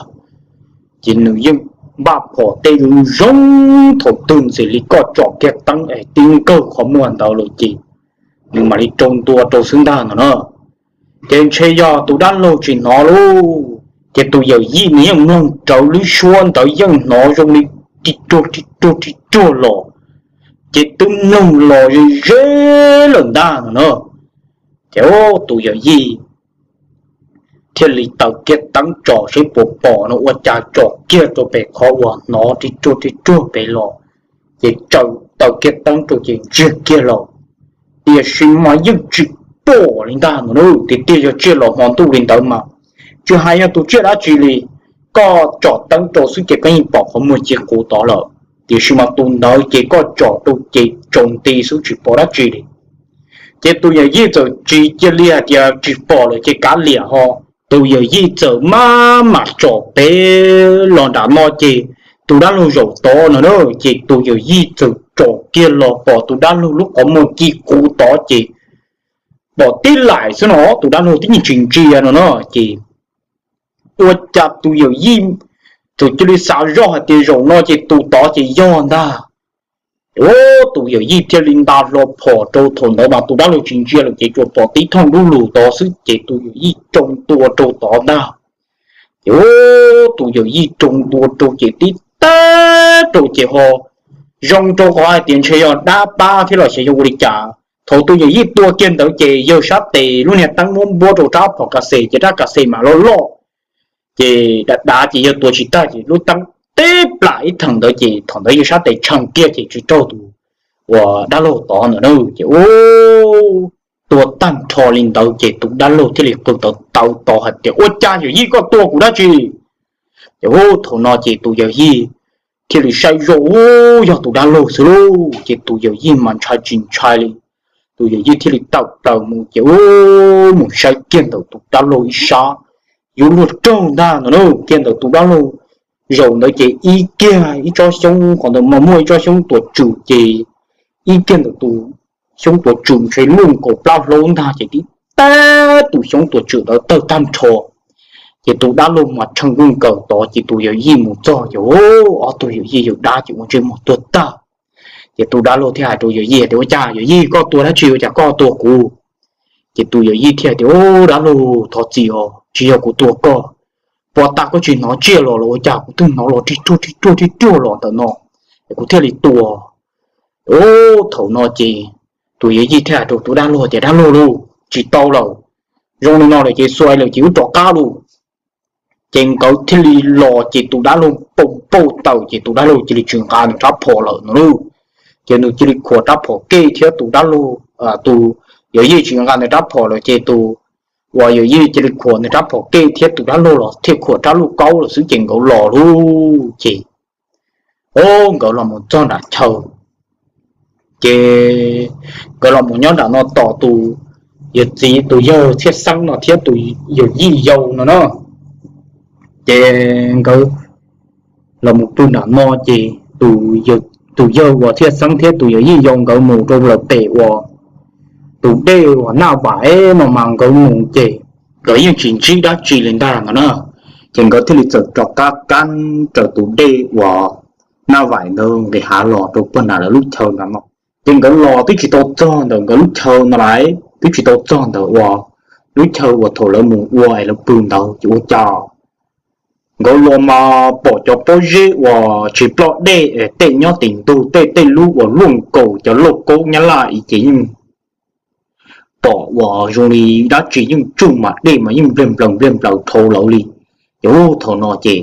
Ces nws yeej npaj phom tej zoo zoo, thaum twg ntxim li koj tsom kiag teeb es tib nkawg qhov muag ntawd lawm ces nws mam li rau ntua rau xwb ntag no na. Ces ntshe yog tus dab laug tsis hnov lauj. Ces tus yawm yij nws yeej mloog rawv lub suab ntawd yeej hnov zoo li ri ruag ri ruag ri ruag los, ces twb mloog los ze ze lawm ntag no na. Ces tus yawm yij thiaj li taws kiag teeb tsom seb puas pom no, ua cas tsom kiag rau pem qhov uas hnov ri ruag ri ruag pem los, ces taws kiag teeb rau ces ntsiag kiag los, tiam sis mas yeej tsis pom li ntag no na. Tiag tiag yog tsiaj los hmo ntuj li ntawd mas tsis hais yog tus tsiaj dab tsi li, koj tsom teeb rau xwb ces koj yeej pom qhov muag ci qus tod lawm. Tiam sis mas tus ntawd ces koj tsom rau ces tsaus nti xwb tsis pom dab tsi li. Ces tus yawm yij txawm tsis cia li hais tias tsis pom lawm ces kav liam ho. Tus yawm yij txawm maj mam tsom pem los nram no ces tus dab laug zaum tod no na. Ces tus yawm yij txawm tsom kiag los pom tus dab laug lub qhov muag ci qus tod ces pom tib laim xwb no, tus dab laug twb yeej tsis ntsia no na. Ces ua cas tus yawm yij txawm cia li xav zoj hais tias zaum no ces tus tod ces yog ntag. Tus yawm yij thiaj li nta hlo phom rau, thaum ntawd mas tus dab laug tsis ntsia lawm ces tsuas pom tib thooj dub lug tod xwb ces tus yawm yij rau ntua rau tod ntag. Ces tus yawm yij rau ntua rau ces tib tag rau ces ho zoo rau qhov hais tias ntshe yog dab pab thiab los xyov yog ua li cas. Thaum tus yawm yij tua kiag ntawd ces yawg sab tes lub niag teeb muab npuab rau rab phom kas xes ces rab kas xes mas loj loj, ces dav dav ces yawg tua tsis tag ces lub teeb teb plam ib theem ntawd ces thaum ntawd yawg sab tes tshee kiag ces tsis raug tus uas dab laug tod ntawd na. Ces tua tag nrho li ntawd ces tus dab laug thiaj li qw tawv tawv tod hais tias ua cas yawm yij koj tua kuv dab tsi? Ces thaum no ces tus yawm yij thiaj li saib zoj, u, yog tus dab laug xwb lauj. Ces tus yawm yij mas ntshai tsis ntshai li, tus yawm yij thiaj li tawm plaws mus ces u, mus saib kiag ntawm tus dab laug ib sab, yuav luag raug ntag no na. Kiag ntawm tus dab laug zaum ntawd ces ib kiag ib tsob xyoob, qhov ntawd mas muaj ib tsob xyoob tuam tswm ces ib kiag ntawm tus xyoob tuam tswm ntshe luj nkaus plab hlaub ntag ces tib tag tus xyoob tuam tswm ntawd tawg tag nrho. Ces tus dab laug mas tshee nkuj nkaws tod ces tus yawm yij mus txog ces ob tug yawm yij yawm dab ces ua ntsej muag tuag tag. Ces tus dab laug thiaj hais rau yawm yij tias ua cas yawm yij koj tua dab tsi ua cas koj tua kuv? Ces tus yawm yij thiaj tias u, dab laug thov txim os, tsis yog kuv tua koj, puas tas koj tsis hnov tsiaj los los ua cas kuv twb hnov los rig ruag rig ruag rig ruag los ntawm no es kuv thiaj li tua. U, thaum no ces tus yawm yij thiaj hais rau tus dab laug tias dab laug lauj, tsis tau lawm, zoo li no lawm ces xuas lawm ces wb rov qab lauj. Ces nkawd thiaj li los ces tus dab laug poob npauj taws ces tus dab laug cia li tsis nqa nws rab phom lawm no lauj. Ces nws cia li khuam rab phom kiag thiab tus dab laug, tus yawm yij tsis nqa nws rab phom lawm ces tus uas yawm yij cia li khuam nws rab phom kiag thiab tus dab laug los thiaj khuam rab lauj kaub lawm xwb ces nkawd los lauj. Ces o nkawd los mus txog nram chaw, ces nkawd los mus nyob nram no tos tus yawg txiv tus yawg Txhiaj Xeeb no thiab tus yawm yij yau no na. Ces nkawd los mus pw nram no ces tus yawg uas Txhiaj Xeeb thiab tus yawm yij yau nkawd mus rau lawm pem uas tus dej uas Naj Vaim no mas nkawd mus ces nkawd yeej tsis ntsib dab tsi li ntag no na. Ces nkawd thiaj li txawm rov qab kab raws tus dej uas Naj Vaim ntawd nqis hav los rau puag nram lawv lub chaw nram no. Ces nkawd los twb tsis tau txog ntawm nkawd lub chaw no lawm, twb tsis tau txog ntawm uas lub chaw uas thaum lawv mus ua es lawv pw ntawd ces ua cas nkawd los mas pom cov pob zeb uas tsis ploj dej, tej nyob tim ntug tej, tej lub uas luaj nkaus cov lauj kaub nyab laj ib ces yeej pom uas zoo li dab tsi yeej tsuj mas dej mas yeej npliag nplaws npliag nplaws dhau lawv li. Ces thaum no ces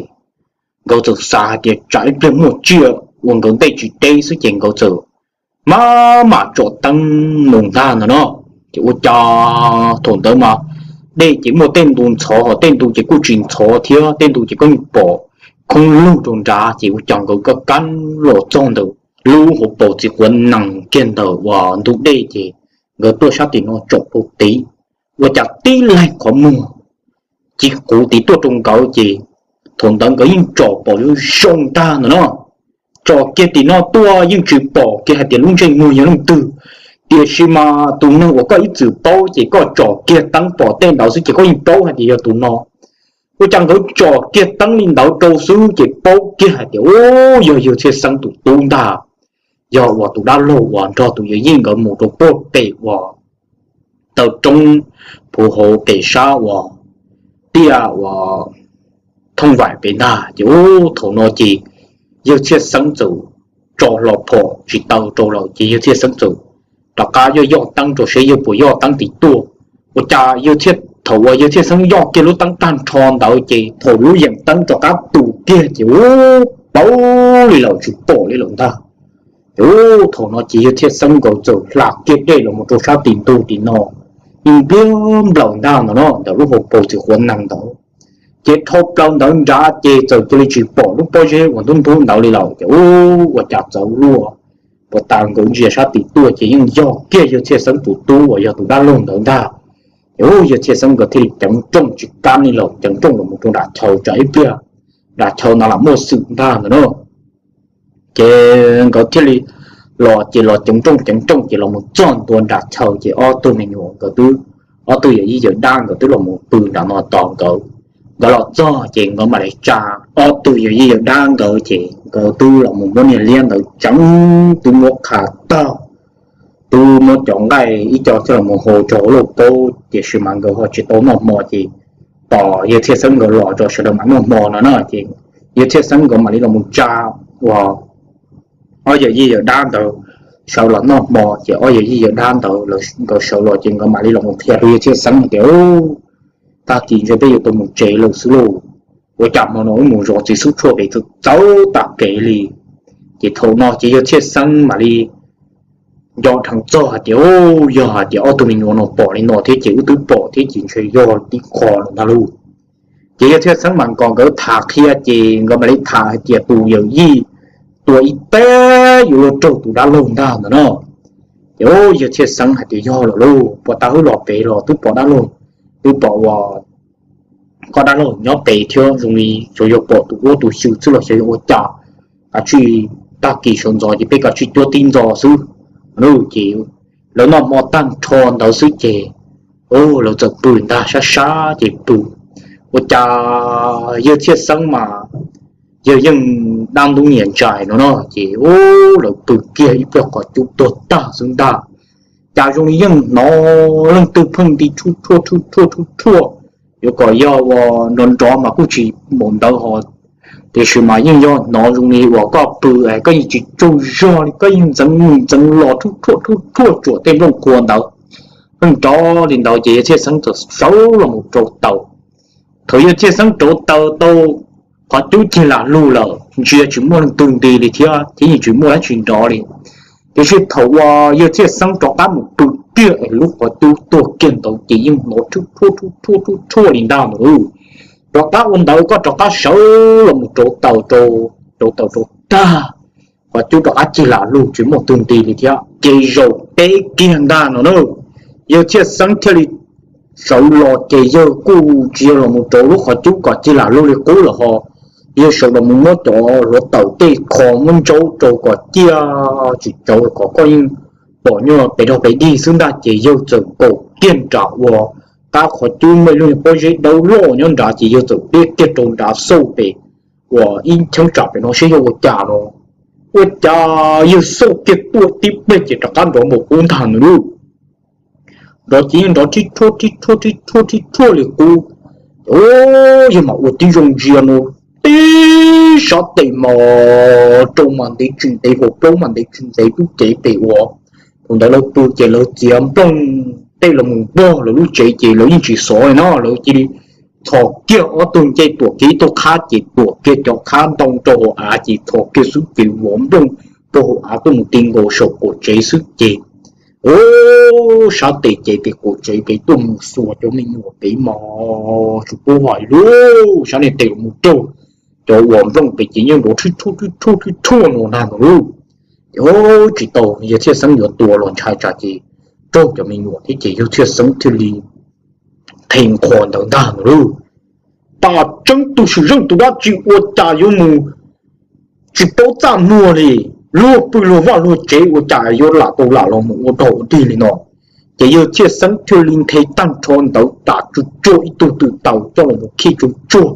nkawd txawm xav hais tias tsam ib pliag muaj tsiaj ua nkawd ntej tsis deb xwb ces nkawd txawm mam mam tsom teeb mus ntag ntag no. Ces ua cas thaum ntawd mas dej ces muaj tej ntu ntxhov ho tej ntu ces kuj tsis ntxhov thiab, tej ntu ces koj yeej pom khoob lug rau nrad. Ces ua cas nkawd kab kab los txog ntawm lub hauv paus txiv quav nees kiag ntawm uas ntug dej ces nkawd tuaj sab tim no tsom rau tid, ua cas tib leeg qhov muag ci quv tid tuaj rau nkawd ces thaum ntawd nkawd yeej tsom pom zoo zoo ntag ntag no. Tsom kiag tim no tuaj yeej tsis pom kiag hais tias lub ntsej muag yog leej twg, tiam sis mas tus neeg uas koj ib txwm paub ces koj tsom kiag teeb pom tej ntawd xwb ces koj yeej paub hais tias yog tus no. Ua cas nkawd tsom kiag teeb li ntawd rau xwb ces paub kiag hais tias u, yog yawg Txhiaj Xeeb tus tub ntag, yog uas tus dab laug uas nrog tus yawm yij nkawd mus rau puag pem uas taw roob puv hauv pem sab uas tiaj uas thooj vaim pem ntag. Ces u, thaum no ces yawg Txhiaj Xeeb txawm tso hlo phom tsis taw rau lawm ces yawg Txhiaj Xeeb txawm rov qab yoj yoj teeb rau seb yawg puas yoj teeb tim tuaj. Ua cas yawg Txhiaj, thaum uas yawg Txhiaj Xeeb yoj kiag lub teeb tag nrho ntawd ces thaum lub yeem teeb rov qab tu kiag ces u, paub li lawm tsis pom li lawm ntag. Ces u, thaum no ces yawg Txhiaj Xeeb nkawd txawm hla kiag dej los mus rau sab tim ntug tim no, yeej npliag nplaws ntag ntag no ntawm lub hauv paus txiv quav nees ntawd. Ces dhau plaws ntawd nrad ces txawm cia li tsis pom lub pob zeb uas ntub ntub ntawd li lawm ces u, ua cas txawv luaj. Puas tas nkawd ntsia sab tim tuaj ces yeej yog kiag yawg Txhiaj Xeeb tus tub uas yog tus dab laug ntawd ntag. Ces u, yawg Txhiaj Xeeb nkawd thiaj li ceev nrooj tsis kam li lawm, ceev nrooj los mus rau nram chaw tsam ib pliag nram chaw no lam muaj xwm ntag ntag no. Ces nkawd thiaj li los ces los ceev nrooj ceev nrooj ces los mus txog ntua nram chaw ces ob tug me nyuam nkawd twb, ob tug yawm yij yawm dab nkawd twb los mus pw nram no tos nkawd. Nkawd los txog ces nkawd mam li tsa ob tug yawm yij yawm dab nkawd ces nkawd twb los mus muab niag liab ntawd tseev, twb muab qha tag, twb muab cov nqaij ib co coj los mus hau rau hauv lauj kaub, tiam sis mas nkawd ho tsis tau noj hmo ces tos yawg Txhiaj Xeeb nkawd los rau sawv daws mam noj hmo no na. Ces yawg Txhiaj Xeeb nkawd mam li los mus tsa uas ob yawm yij yawm dab ntawd sawv los noj hmo ces ob yawm yij yawm dab ntawd nkawd sawv los ces nkawd mam li los mus qhia rau yawg Txhiaj Xeeb tias, Tag kis ntshe peb yuav tau mus tsev lawm xwb lauj. Ua cas hmo no wb mus zov txiv xub tshuaj pem txawv txawv tas kev li. Ces thaum no ces yawg Txhiaj Xeeb mam li nco dheev txog hais tias, Yog hais tias ob tug me nyuam no pom li no thiab ces wb twb pom thiab ces ntshe yog tib qho lawm ntag lauj. Ces yawg Txhiaj Xeeb mas nkaus nkawd tham qhia ces nkawd mam li tham hais tias tus yawm yij tua ib teg yuav luag raug tus dab laug ntag ntag no. Ces yawg Txhiaj Xeeb hais tias, Yog lawm lauj, puas tas wb los pem los twb pom dab laug, twb pom uas koj dab laug nyob pem thiab zoo li xyov yog pom tus ub tus xyw xwb los xyov yog ua cas. Kav tsij tag kis sawv ntxov ces peb kav tsij cuab tib ntxo xwb. Ces lawv noj hmo tag nrho ntawd xwb ces lawv txawm pw ntag, sab sab ces pw. Ua cas yawg Txhiaj Xeeb mas yawg yeej dab ntub nyiam ntsais no no ces lawv pw kiag ib pliag qhov cub tuag tag xwb ntag. Cas zoo li yeej hnov leej twg pheej nti rhuj rhuaj rhuj rhuaj rhuj rhuaj, yuav kom yog uas nrov nrov mas kuj tsis npaum ntawd ho, tiam sis mas yeej yog hnov zoo li uas koj pw es koj yeej tsis tsaug zog li, koj yeej ntxeev mus ntxeev los rhuj rhuaj rhuj rhuaj tsuam tej nplooj qhuav ntawd. Pheej nrov li ntawd ces yawg Txhiaj Xeeb txawm sawv los mus rau taws. Thaum yawg Txhiaj Xeeb rauv taws tau qhov cub cig lam lug lawm, ntsia tsis muaj leej twg nti li thiab, thiab yeej tsis muaj dab tsi nrov li. Tiam sis thaum uas yawg Txhiaj Xeeb rov qab mus pw kiag es lub qhov cub tuag kiag ntawd ces yeej hnov rhuaj rhuaj rhuaj rhuaj li ntag no. Rov qab ua ntawd koj rov qab sawv los mus rauv taws rau, rauv taws rau tag, qhov cub rov qab cig lam lug tsis muaj twg nti li thiab ces zaum peb kiag ntag no na. Yawg Txhiaj Xeeb thiaj li sawv los ces yawg kuj tsis yog los mus rauv lub qhov cub kom cig lam lug li qub lawm ho, yawg sawv los mus muab cov hluav taws tej kho muab ntsaub rau kom ciaj tsis tsawv kom koj yeej pom nyuag pes rog pes dig xwb ntag ces yawg txawm nkaum kiag nram uas qab qhov cub muaj ib lub pob zeb dawb loj nyob nrad ces yawg txawm pliab kiag rau nrad xauj pem uas ib cheeb tsam pem no seb yog ua cas no. Ua cas yawg xauj kiag tuaj tib pliag ces rov qab nrov npaum qub ntag no lauj. Nrov ces yeej nrov rhib rhuaj rhib rhuaj rhib rhuaj rhib rhuaj li qub. Yawg mam ua tib zoo ntsia no, tib sab tes mas rau mas ntev tsis ntev, hauv plaub mas ntev tsis ntev lub cev pem uas thaum ntawd lawv pw ces lawv txiav nplooj tej los mus npog lawv lub tsev ces lawv yeej tsis xov li no, lawv cia li txhos kiag ob tug ncej tuam kiag ib tug qhab ces tuam kiag cov qhab ntoo rau hauv av ces txhos kiag xwb ces vov nplooj rau hauv av tuaj mus ti nkaus saum qaum tsev xwb ces, o, sab tes ces pem qaum tsev pem tuaj mus xuas cov me nyuam pem mos tsis pub hais lub sab niag tes los mus raug cov uas nplooj pem ces yeej nrov rhib rhuaj rhib rhuaj rhib rhuaj no ntag no lauj. Ces tsis tau, yawg Txhiaj Xeeb yuav tua los ntshai tsam ces raug cov me nyuam thiab ces yawg Txhiaj Xeeb thiaj li qhia qhov ntawd ntag no lauj. Pam tseeb tus swm zeej tus dab tsi ua cas yuav mus tsis paub txaj muag li, luag pw luag vaj luag tsev ua cas yuav lam tau lam los mus ua dog ua dig li no. Ces yawg Txhiaj Xeeb thiaj li nthe tag nrho ntawd tas tsuj tsuag ib tug twm taws coj los mus khij tsuj tsuag,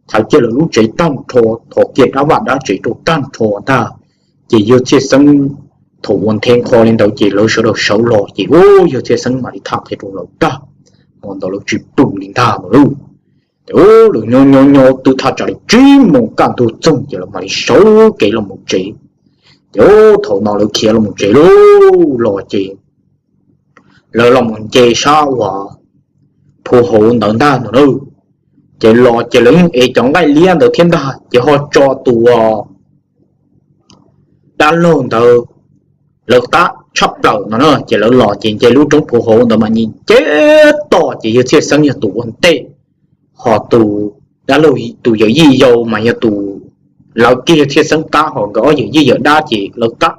thaiv kiag lawv lub tsev tag nrho, thov kiag dab vaj dab tsev rau tag nrho ntag. Ces yawg Txhiaj Xeeb thaum uas nthe qhov li ntawd ces lawv sawv daws sawv los ces yawg Txhiaj Xeeb mam li tham qhia rau lawv tag, hmo ntawd lawv tsis pw li ntag no lauj. Ces lawv nyob nyob nyob twb thaj tsam li tsib moos kaj ntug txoog ces lawv mam li sawv kev los mus tsev. Ces thaum no lawv khiav los mus tsev lauj, los ces lawv los mus nce sab uas phu hauv ntawd ntag no na. Ces los ces lawv yeej ev cov nqaij liab ntawd thiab ntag ces ho tso tus dab laug ntawd lawv qab tshaj plaws no na. Ces lawv los ces nce lub roob phu hauv ntawd mas nce nce toj ces yawg Txhiaj Xeeb yog tus ua ntej, ho tus dab laug tus yawm yij yau mas yog tus lawv kiag yawg Txhiaj Xeeb qab, ho nkawd ob yawm yij yawm dab ces lawv qab,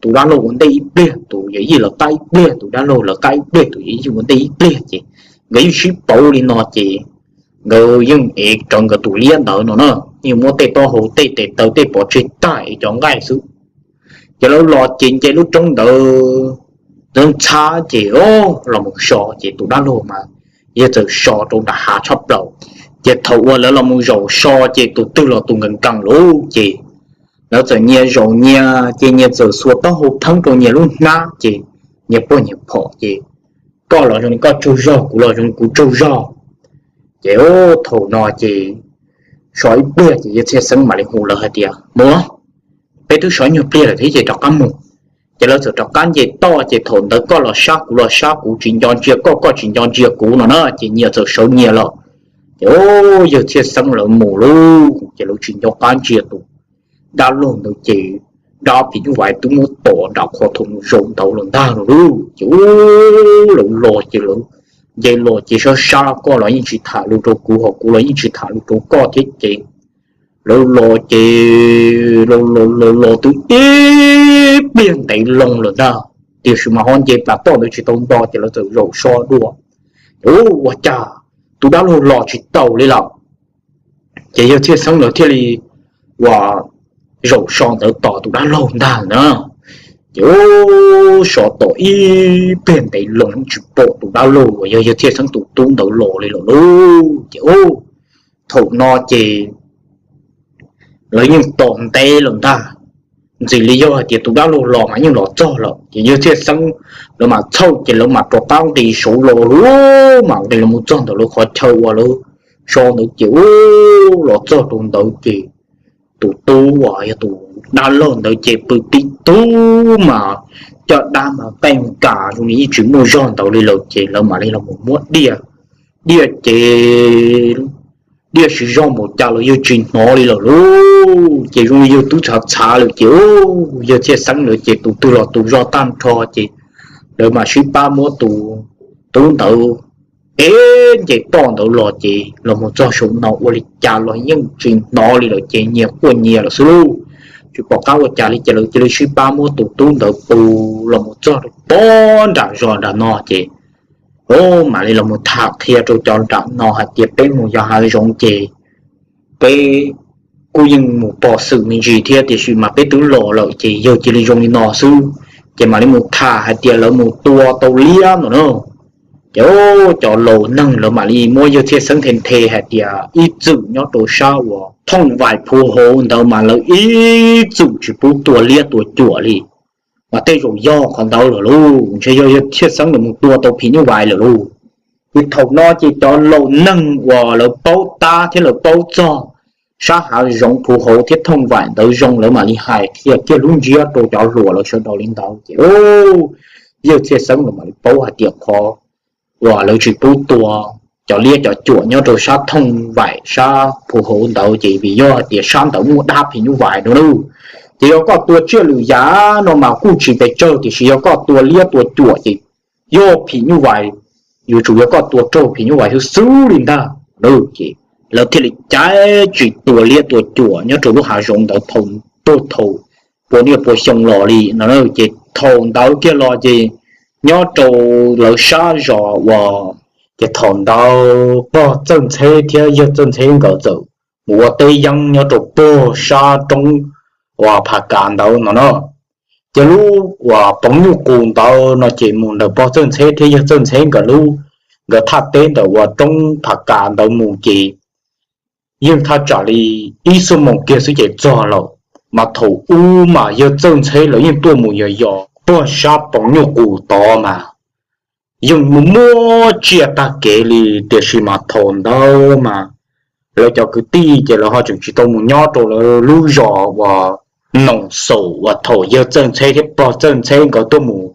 tus dab laug ua ntej ib pliag, tus yawm yij lawv qab ib pliag, tus dab laug lawv qab ib pliag, tus yawm yij ua ntej ib pliag ces nkawd yeej sib pauv li no ces nkawd yeej ev rawv nkawd tus liab ntawd no na, yeej muab tej taub hau tej tes taw tej pov tseg tag ev cov nqaij xwb. Ces lawv los ces nce lub roob ntawd ntxhab ntxhab ces los mus so ces tus dab laug mas yawg txawm so rau nram hav tshaj plaws. Ces thaum uas lawv los mus zaum so ces tus twg los tus nkees nkees lauj ces lawv txawm nyias zaum nyias ces nyias txawm xuas taub hau pheeb rau nyias lub hnab ces nyias puag nyias phom ces koj los zoo li koj tsaug zog, kuv los zoo li kuv tsaug zog. Ces thaum no ces so ib pliag ces yawg Txhiaj Xeeb mam li hu lawv hais tias, Mus, peb twb so ib nyuag pliag lawm thiab ces rov qab mus. Ces lawv txawm rov qab nce toj ces thaum ntawd koj los sab kuv los sab, kuv tsis nco ntsia koj, koj tsis nco ntsia kuv no na ces nyias txawm sawv nyias lawm. Ces yawg Txhiaj Xeeb lawv mus lauj ces lawv tsis nco qab ntsia tus dab laug ntawd ces dab phim nyuj vais twb muab tom nram qhov thaum mus zaum ntawd los ntag no lauj. Ces lawv los ces lawv nce los ces sab sab, koj los yeej tsis tham lus rau kuv ho kuv los yeej tsis tham lus rau koj thiab ces lawv los ces los los los los twb ib pliag ntev loo lawm ntag, tiam sis mas ho nce plas toj ntawd tsis tau nto ces lawv txawm zaum so dua. Ces ua cas tus dab laug los tsis tau li lawm. Ces yawg Txhiaj Xeeb lawv thiaj li uas zaum so ntawd tos tus dab laug ntag na. Ces so tom ib pliag ntev loo tsis pom tus dab laug uas yog yawg Txhiaj Xeeb tus tub ntawd los li lawm lauj. Ces thaum no ces lawv yeej tos ntev lawm ntag, ntxim li yog hais tias tus dab laug los mas yeej los txog lawm. Ces yawg Txhiaj Xeeb lawv mam txhawj ces lawv mam rov qab nqis saud los lauj, mam nqis los mus txog ntawm lawv qhov chaw uas lawv so ntawd ces ub los txog rau ntawd ces tus tub uas yog tus dab laug ntawd ces pw tib tug mas caj dab mas qeej kas zoo li yeej tsis muaj zog ntawd li lawm ces lawv mam li los mus muab diaj, diaj ces diaj siv zog mus cas los yawg tsis hnov li lawm lauj. Ces zoo li yawg twb txhav txhav lawm ces yawg Txhiaj Xeeb lawv ces tus twg los tus zog tag nrho ces lawv mam sib pab muab tus tub ntawd ev nce toj ntawd los ces los mus txog saum no ua li cas los yeej tsis hnov li lawm ces nyias quaj nyias lawm xwb lauj. Tsis pom qab ua cas li ces lawv cia li sib pab muab tus tub ntawd pus los mus txog rau pob nram zos nram no ces mam li los mus tham qhia rau cov nram no hais tias peb mus yos hav zoov ces peb kuj yeej mus pom xwm me ntsis thiab tiam sis mas peb twb los lawm ces yawg cia li zoo li no xwb. Ces mam li mus tham hais tias lawv mus tua tau liab no na. Ces cov laus neeg lawv mam li muab yawg Txhiaj Xeeb nthe nthe hais tias ib txwm nyob rau sab uas thooj vaim phuv hauv ntawd mas lawv ib txwm tsis pub tua liab tua cuam li. Mas tej zaum yog qhov ntawd lawm lauj, ntshe yog yawg Txhiaj Xeeb lawv mus tua tau phim nyuj vais lawm lauj. Ces thaum no ces cov laus neeg uas lawv paub tab thiab lawv paub txog sab hav zoov phuv hauv thiab thooj vaim ntawd zoo lawv mam li hais qhia kiag lub ntsiab rau cov hluas lawv sawv daws li ntawd ces yawg Txhiaj Xeeb lawv mam li paub hais tias qhov uas lawv tsis pub tua cov liab cov cuam nyob rau sab thooj vaim sab phuv hauv ntawd ces vim yog hais tias sab ntawd muaj dab phim nyuj vais no lauj. Ces yog koj tua tsiaj lwm yam no mas kuj tsis pes tsawg tiam sis yog koj tua liab tua cuam ces yog phim nyuj vais, yuav tsum yog koj tua raug phim nyuj vais xwb xwb li ntag. Ces lawv thiaj li caiv tsis tua liab tua cuam nyob rau lub hav zoov ntawd thaum puag thaum puas niaj puas xyoo los li no. Ces thaum ntawd kiag los ces nyob rau lawv sab zos uas, ces thaum ntawd pog Txawj Ntxheb thiab yawg Txawj Ntxheb nkawd txawm mus ua teb yeeb nyob rau puag sab roob uas Phas Kas ntawd no na. Ces lub uas poov nyuj qus ntawd no ces mus ntawm pog Txawj Ntxheb thiab yawg Txawj Ntxheb nkawd lub, nkawd thaj teb ntawm uas roob Phas Kas ntawd mus ces yeej thaj tsam li ib xuab moos kiag xwb ces txog lawm. Mas thaum ub mas yawg Txawj Ntxheb lawv yeej tuaj mus yos yos puag sab poov nyuj qus tod mas yeej muaj muaj tsiaj tag kev li, tiam sis mas thaum ntawd mas lawv cov kwv tij ces lawv ho tseem tsis tau mus nyob rau lawv lub zos uas Noom Xaum uas thaum yawg Txawj Ntxheb thiab pog Txawj Ntxheb nkawd tuaj mus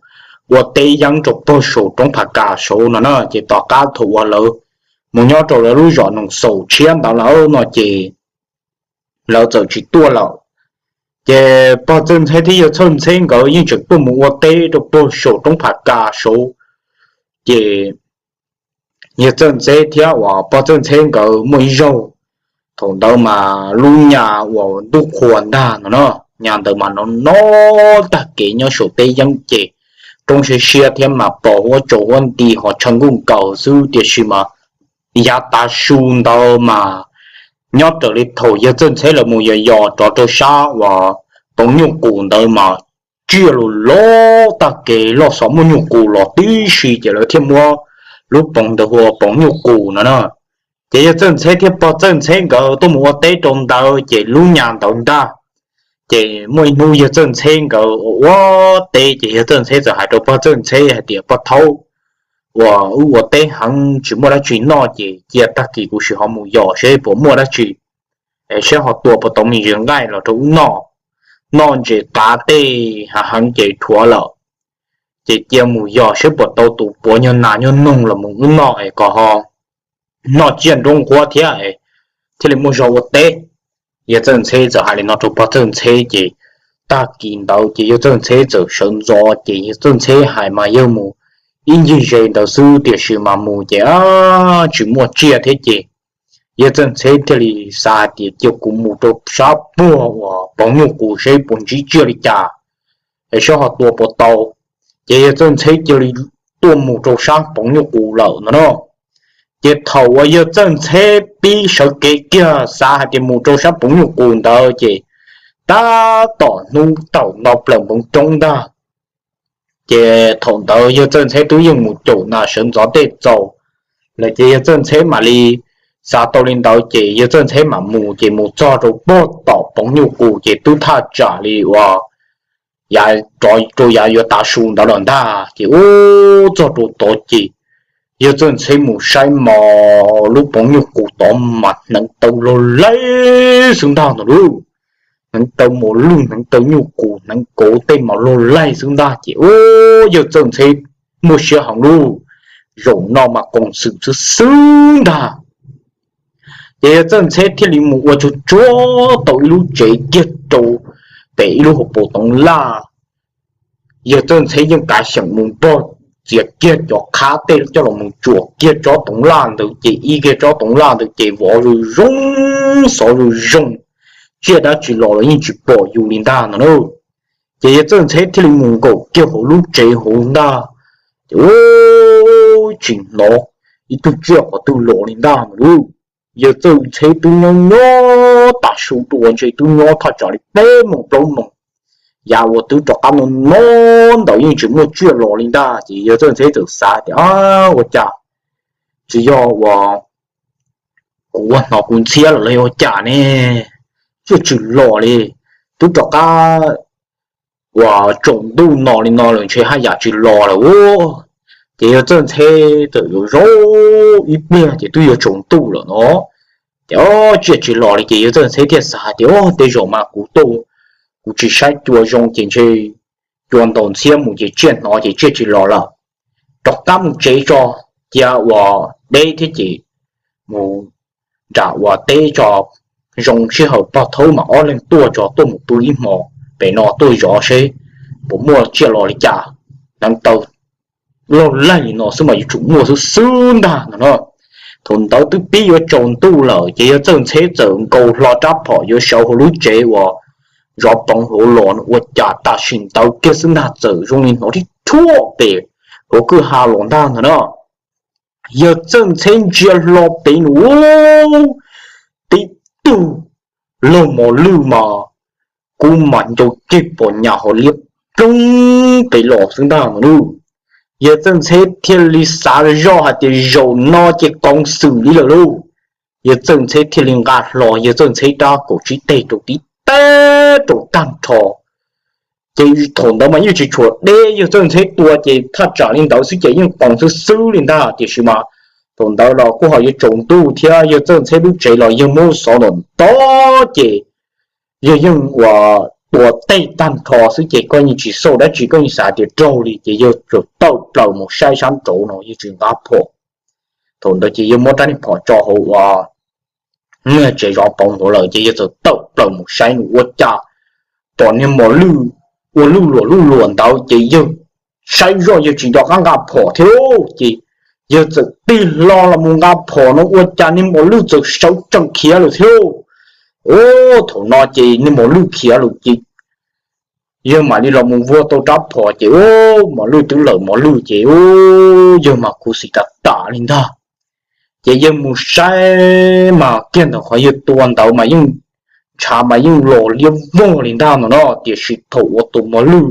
ua teb yeeb rau puag saum roob Phas Kas saud no na. Ces tom qab thaum uas lawv mus nyob rau lawv lub zos Noom Xaum tshiab ntawd lawm no ces lawv txawm tsis tuaj lawm. Ces pog Txawj Ntxheb thiab yawg Txawj Ntxheb nkawd yeej tseem tuaj mus ua teb rau puag saum roob Phas Kas saud. Ces yawg Txawj Ntxheb thiab uas pog Txawj Ntxheb nkawd muaj ib zaug, thaum ntawd mas lub nyas uas ntuj qhua ntag no na, nyas ntawd mas no no tag kev nyob saum teb yeeb ces roob siab siab thiab mas pos huab tsaus huab nti ho tshaw nkuj nkaus xwb tiam sis mas yav tav su ntawd mas nyob raws li thaum yawg Txawj Ntxheb lawv mus yos yos rov rau sab uas poov nyuj qus ntawd mas tsiaj lus loj tag kev loj xov muaj nyuj qus los tib si ces lawv thiaj muab lub poov ntawd hu ua poov nyuj qus no na. Ces yawg Txawj Ntxheb thiab pog Txawj Ntxheb nkawd tuaj mus ua teb rau ntawd ces lub nyas ntawd ntag. Ces muaj ib hnub yawg Txawj Ntxheb nkawd ua ua teb ces yawg Txawj Ntxheb txawm hais rau pog Txawj Ntxheb hais tias, Pog thaub, uas wb ua teb heev tsis muaj dab tsi noj ces cia tag kis kuv sim ho mus yos seb puas muaj dab tsi, es seb ho tua puas tau me ntsis nqaij los rau wb noj. Noj ntses qav tej hav heev ces dhuav lawm, ces cia mus yos seb puas tau tus puav nyuag nas nyuag noog los mus wb noj es kom ho noj tsiaj nruab nquab thiab, thiaj li muaj zog ua teb. Yawg Txawj Ntxheb txawm hais li no rau pog Txawj Ntxheb ces tag kis ntawd ces yawg Txawj Ntxheb txawm sawv ntxov ces yawg Txawj Ntxheb hais mas yawg mus ib ncig ze ntawd xwb tiam sis mas mus ces tsis muaj tsiaj thiab ces yawg Txawj Ntxheb thiaj li xav hais tias cia kuv mus rau sab puag uas poov nyuj qus seb puas ntsib tsiaj li cas, es seb ho tua puas tau. Ces yawg Txawj Ntxheb cia li tuaj mus rau sab poov nyuj qus lawm no na. Ces thaum uas yawg Txawj Ntxheb pib sawv kev kiag xav hais tias mus rau sab poov nyuj qus ntawd ces tab tom hnub tawm nto plaws npoo coob ntag. Ces thaum ntawd yawg Txawj Ntxheb twb yeej mus caum nas sawv ntxov tej txaus lawm ces yawg Txawj Ntxheb mam li xav tau li ntawd ces yawg Txawj Ntxheb mam mus ces mus txog rau puag tom poov nyuj qus ces twb thaj tsam li uas yav rov rau yav yuav tav su ntawd lawm ntag. Ces ub txog rau tod ces yawg Txawj Ntxheb mus saib mas lub poov nyuj qus tod mas hneev taw log laig xwb ntag no lauj. Hneev taw mos lwj, hneev taw nyuj qus, hneev kauv tej mas log laig xwb ntag ces ub yawg Txawj Ntxheb muaj siab heev lauj. Zaum no mas qoos xwm xwb xwb ntag. Ces yawg Txawj Ntxheb thiaj li mus ua tsuag tsuag tau ib lub tsev kiag rau pem ib lub hauv paus toov laj. Yawg Txawj Ntxheb yeej kav xyeem mus npog txiav kiag cov qhab tej coj los mus tsuam kiag tsob toov laj ntawd ces ib kiag tsob toov laj ntawd ces vov zoo zoo, xov zoo zoo, tsiaj dab tsi los los yeej tsis pom yus li ntag no na. Ces yawg Txawj Ntxheb thiaj li mus nkaum kiag hauv lub tsev hauv ntag, ces tsis hnov ib tug tsiaj qhov twg los li ntag no lauj. Yawg Txawj Ntxheb twb nyob nyob tav su dua ntshe twb nyob thaj tsam li peb moos plaub moos, yav uas twb rov qab no no ntawd yeej tsis muaj tsiaj los li ntag. Ces yawg Txawj Ntxheb txawm xav tias, ua cas tsis yog uas kuv ua hnov kuv ntxhiab lawm los ua cas ne, tsiaj tsis los li, twb rov qab uas tsaus ntuj no li no lawm ntshe haj yam tsis los lawm ua. Ces yawg Txawj Ntxheb txawm yuav zaum ib pliag ces twb yuav tsaus ntuj lawm no. Ces tsiaj tsis los li ces yawg Txawj Ntxheb thiaj xav hais tias, o, tej zaum mas kuv tuaj kuv tsis saib cua zoo ces ntshe cua ntaus ntxhiab mus ces tsiaj hnov ces tsiaj tsis los lawm. Rov qab mus tsev tso, cia uas deb thiab ces mus nram uas teb tso, zoo sij hawm pog thaub mas ob leeg tuaj tso, tuaj mus pw ib hmo pem no tuaj zov seb puas muaj tsiaj los li cas. Hneev taw loj laij li no xwb mas yuav tsum muaj xwb xwb ntag no no. Thaum ntawd twb pib yuav tsaus ntuj lawm ces yawg Txawj Ntxheb txawm nkaus hlo rab phom yuav sawv hauv lub tsev uas zov poov hauv los no ua cas tam sim ntawd kiag xwb ntag txawm zoo li hnov rib rhuaj pem hauv kwj ha los ntag ntag na. Yawg Txawj Ntxheb ntsia hlo pem no, tib tug laug mos lwj mas kub mas ncau ceg pom nyas ho liab ploog pem los xwb ntag no lauj. Yawg Txawj Ntxheb thiaj li xav zoj hais tias zaum no ces koom xwm li lawm lauj. Yawg Txawj Ntxheb thiaj li nqa hlo yawg Txawj Ntxheb rab kaum tsib teg rau tib teg rau tag nrho. Ces thaum ntawd mas yeej tsis tshua deb, yawg Txawj Ntxheb tua ces thaj tsam li ntawd xwb ces yeej koom xwb xwb li ntag. Tiam sis mas thaum ntawd los kuj ho yuav tsaus ntuj thiab yawg Txawj Ntxheb lub tsev los yawg muab xov ntaus ntov ces yawg yeej uas tua teg tag nrho xwb ces koj yeej tsis xauj dab tsi, koj yeej xav tias raug li ces yawg txawm tawm plaws mus saib sab nraud no yawg tsis nqa phom. Thaum ntawd ces yawg muab rab niag phom tso hauv uas niag tsev zov poov hauv lawm ces yawg txawm tawm plaws mus saib nws ua cas pom niag mos lwj ua luj luam luj luam ntawd ces yawg saib zoj yawg tsis nco qab nqa phom thiab lauj. Ces yawg txawm tig hlo los mus nqa phom no ua cas niag mos lwj txawm sawv tsees khiav lawm thiab lauj. Thaum no ces niag mos lwj khiav lawm ces yawg mam li los mus vuag tau rab phom ces mos lwj twb lawm mos lwj ces yawg mas khuv xim tas tas li ntag. Ces yawg mus saib mas kiag ntawm qhov yawg tua ntawd mas yeej ntshav mas yeej los liab vog li ntag no no, tiam sis thaum uas tus mos lwj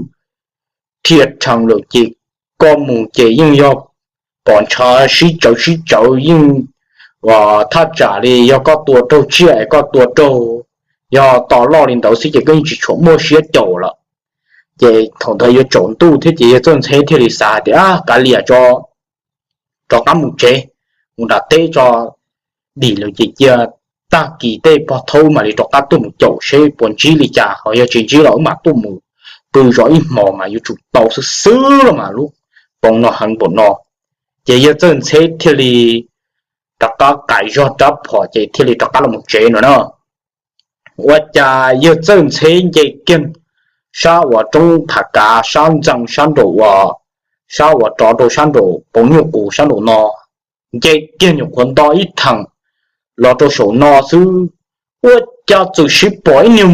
dhia rhees lawm ces koj mus ces yeej yog pom ntshav sib tsawv sib tsawv yeej thaj tsam li yog koj tua raug tsiaj es koj tua raug, yog to loj li ntawd xwb ces koj yeej tsis tshua muaj siab caum lawm. Ces thaum ntawd yuav tsaus ntuj thiab ces yawg Txawj Ntxheb thiaj li xav hais tias, kav liam tso, rov qab mus tsev, mus nram teb tso, dim lawm ces cia tag kis tej pog thaub mam li rov qab tuaj mus caum seb puas ntsib li cas, ho yog tsis ntsib los wb mam tuaj mus pw zov ib hmos mas yuav tsum tau xwb xwb los mas lub poov no heev npaum no. Ces yawg Txawj Ntxheb thiaj li rov qab qais zog rab phom ces thiaj li rov qab los mus tsev no na. Ua cas yawg Txawj Ntxheb nce kiag sab uas roob Tham Kav sab ntxees sab nraum uas, sab uas rov rau sab nraum poov nyuj qus sab nraum no, nce kiag nyuam qhuav nto ib theem los rau saum no xwb, ua cas txawm sib pom ib niag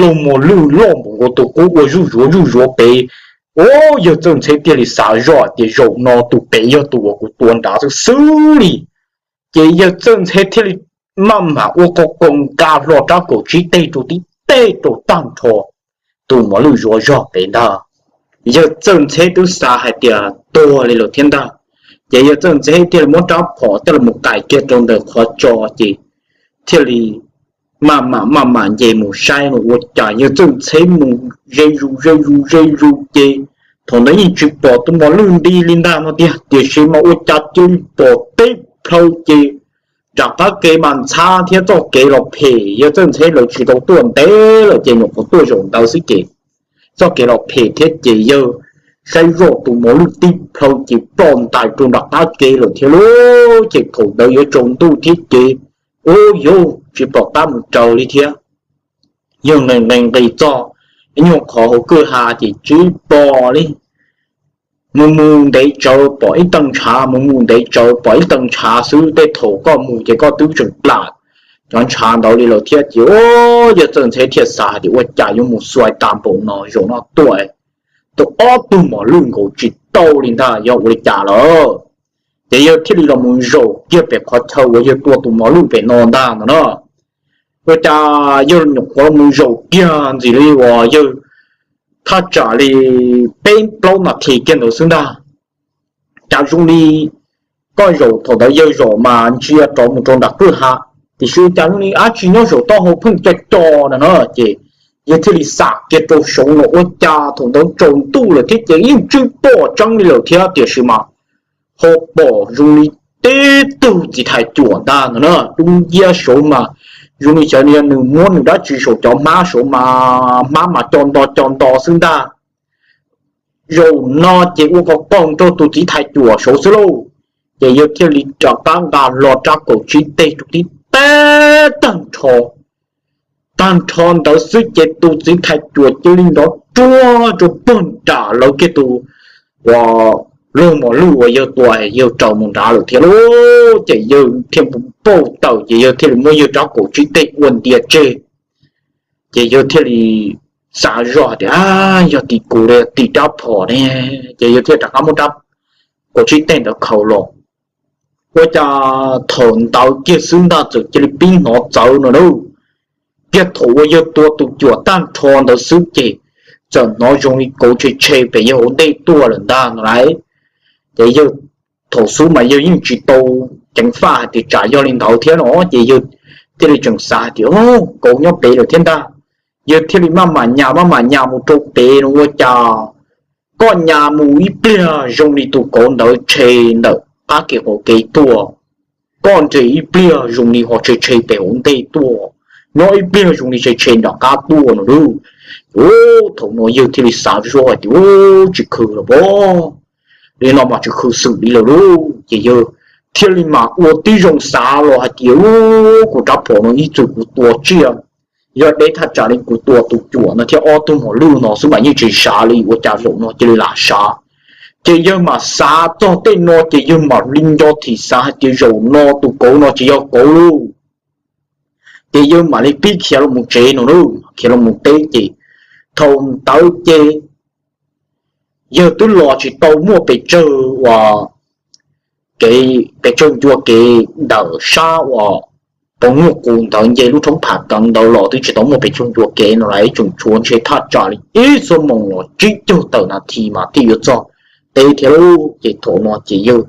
laug mos lwj loj npaum nkaus tus qub ua zuj zuav zuj zuav pem. Ua yawg Txawj Ntxheb thiaj li xav zoj tias zaum no tus pem yog tus uas kuv tua nrad xwb xwb li. Ces yawg Txawj Ntxheb thiaj li maj mam ua qo qo nqa hlo rab kaum tsib teg rau tib teg rau tag nrho tus mos lwj zuav zog pem ntag. Yawg Txawj Ntxheb twb xav hais tias tuag li lawm thiab ntag. Ces yawg Txawj Ntxheb thiaj li muab rab phom coj los qais kiag rau ntawm qhov tso ces thiaj li maj mam maj mam nce mus saib no ua cas yawg Txawj Ntxheb mus ze zus ze zus ze zus ces thaum ntawd yeej tsis pom tus mos lwj nti li ntag no tiag, tiam sis mas ua cas cia li pom teb plhaw ces nram qab ke mas ntxhab thiab txoj kev los phem, yawg Txawj Ntxheb lawv tsis tau tuaj ntev lawm ces nyuam qhuav tuaj zaum ntawd xwb ces txoj kev los phem thiab ces yawg saib zoj tus mos lwj tib plhaw ces ploj ntais rau nram qab ke lawm thiab lauj. Ces thaum ntawd yuav tsaus ntuj thiab ces Ub, yus tsis pom qab mus raws li thiab. Yawg nqis nqis nqis txog ib nyuag qhov hauv kwj ha ces tsis pom li. Mus mus ntev tsawv pom ib teev ntshav, mus mus ntev tsawv pom ib teev ntshav xwb. Tej thaum koj mus ces koj twb tseem plam cov ntshav ntawd li lawm thiab. Ces ub, yawg txawj ntxhe thiaj xav tias ua cas yuav mus xuav tas npaum no, zaum no tua tus ob tug mos lwj nkaus tsis tau li ntag, yog ua li cas lawm. Ces yawg thiaj li los mus zaum kiag pem qhov chaw uas yawg tua tus mos lwj pem no ntag no na. Ua cas yawg nyuam qhuav los mus zaum kiag ntxim li uas yawg thaj tsam li peb plaub nas this kiag ntawd xwb ntag. Cas zoo li koj zaum thaum ntawd yawg zaum mas ntsia rov mus rau nram kwj ha, tiam sis cas zoo li dab tsi nyob saum taub hau pheej co co na no. Ces yawg thiaj li xam kiag rau saud no, ua cas thaum ntawd tsaus ntuj lawm thiab ces yeej tsis pom tseeb li lawm thiab, tiam sis mas ho pom zoo li tib tug txiv thais cuam ntag no na, dub nciab saud mas zoo li xyov yog nws muab nws dab tsi saum cov hmab saud mas hmab mas co nto co nto xwb ntag. Zaum no ces ua qhov qos rau tus txiv thais cuam saud xwb lauj. Ces yawg thiaj li rov qab nqa hlo rab kaum tsib teg rau tib tag nrho. Tag nrho ntawd xwb ces tus txiv thais cuam cia li nrov ruag rau puag nram lawv kiag tus uas luag mos lwj uas yawg tua yawg raws mus nrad lawm thiab lauj. Ces yawg thiaj npau taws ces yawg thiaj li muab yawg rab kaum tsib teg ua ntias tseg. Ces yawg thiaj li xav zoj tias, yog tim kuv li tim rab phom ne. Ces yawg thiaj rov qab muab rab kaum tsib teg ntawd khaws los. Ua cas thaum ntawd kiag xwb ntag txawm cia li pib hnov txawv no lauj. Kiag thaum uas yawg tua tus cuam tag nrho ntawd xwb ces txawm hnov zoo li kauv tshe tshe pem yawg hauv ntej tuaj lawm ntag no lauj. Ces yawg thaum xub mas yawg yeej tsis tau ceev faj hais tias tsam yog li ntawd thiab no, ces yawg thiaj li tseem xav hais tias kauv nyob pem lawm thiab ntag. Yawg thiaj li maj mam nyas maj mam nyas mus rau pem no, ua cas koj nyas mus ib pliag zoo li tus kauv ntawd tshe ntawm qab kev qaum kev tuaj, koj nres ib pliag zoo li ho tshe tshe pem hauv ntej tuaj, nyob ib pliag zoo li tshe tshe nram qab tuaj no lauj. Ub, thaum no yawg thiaj li xav zoj hais tias, ub, tsis khw lawm pob, li no mas tsis khw xwm li lawm lauj. Ces yawg thiaj li mam ua tib zoo xav los hais tias, ub, kuv rab phom no ib txwm kuv tua tsiaj, yog deb thaj tsam li kuv tua tus cuam no thiab ob tug mos lwj no xwb mas yeej tsis sav li, ua cas zaum no cia li lam sav. Ces yawg mam xav txog tej no ces yawg mam li nco thim xav hais tias zaum no tus kauv no tsis yog kauv lauj. Ces yawg mam li pib khiav los mus tsev no lauj, khiav los mus teb ces thaum ntawd ces yawg twb los tsis tau muaj pes tsawg uas kev, pes tsawg ncua kev ntawm sab uas tau nyuj qus ntawd nce lub roob Phav Teev ntawd los twb tsis tau muaj pes tsawg ncua kev no lauj, tseem tshuav ntshe thaj tsam li ib xuab moos los tsib caug tawm nas this mas thiaj yuav txog teb thiab lauj. Ces thaum no ces yawg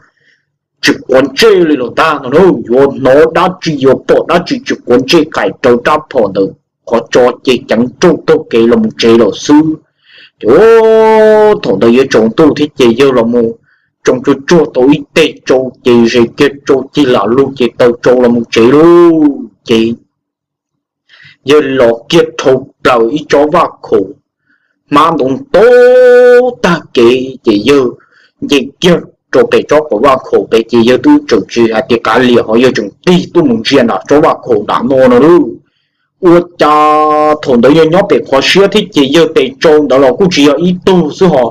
tsis quav ntsej li los ntag no, yuav hnov dab tsi yuav pom dab tsi tsis quav ntsej, qaim raws rab phom ntawm qhov tso ces ceev rauj taug kev los mus tsev lawm xwb. Ces thaum ntawd yuav tsaus ntuj thiab ces yawg los mus tsoo tsuag tsuag tau ib teg tsau ces ze kiag tsau cig lam lug ces taw tsau los mus tsev lauj. Ces yawg los kiag dhau plaws ib tsob vaj khaum hmab ntoo ntau tag kev ces yawg nce kiag rau pem tsob qhov vaj khaum pem ces yawg twb tseem tsis hais tias kav liam ho yawg tseem tig tuaj mus ntsia nram tsob vaj khaum nram no no lauj. Ua cas thaum ntawd yawg nyob pem qhov siab thiab ces yawg tes tsau ntawd los kuj tsis yog ib tug xwb ho,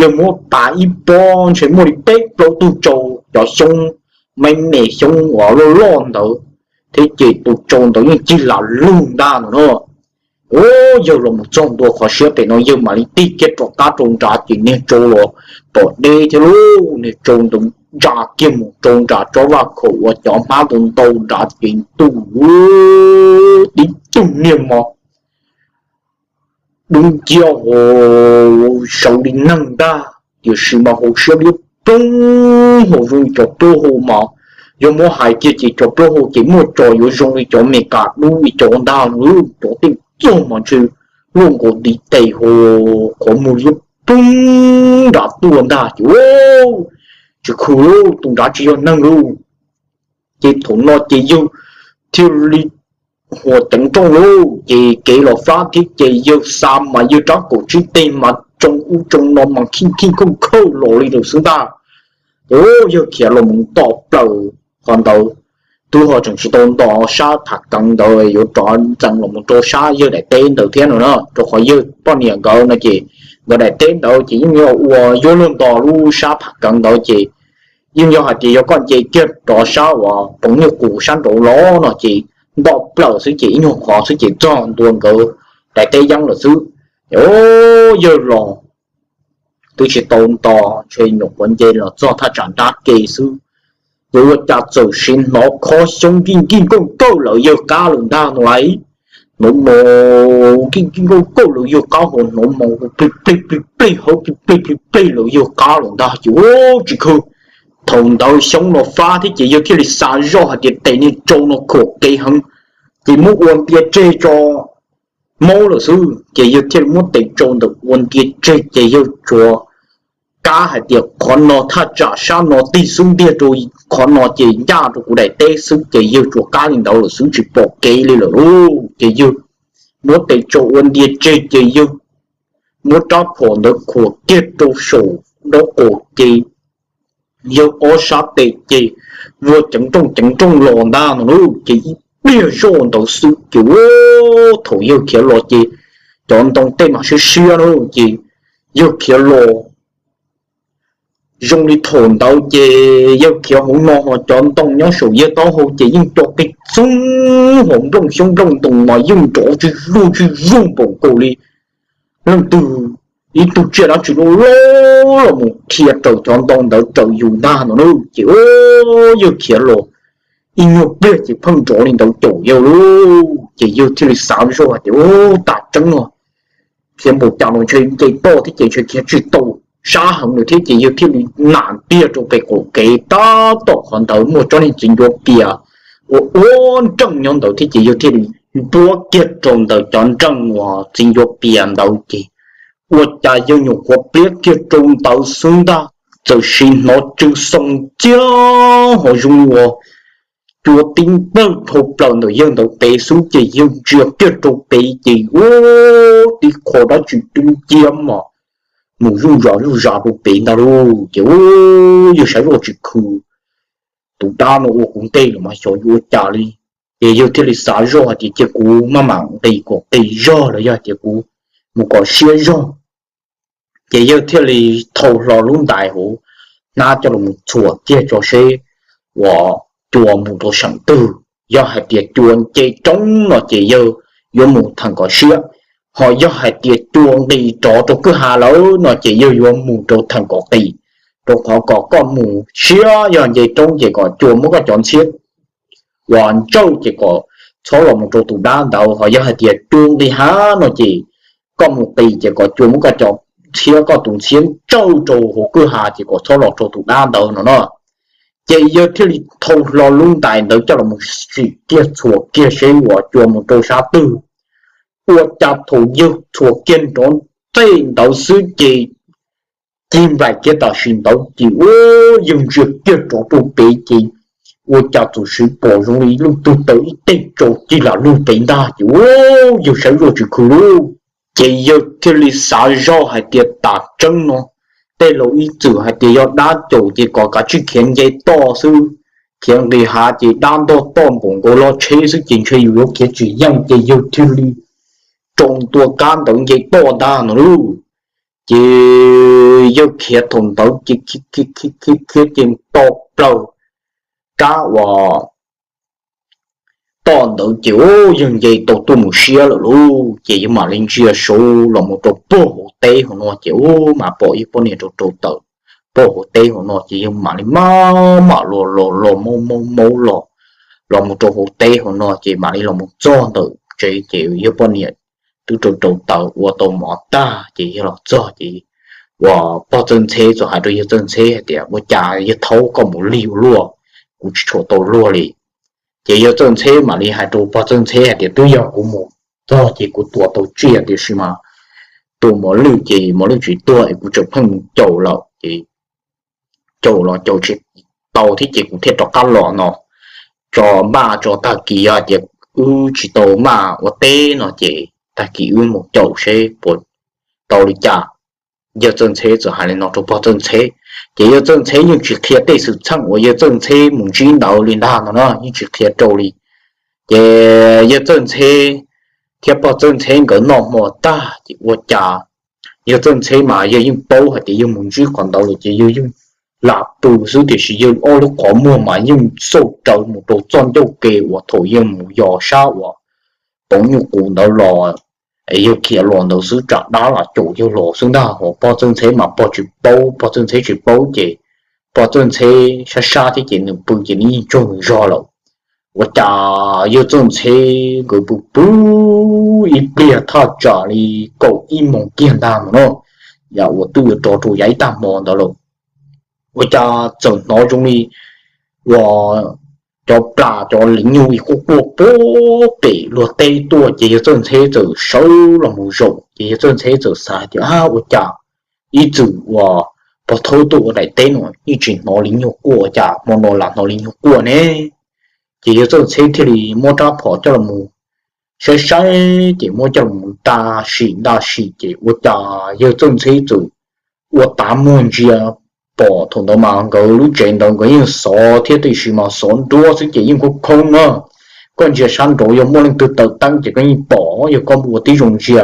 yawg muab pav ib pob ntshe muaj li peb plaub tug tsau, cov xyoob me me xyoob uas loj loj ntawd thiab ces tus tsau ntawd yeej cig lam lug ntag no na. Ub, yawg los mus txog ntua qhov siab pem no yawg mam li tig kiag rov qab rau nrad ces niag tsau los pom deb thiab lauj. Niag tsau ntawd ntsa kiag mus rau nram tsob vaj khaum uas cov hmab ntau ntau nrad ces ntuj, tib tug niag mos dub nciab ho sawv li neeg ntag, tiam sis mas hauv siab liab ploog, hauv zoo li cov plaub hau mas yog muab hais kiag ces cov plaub hau ces muaj tso yuav zoo li cov Mes Kas dub li cov ntag, cov tej txog mas ntshe luaj nkaus ntiv tes ho, qhov muag liab ploog nram tuaj ntag ces tsis khw lauj, tus nrad tsis yog neeg lauj. Ces thaum no ces yawg thiaj li huas ceev nrooj lauj, ces kev los fab thiab ces yawg xa mas yawg rab kaum tsib teg mas tsoo ub tsoo no mas khij khij khauj khawj los li lawm xwb ntag. Ces yawg khiav los mus tom plaws qhov ntawd, twb ho tseem tsis tau nto sab Phav Keev ntawd, yuav rov ntxeev los mus rau sab yawg daim teb ntawd thiab no na, rau qhov yawg poj niam nkawd no ces nkawd daim teb ntawd ces yeej yog ua yuav luag nto lub sab Phav Keev ntawd ces yeej yog hais tias yog koj nce kiag rov sab uas poov nyuj qus sab nraud los no ces nto plaws xwb ces ib nyuag qhov xwb ces txog ntua nkawd daim teb yeeb lawm xwb. Ces yawg los twb tsis tau nto, ntshe nyuam qhuav nce los txog thaj tsam nrab ke xwb, ces ua cas txawm sim hnov khob xyoob nkij nkij nkauj nkauj lawv yawg qab lawm ntag no lauj. Hnov mos nkij nkij nkauj nkauj lawv yawg qab, ho hnov mos plig plig plig plig hauv plig plig plig plig lawv yawg qab lawm ntag ces ua tsis khw. Thaum ntawd xyoob no fab thiab ces yawg thiaj li xav zoj hais tias tes niag tsau no khuam kev heev, ces muab ua ntia tseg tso maub lawm xwb ces yawg thiaj li muab tes tsau ntawd ua ntia tseg ces yawg tsuas kab hais tias qhov no thaj tsam sab no tig xub ntiag rau qhov no ces ncaj rau kuv daim teb xwb ces yawg tsuas kab li ntawd lawm xwb tsis pom kev li lawm lauj. Ces yawg muab tes tsau ua ntia tseg ces yawg muab rab phom ntawd khuam kiag rau saum nraub qaum ces yawg ob sab tes ces vuag ceev nrooj ceev nrooj los ntag no lauj. Ces ib pliag zoj ntawd xwb ces ua thaum yawg khiav los ces cov ntoo tej mas siab siab na ces yawg khiav los zoo li thaum ntawd ces yawg khiav hauv no ho cov ntoo nyob saum yawg taub hau ces yeej co qig txoog ho nplooj xyoob nplooj ntoo mas yeej nrov tswj zuj tswj zuj npaum nkaus li leej twg ib tug tsiaj dab tsi loj loj los mus qhia raws cov ntoo ntawd raws yus ntag no na. Ces yawg khiav los ib nyuag pliag ces pheej nrov li ntawd caum yawg lauj. Ces yawg thiaj li xav zoj hais tias, Ub, tas tseeb no, khiav npaum cas los ntshe nce toj thiab ces ntshe khiav tsis tau sab heev lawm thiab. Ces yawg thiaj li nam ntiag rau pem qaum kev, tab tom qhov ntawd muaj tsob niag txiv ncuav pias ua ua nreej nyob ntawd thiab ces yawg thiaj li npuab kiag rau ntawm cov nreej uas txiv ncuav pias ntawd ces ua cas yawg nyuam qhuav pliab kiag rau ntawd xwb ntag, txawm sim hnov tsw xoo ciab ho zoo li uas cua tib nplawg dhau plaws ntawm yawg ntawd pem xwb ces yawg ntsia kiag rau pem ces ua tib qho dab tsi dub nciab mas mus zuj zos zuj zos rau pem ntag lauj. Ces ua yawg sav zuj tsis khw, tus dab no ua kuv ntej los mas xyov yuav ua cas li. Ces yawg thiaj li xav zoj hais tias cia kuv maj mam nqis kom qis zog los yog tias kuv mus kom siab zog. Ces yawg thiaj li thau hlo lub ntais hauv hnab coj los txhuam kiag tso seb uas cua mus rau seem twg. Yog hais tias cua nce roob no ces yawg yuav mus theem kom siab, ho yog hais tias cua nqis rov rau kwj ha lawm no ces yawg yuav mus rau theem kom qis, rau qhov kom koj mus siab, yog nce roob ces kom cua muab koj cov ntxhiab uas ntsawj ces kom txhob los mus rau tus dab ntawd, ho yog hais tias cua nqis hav no ces koj mus qis ces kom cua muab koj cov ntxhiab, koj tus ntxhiab ntsawj rau hauv kwj ha ces kom txhob los rau tus dab ntawd no no. Ces yawg thiaj li thau hlo lub ntais ntawd coj los sim kiag txhuam kiag seb uas cua mus rau sab twg. Ua cas thaum yawg txhuam kiag nrov tej ntawd xwb ces cig nplaim kiag tam sim ntawd ces ua yawg ntsia kiag rov rau pem ces ua cas txawm siv pom zoo li leej twg taw ib teg tsau cig lam lug pem ntag ces ua yawg sav zuj tsis khw lauj. Ces yawg thiaj li xav zoj hais tias tas tseeb no, tej laus ib txwm hais tias yog dab caum ces kom kav tsij khiav nce toj xwb, khiav nqis hav ces dab ntog toj npaum nkaus lub tsheb xwb ces ntshe yus yuav khiav tsis yeej ces yawg thiaj li tsaus ntua kab ntawd nce toj ntag no lauj. Ces yawg khiav thaum ntawd ces khiav khiav khiav ces nto plaws kab uas toj ntawd ces ua yawg nce tau tuaj mus siab lawm lauj. Ces yawg mam li ntsia saud los mus rau puag hauv teb hauv no ces ua mas pom ib poj niam rau rau tawm puag hauv teb hauv no ces yawg mam li maj mam los los los maub maub maub los, los mus rau hauv teb hauv no ces mam li los mus txog ntawm tsev ces yawg poj niam twb rau rau tawm ua tau mov tag ces yawg los txog ces uas pog Txawj Ntxheb txawm hais rau yawg Txawj Ntxheb hais tias, Ua cas yawg thaub koj mus lig ua luaj, kuv tsis tshua tau luag li. Ces yawg Txawj Ntxheb mam li hais rau pog Txawj Ntxheb hais tias, Twb yog kuv mus txog ces kuv tua tau tsiaj tiam sis mas tua mos lwj ces mos lwj tsis tuag es kuv tseem pheej mus caum lawm ces caum los caum tsis tau thiab ces kuv thiaj rov qab los no tso maj tso tag kis yog hais tias wb tsis tau maj ua teb no ces tag kis wb mus caum seb puas tau li cas. yawg Txawj Ntxheb txawm hais li no rau pog Txawj Ntxheb. Ces yawg Txawj Ntxheb yeej tsis qhia tej xwm txheej uas yawg Txawj Ntxheb mus ntsib ntawd li ntag no na, yeej tsis qhia rau li. Ces yawg Txawj Ntxheb thiab pog Txawj Ntxheb nkawd noj hmo tag ces ua cas yawg Txawj Ntxheb mas yawg yeej paub hais tias yawg mus ntsib qhov ntawd lawm ces yawg yeej lam pw xwb, tiam sis yawg ob lub qhov muag mas yeej xauj rawv mus rau txoj ncauj ke uas thaum yawg mus yos sab uas poov nyuj qus ntawd los, es yawg khiav los ntawd xwb, tsam dab lam caum yawg los xwb ntag. Ho pog Txawj Ntxheb mas pog tsis paub, pog Txawj Ntxheb tsis paub ces pog Txawj Ntxheb sab sab thiab ces nws pw ces nws yeej tsaug nws zog lawm. Ua cas yawg Txawj Ntxheb nkawd pw pw ib pliag thaj tsam li kaum ib moos kiag ntag no na, yam uas twb yuav rov rau yav ib tag hmo ntawd lawm, ua cas txawm hnov zoo li uas cov plas cov liv nyug quaj quaj puag pem luag teb tuaj ces yawg Txawj Ntxheb txawm sawv los mus zaum ces yawg Txawj Ntxheb txawm xav tias, Ab, ua cas ib txwm uas pog thaub tuaj ua daim teb no yeej tsis hnov liv nyug quaj, ua cas hmo no lam hnov liv nyug quaj ne? Ces yawg Txawj Ntxheb thiaj li muab rab phom coj los mus saib saib ces muab coj los mus nta sim nta sim ces ua cas yawg Txawj Ntxheb txawm ua tav muag ntsia pom, thaum ntawd mas nkawd lub tsev ntawd nkawd yeej xov thiab tiam sis mas xov nruab xwb ces yeej khoob khoob na. Koj ntsia sab nraud yog muaj leej twg taws teeb ces koj yeej pom, yog koj mus ua tib zoo ntsia.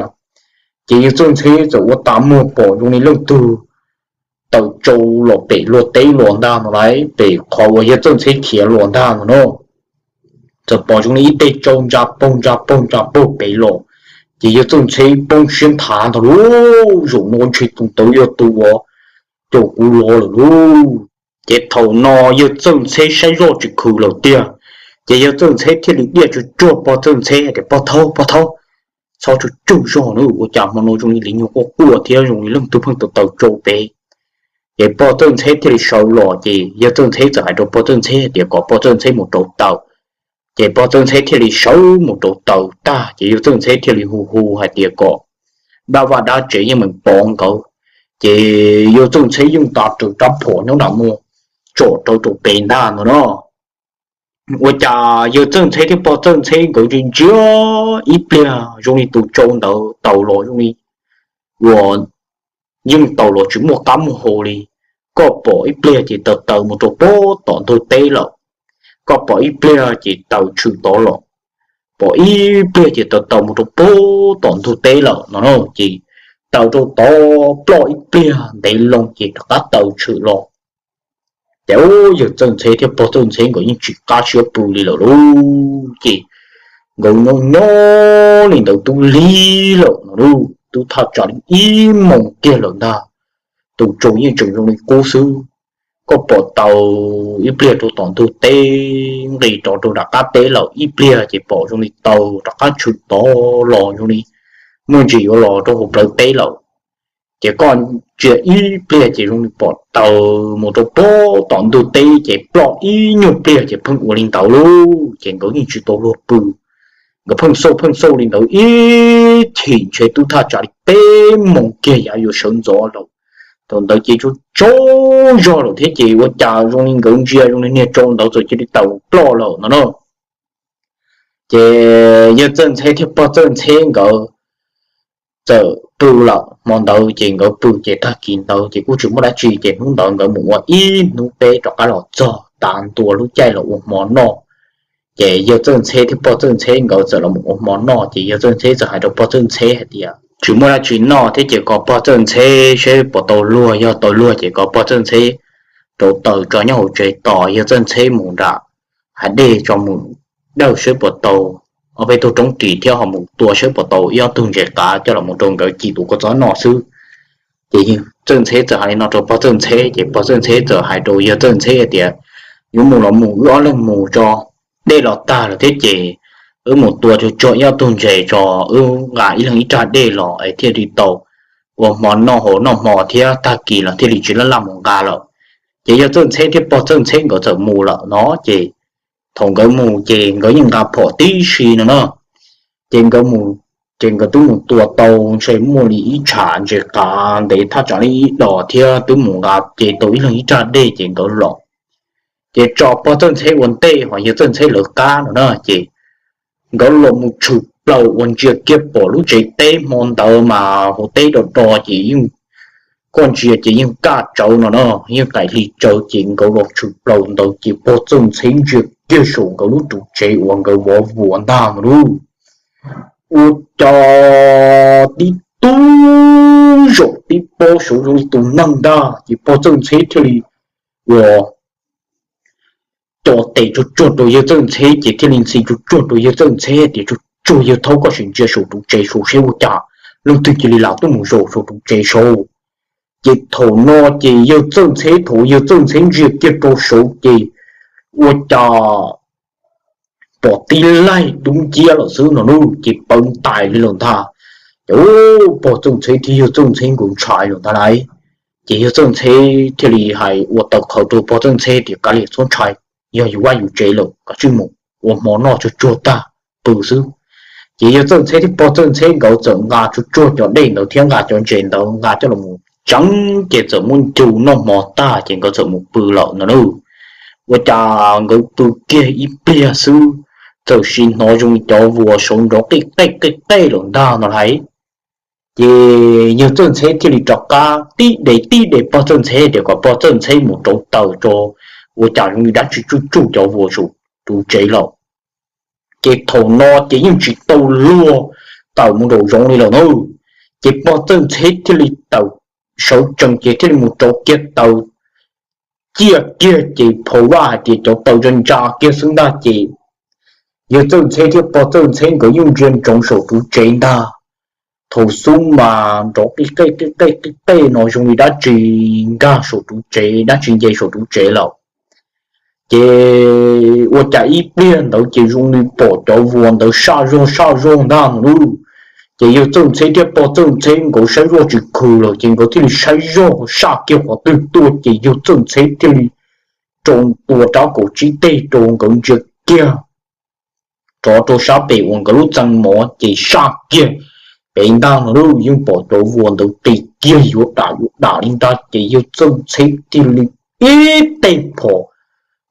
Ces yawg Txawj Ntxheb txawm ua tav muag pom zoo li leej twg taws tsau los pem luag teb los ntag no lauj, pem qhov uas yawg Txawj Ntxheb khiav los ntag no na. Txawm pom zoo li ib teg tsau ntsa paug ntsa paug ntsa paug pem los, ces yawg Txawj Ntxheb poob siab nthav ntag lauj, zaum no ntshe tus ntawd yog tus uas caum kuv los lawm lauj. Ces thaum no yawg Txawj Ntxheb saib zoj tsis khwv lawm tiag, ces yawg Txawj Ntxheb thiaj li diaj tsuj tsuag pog Txawj Ntxheb hais tias, Pog thaub, pog thaub, txhob tsuj tsuag zog nawb, ua cas hmo no zoo li liv nyug quaj quaj thiab zoo li leej twg pheej taws taws tsau pem. Ces pog Txawj Ntxheb thiaj li sawv los ces yawg Txawj Ntxheb txawm hais rau pog Txawj Ntxheb hais tias kom pog Txawj Ntxheb mus rauv taws. Ces pog Txawj Ntxheb thiaj li sawv mus rauv taws tag ces yawg Txawj Ntxheb thiaj li hu hu hais tias kom dab vaj dab tsev yeej meem pov nkawd. Ces yawg Txawj Ntxheb yeej tav raws rab phom nyob nram no tsom rawv rau pem ntag no na. Ua cas yawg Txawj Ntxheb thiab pog Txawj Ntxheb nkawd ntsia ntsia ib pliag zoo li tus tsau ntawd taws los zoo li uas yeej taws los tsis muaj qab muaj hau li. Koj pom ib pliag ces taws taws mus rau pem tom ntug teb lawm, koj pom ib pliag ces taws tshwm tod los, pom ib pliag ces taws taws mus rau pem tom ntug teb lawm no na. Ces taws rau tod ploj ib pliag ntev loo ces rov qab taws tshwm los. Ces ub, yawg Txawj Ntxheb thiab pog Txawj Ntxheb nkawd yeej tsis qab siab pw li lawm lauj. Ces nkawd nyob nyob li ntawd twb lig lawm no lauj, twb thaj tsam li ib moos kiag lawm ntag. Tus tsau yeej tseem zoo li qub xwb. Koj pom taws ib pliag rau tom ntug teb, nqis rov rau nram qab teb lawm, ib pliag ces pom zoo li taws rov qab tshwm tod los zoo li muaj ntsis yuav los rau hauv plawv teb lawm. Ces koj ntsia ib pliag ces zoo li pom taws mus rau pem tom ntug teb ces ploj ib nyuag pliag ces pheej ua li ntawd lauj. Ces nkawd yeej tsis tau luag pw, nkawd pheej xauj pheej xauj li ntawd ib chim ntshe twb thaj tsam li peb moos kiag yav yuav sawv ntxov lawm. Thaum ntawd ces tsaug tsaug zog lawm thiab ces ua cas zoo li nkawd ntsia zoo li niag tsau ntawd txawm cia li taws ploj lawm no na. Ces yawg Txawj Ntxheb thiab pog Txawj Ntxheb nkawd txawm pw lawm. Hmo ntawd ces nkawd pw ces tag kis ntawd ces kuj tsis muaj dab tsi ces hnub ntawd nkawd mus ua ib hnub teb rov qab los txog tav ntua lub caij los ua hmo noj. Ces yawg Txawj Ntxheb thiab pog Txawj Ntxheb nkawd txawm los ua hmo noj ces yawg Txawj Ntxheb txawm hais rau pog Txawj Ntxheb hais tias tsis muaj dab tsi noj thiab ces kom pog Txawj Ntxheb saib puas tau luag, yog tau luag ces kom pog Txawj Ntxheb rauv taws tso nyob hauv tsev tos yawg Txawj Ntxheb mus nram hav dej tso mus dawj saib puas tau ob peb tug roob ris thiab ho mus tua saib puas tau ib ob tug ntses qav coj los rau nkawd cim tus kua txob noj xwb. Ces Txawj Ntxheb txawm hais li no rau pog Txawj Ntxheb ces pog Txawj Ntxheb txawm hais rau yawg Txawj Ntxheb hais tias yuav mus los mus, wb ob leeg mus tso, dej los tag lawm thiab ces wb mus tua tsuag tsuag ib ob tug ntses tso, wb nqa ib leeg ib raj dej los es thiaj li tau ua hmo noj hauv noj hmo thiab tag kis los thiaj li tsis laj laj mus nqa lawm. Ces yawg Txawj Ntxheb thiab pog Txawj Ntxheb nkawd txawm mus lawm no ces thaum nkawd mus ces nkawd yeej nqa phom tib si no na. Ces nkawd mus, ces nkawd twb mus tua tau ntshe muaj li ib tsham ntses qav ntev thaj tsam li ib dos thiab twb mus nqa ces tau ib leeg ib raj dej ces nkawd los. Ces tso pog Txawj Ntxheb ua ntej ho yawg Txawj Ntxheb lawv qab no na ces nkawd los mus tshwm plaws uas ntsia kiag pom lub tsev teb hmo ntawd mas hauv teb do do ces yeej koj ntsia ces yeej kaj tsawv no na, yeej qaim hli tsawv ces nkawd los tshwm plaws ntawd ces pog Txawj Ntxheb ntsia kiag saum nkawd lub tus tsev uas nkawd vov vuas ntag no lauj. Ua cas tib tug zaum tib pob saud zoo li tus neeg ntag ces pog Txawj Ntxheb thiaj li ua co tes tsuag tsuag rau yawg Txawj Ntxheb ces thiaj li ntxhi tsuag tsuag rau yawg Txawj Ntxheb tias, Tsuag tsuag yawg thaub, koj sim ntsia saum tus tsev saud seb ua cas leej twg cia li lam tuaj mus zaum saum tus tsev saud. Ces thaum no ces yawg Txawj Ntxheb, thaum yawg Txawj Ntxheb ntsia kiag rau saud ces ua cas pom tib laig dub nciab lawm xwb no lauj, ces pawv ntais li lawm ntag. Ces pog Txawj Ntxheb thiab yawg Txawj Ntxheb nkawd ntshai lawm ntag lauj. Ces yawg Txawj Ntxheb thiaj li hais ua tawv qhawv rau pog Txawj Ntxheb tias, Kav liam, txhob ntshai, yog yus vaj yus tsev lawm, koj tsij mus ua hmo noj tsuag tsuag tag pw xwb. Ces yawg Txawj Ntxheb thiab pog Txawj Ntxheb nkawd txawm nqa tsuag tsuag cov dej ntawd thiab nqa cov ntses ntawd nqa coj los mus tseev ces txawm muab ncu noj hmo tag ces nkawd txawm mus pw lawm no lauj. Ua cas nkawd pw kiag ib pliag xwb, txawm sim hnov zoo li cov vuas saud nrov qij qej qij qej lawm ntag no lauj. Ces yawg Txawj Ntxheb thiaj li rov qab tib de tib de pog Txawj Ntxheb tias kom pog Txawj Ntxheb mus rauv taws tso, ua cas zoo li dab tsi tsuj tsuj cov vuas saum tus tsev lawm. Ces thaum no ces yeej tsis tau luag tawm mus nraum zoov li lawm na. Ces pog Txawj Ntxheb thiaj li tawm sawv tsees ces thiaj li mus rauv kiag taws ciaj kiag ces phau vaj hais tias cov taws ntsa ntsa kiag xwb ntag ces yawg Txawj Ntxheb thiab pog Txawj Ntxheb nkawd yeej ntsia ntsoov saum tus tsev ntag. Thaum xub mas nrov qij qej qij qej qij qej no zoo li dab tsi nkag saum tus tsev, dab tsi nce saum tus tsev lawm. Ces ua cas ib pliag ntawd ces zoo li pom cov vuas ntawd saj zog saj zog ntag no lauj. Ces yawg Txawj Ntxheb thiab pog Txawj Ntxheb nkawd saib zoj tsis khw lawm ces nkawd thiaj li saib zoj saj kiag qhov twg tuaj ces yawg Txawj Ntxheb thiaj li rau tua rab kaum tsib teg rau nkawd ntsia kiag rov rau sab pem uas nkawd lub txee mov ces saj kiag pem ntag no lauj. Yeej pom cov vuas ntawd qis kiag yuav dam yuav dam li ntag ces yawg Txawj Ntxheb thiaj li ib teg phom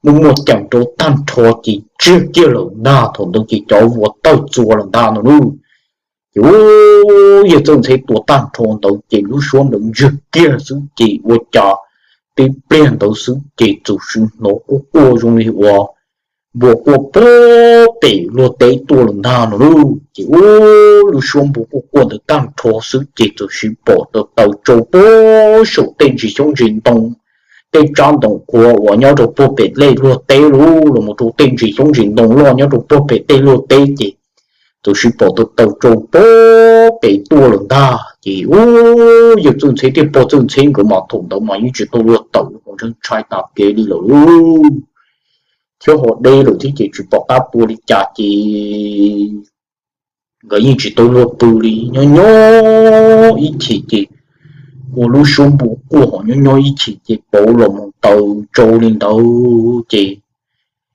muaj muaj ceem rau tag nrho ces ntsiag kiag lawm ntag. Thaum ntawd ces cov vuas tawg txuas lawm ntag no lauj. Ces yawg Txawj Ntxheb tua tag nrho ntawd ces lub suab ntawd ntsiag kiag xwb ces ua cas tib pliag ntawd xwb ces txawm sim hnov quaj quaj zoo li uas npua quaj puag pem luag teb tuaj lawm ntag no lauj. Ces lub suab npua quaj quaj ntawd tag nrho xwb ces txawm sim pom taws taws tsau puag saum tej ntsis xyoob ntsis ntoo, tej tsab ntoo qhuav uas nyob rau puag pem tej luag teb lub los mus rau tej ntsis xyoob ntsis ntoo loj nyob rau puag pem tej luag teb ces txawm sim pom taws taws tsau puag pem tuaj lawm ntag. Ces yawg Txawj Ntxheb thiab pog Txawj Ntxheb nkawd mas thaum ntawd mas yeej tsis tau luag tawm, ntshai tas kev li lawm lauj. Thiab ho deb lawm thiab ces tsis pom qab tua li cas ces nkawd yeej tsis tau luag pw li. Nyob nyob ib chim ces ua lub suab npua quaj ho nyob nyob ib chim ces pauv los mus taws tsau li ntawd ces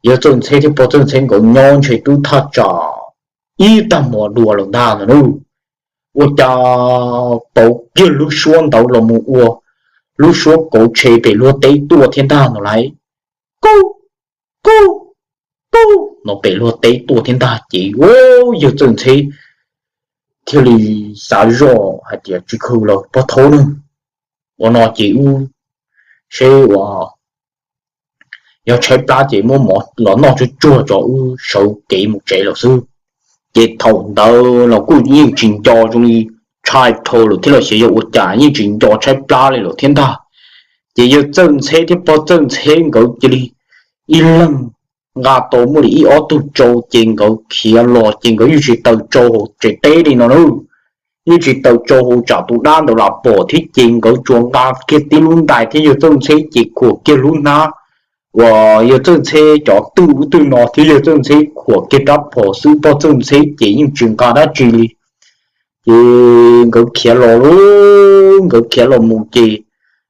yawg Txawj Ntxheb thiab pog Txawj Ntxheb nkawd nyob ntshe twb thaj tsam ib tag hmo dua lawm ntag no lauj. Ua cas pauv kiag lub suab ntawd los mus ua lub suab kauv tshe pem luag teb tuaj thiab ntag no lauj. Kub, kub, kub no pem luag teb tuaj thiab ntag ces yawg Txawj Ntxheb thiaj li xav zoj hais tias tsis khw lawm pog thaub na, ua no ces wb seb ua yog tshaib plab ces muab mov los noj tsuag tsuag tso wb sawv kev mus tsev lawm xwb. Ces thaum ntawd los kuj yeej tsis nco zoo li tshaj dhau lawm thiab los xyov yog ua cas yeej tsis nco tshaib plab li lawm thiab ntag. Ces yawg Txawj Ntxheb thiab pog Txawj Ntxheb nkawd cia li ib leeg nqa tau muaj li ib ob tug tsau ces nkawd khiav los ces nkawd yeej tsis taws tsau hauv tsev teb li no na. Yeej tsis taws tsau hauv tsam tus dab ntawd lam pom thiab ces nkawd tsuas nqa kiag tib lub ntais thiab yawg Txawj Ntxheb ces khuam kiag lub hnab uas yawg Txawj Ntxheb cov twj ub twg no thiab yawg Txawj Ntxheb khuam kiag rab phom xwb, pog Txawj Ntxheb ces yeej tsis nqa dab tsi li. Ces nkawd khiav los lauj, nkawd khiav los mus ces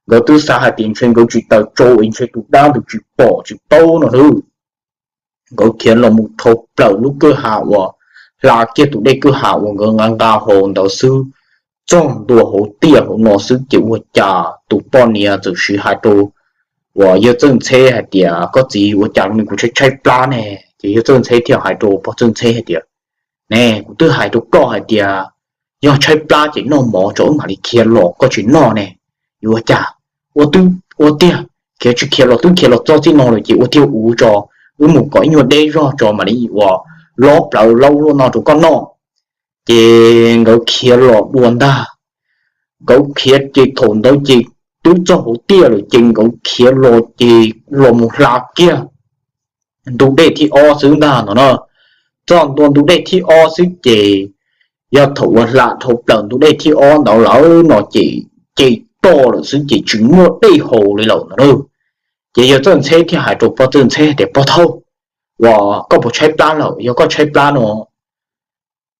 nkawd twb xav hais tias ntshe nkawd tsis taws tsau es ntshe tus dab ntawd tsis pom tsis paub no lauj. Nkawd khiav los mus dhau plaws lub kwj ha uas hla kiag tus dej kwj ha uas nkawd nqa nqa hauv ntawd xwb, txog ntua hauv tiaj hauv no xwb ces ua cas tus poj niam txawm sim hais rau uas yawg Txawj Ntxheb hais tias, Koj txiv, ua cas kuv tshaib tshaib plab ne? Ces yawg Txawj Ntxheb thiaj hais rau pog Txawj Ntxheb hais tias, Ne, kuv twb hais rau koj hais tias yog tshaib plab ces noj mov tso wb mam li khiav los, koj tsis noj ne. Ua cas, ua twb ua tiag, khiav tsis khiav los twb khiav los txog txij no lawm ces ua tiag ua tso, wb mus kom ib nyuag deb zog tso mam li ua lob plawv laub luaj no rau koj noj. Ces nkawd khiav los dua ntag. Nkawd khiav ces thaum ntawd ces twb txog hauv tiaj lawm ces nkawd khiav los ces los mus hla kiag ntu dej thib ob xwb ntag no na. Txog ntua ntu dej thib ob xwb ces yog thaum uas hla dhau plaws ntu dej thib ob ntawd lawm no ces, ces toj lawm xwb ces tsis muaj dej haus li lawm no na. Ces yawg Txawj Ntxheb thiaj hais rau pog Txawj Ntxheb tias, Pog Thauj, uas koj puas tshaib plab lawm? Yog koj tshaib plab no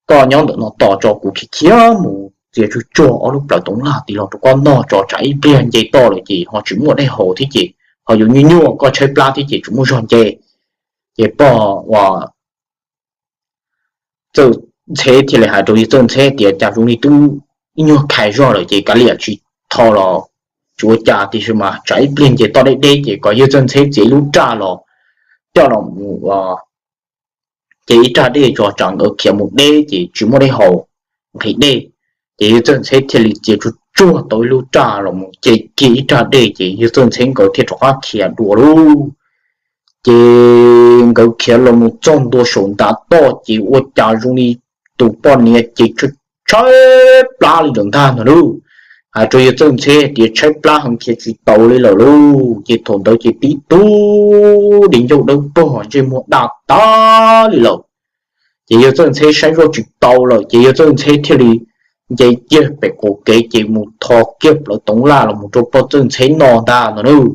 koj nyob ntawm no tos tso, kuv khiav khiav mus txiav tsuj tsuag ob lub plawv toov laj tig los rau koj noj tso, tsam ib pliag nce toj lawm ces ho tsis muaj dej haus thiab ces ho yuav nyuaj nyuaj, koj tshaib plab thiab ces tsis muaj zog nce. Ces pog uas Txawj Ntxheb thiaj li hais rau yawg Txawj Ntxheb tias, Cas zoo li twb ib nyuag khais zog lawm ces kav liam tsis tho los tsis ua cas, tiam sis mas tsam ib pliag nce toj deb deb ces kom yawg Txawj Ntxheb txiav ib lub raj los coj los mus ces ib raj dej tso, tsam nkawd khiav mus deb ces tsis muaj dej haus, nqhis dej. Ces yawg Txawj Ntxheb thiaj li txiav tsuj tsuag tau ib lub raj los mus ces kiag ib raj dej ces yawg Txawj Ntxheb nkawd thiaj rov qab khiav dua lauj. Ces nkawd khiav los mus txog ntua saum ntav toj ces ua cas zoo li tus poj niam ces tshaib plab li lawm ntag no lauj. Hais rau yawg Txawj Ntxheb tias, Tshaib plab heev, khiav tsis tau li lawm lauj. Ces thaum ntawd ces tib tug di ncauj dawb paug, ntsej muag daj tag li lawm. Ces yawg Txawj Ntxheb saib zoj tsis tau lawm ces yawg Txawj Ntxheb thiaj li nce kiag pem qaum kev ces mus tho kiag plawv toov laj los mus rau pog Txawj Ntxheb noj ntag no lauj.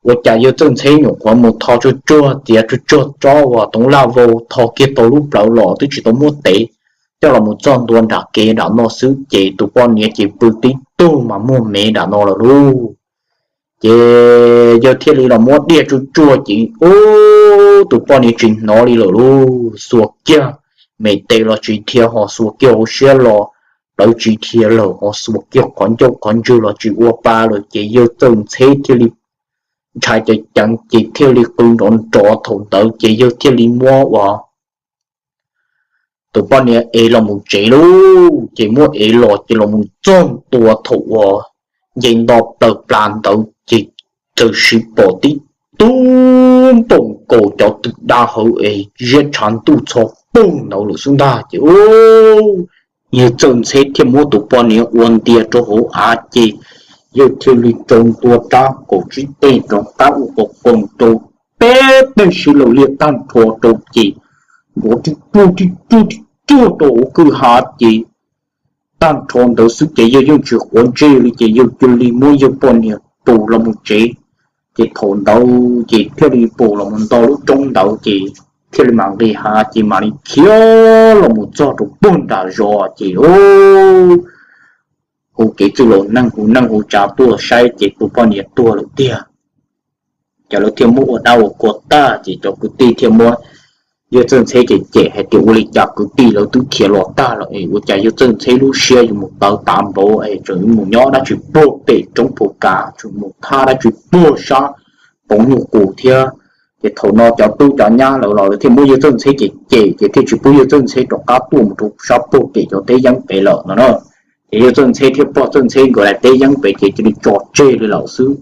Ua cas yawg Txawj Ntxheb nyuam qhuav mus tho tsuj tsuag txiav tsuj tsuag tsob uas toov laj vau tho kiag tau lub plawv los twb tsis tau muab tev, coj los mus txog ntua nram kev nram no xwb ces tus poj niam ces pw tib tug mas muag me nram no lawm lauj. Ces yawg thiaj li los muab diaj tsuj tsuag ces ub, tus poj niam tsis hnov li lawm lauj. Xuas kiag me tes los tsis dhia, ho xuas kiag hauv siab los plawv tsis dhia lawm, ho xuas kiag qhov ncauj qhov ntswg los tsis ua pa lawm ces yawg Txawj Ntxheb thiaj li ntshai ceev ceev ces thiaj li qw nrov nrov. Thaum ntawd ces yawg thiaj li muab uas tus poj niam ev los mus tsev lauj. Ces muab ev los ces los mus txog ntua thaum uas nce nto plaws plas ntawd ces txawm siv pom tib tug npau nkaus cov twm dab hawv es ziab tshav ntuj txhov poog ntawd lawm xwb ntag ces yawg Txawj Ntxheb thiaj muab tus poj niam ua ntias rau hauv av ces yawg thiaj li tsau ntua rab kaum tsib teg rov qab ua qas qas rau peb teg sib law liaj tag nrho rau ces nrov tib tug tib tug tib tug rau hauv kwj ha ces tag nrho ntawd xwb ces yawg yeej tsis quav ntsej li ces yawg cia li muab yawg poj niam pus los mus tsev. Ces thaum ntawd ces thiaj li pus los mus nto lub roob ntawd ces thiaj li mam nqis hav ces mam li khiav los mus txog rau puag nram zos ces hu kev txwj laus neeg hu neej hu tsav tuaj saib ces tus poj niam tuag lawm tiag. Ces lawv thiaj muab ua dab ua qhua tag ces cov kwv tij thiaj muab yawg Txawj Ntxheb cem cem hais tias ua li cas kwv tij lawv twb khiav los tag lawm es ua cas yawg Txawj Ntxheb lub siab yuav mus tawv tav npaum es tseem yuav mus nyob dab tsi puag pem roob puag kav, tseem mus thab dab tsi puag sab poov nyuj qus thiab. Ces thaum no cov tub cov nyab lawv los lawv thiaj muab yawg Txawj Ntxheb cem cem ces thiaj tsis pub yawg Txawj Ntxheb rov qab tuaj mus rau sab puag pem cov teb yeeb pem lawm no na. Ces yawg Txawj Ntxheb thiab pog Txawj Ntxheb nkawd lav teb yeeb pem ces cia li tso tseg li lawm xwb.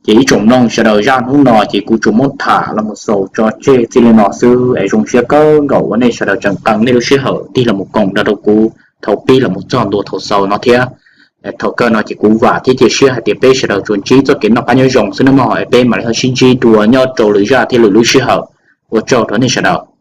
Ces ib tsoom mloog sawv daws, zaj hnub no ces kuv tsuas muab tham los mus xaus tso tseg txij li no xwb es zoo siab kawg nkaus uas nej sawv daws tseem qee nej lub sij hawm tig los mus koom nrog rau kuv thaum pib los mus txog ntua thaum xaus no thiab. Thaum kawg no ces kuv vam thiab cia siab hais tias peb sawv daws tsuas ntsib txoj kev noj qab nyob zoo xwb nawb mog es peb mam li ho sib ntsib dua nyob rau lwm zaj thiab lwm lub sij hawm. Ua tsaug rau nej sawv daws.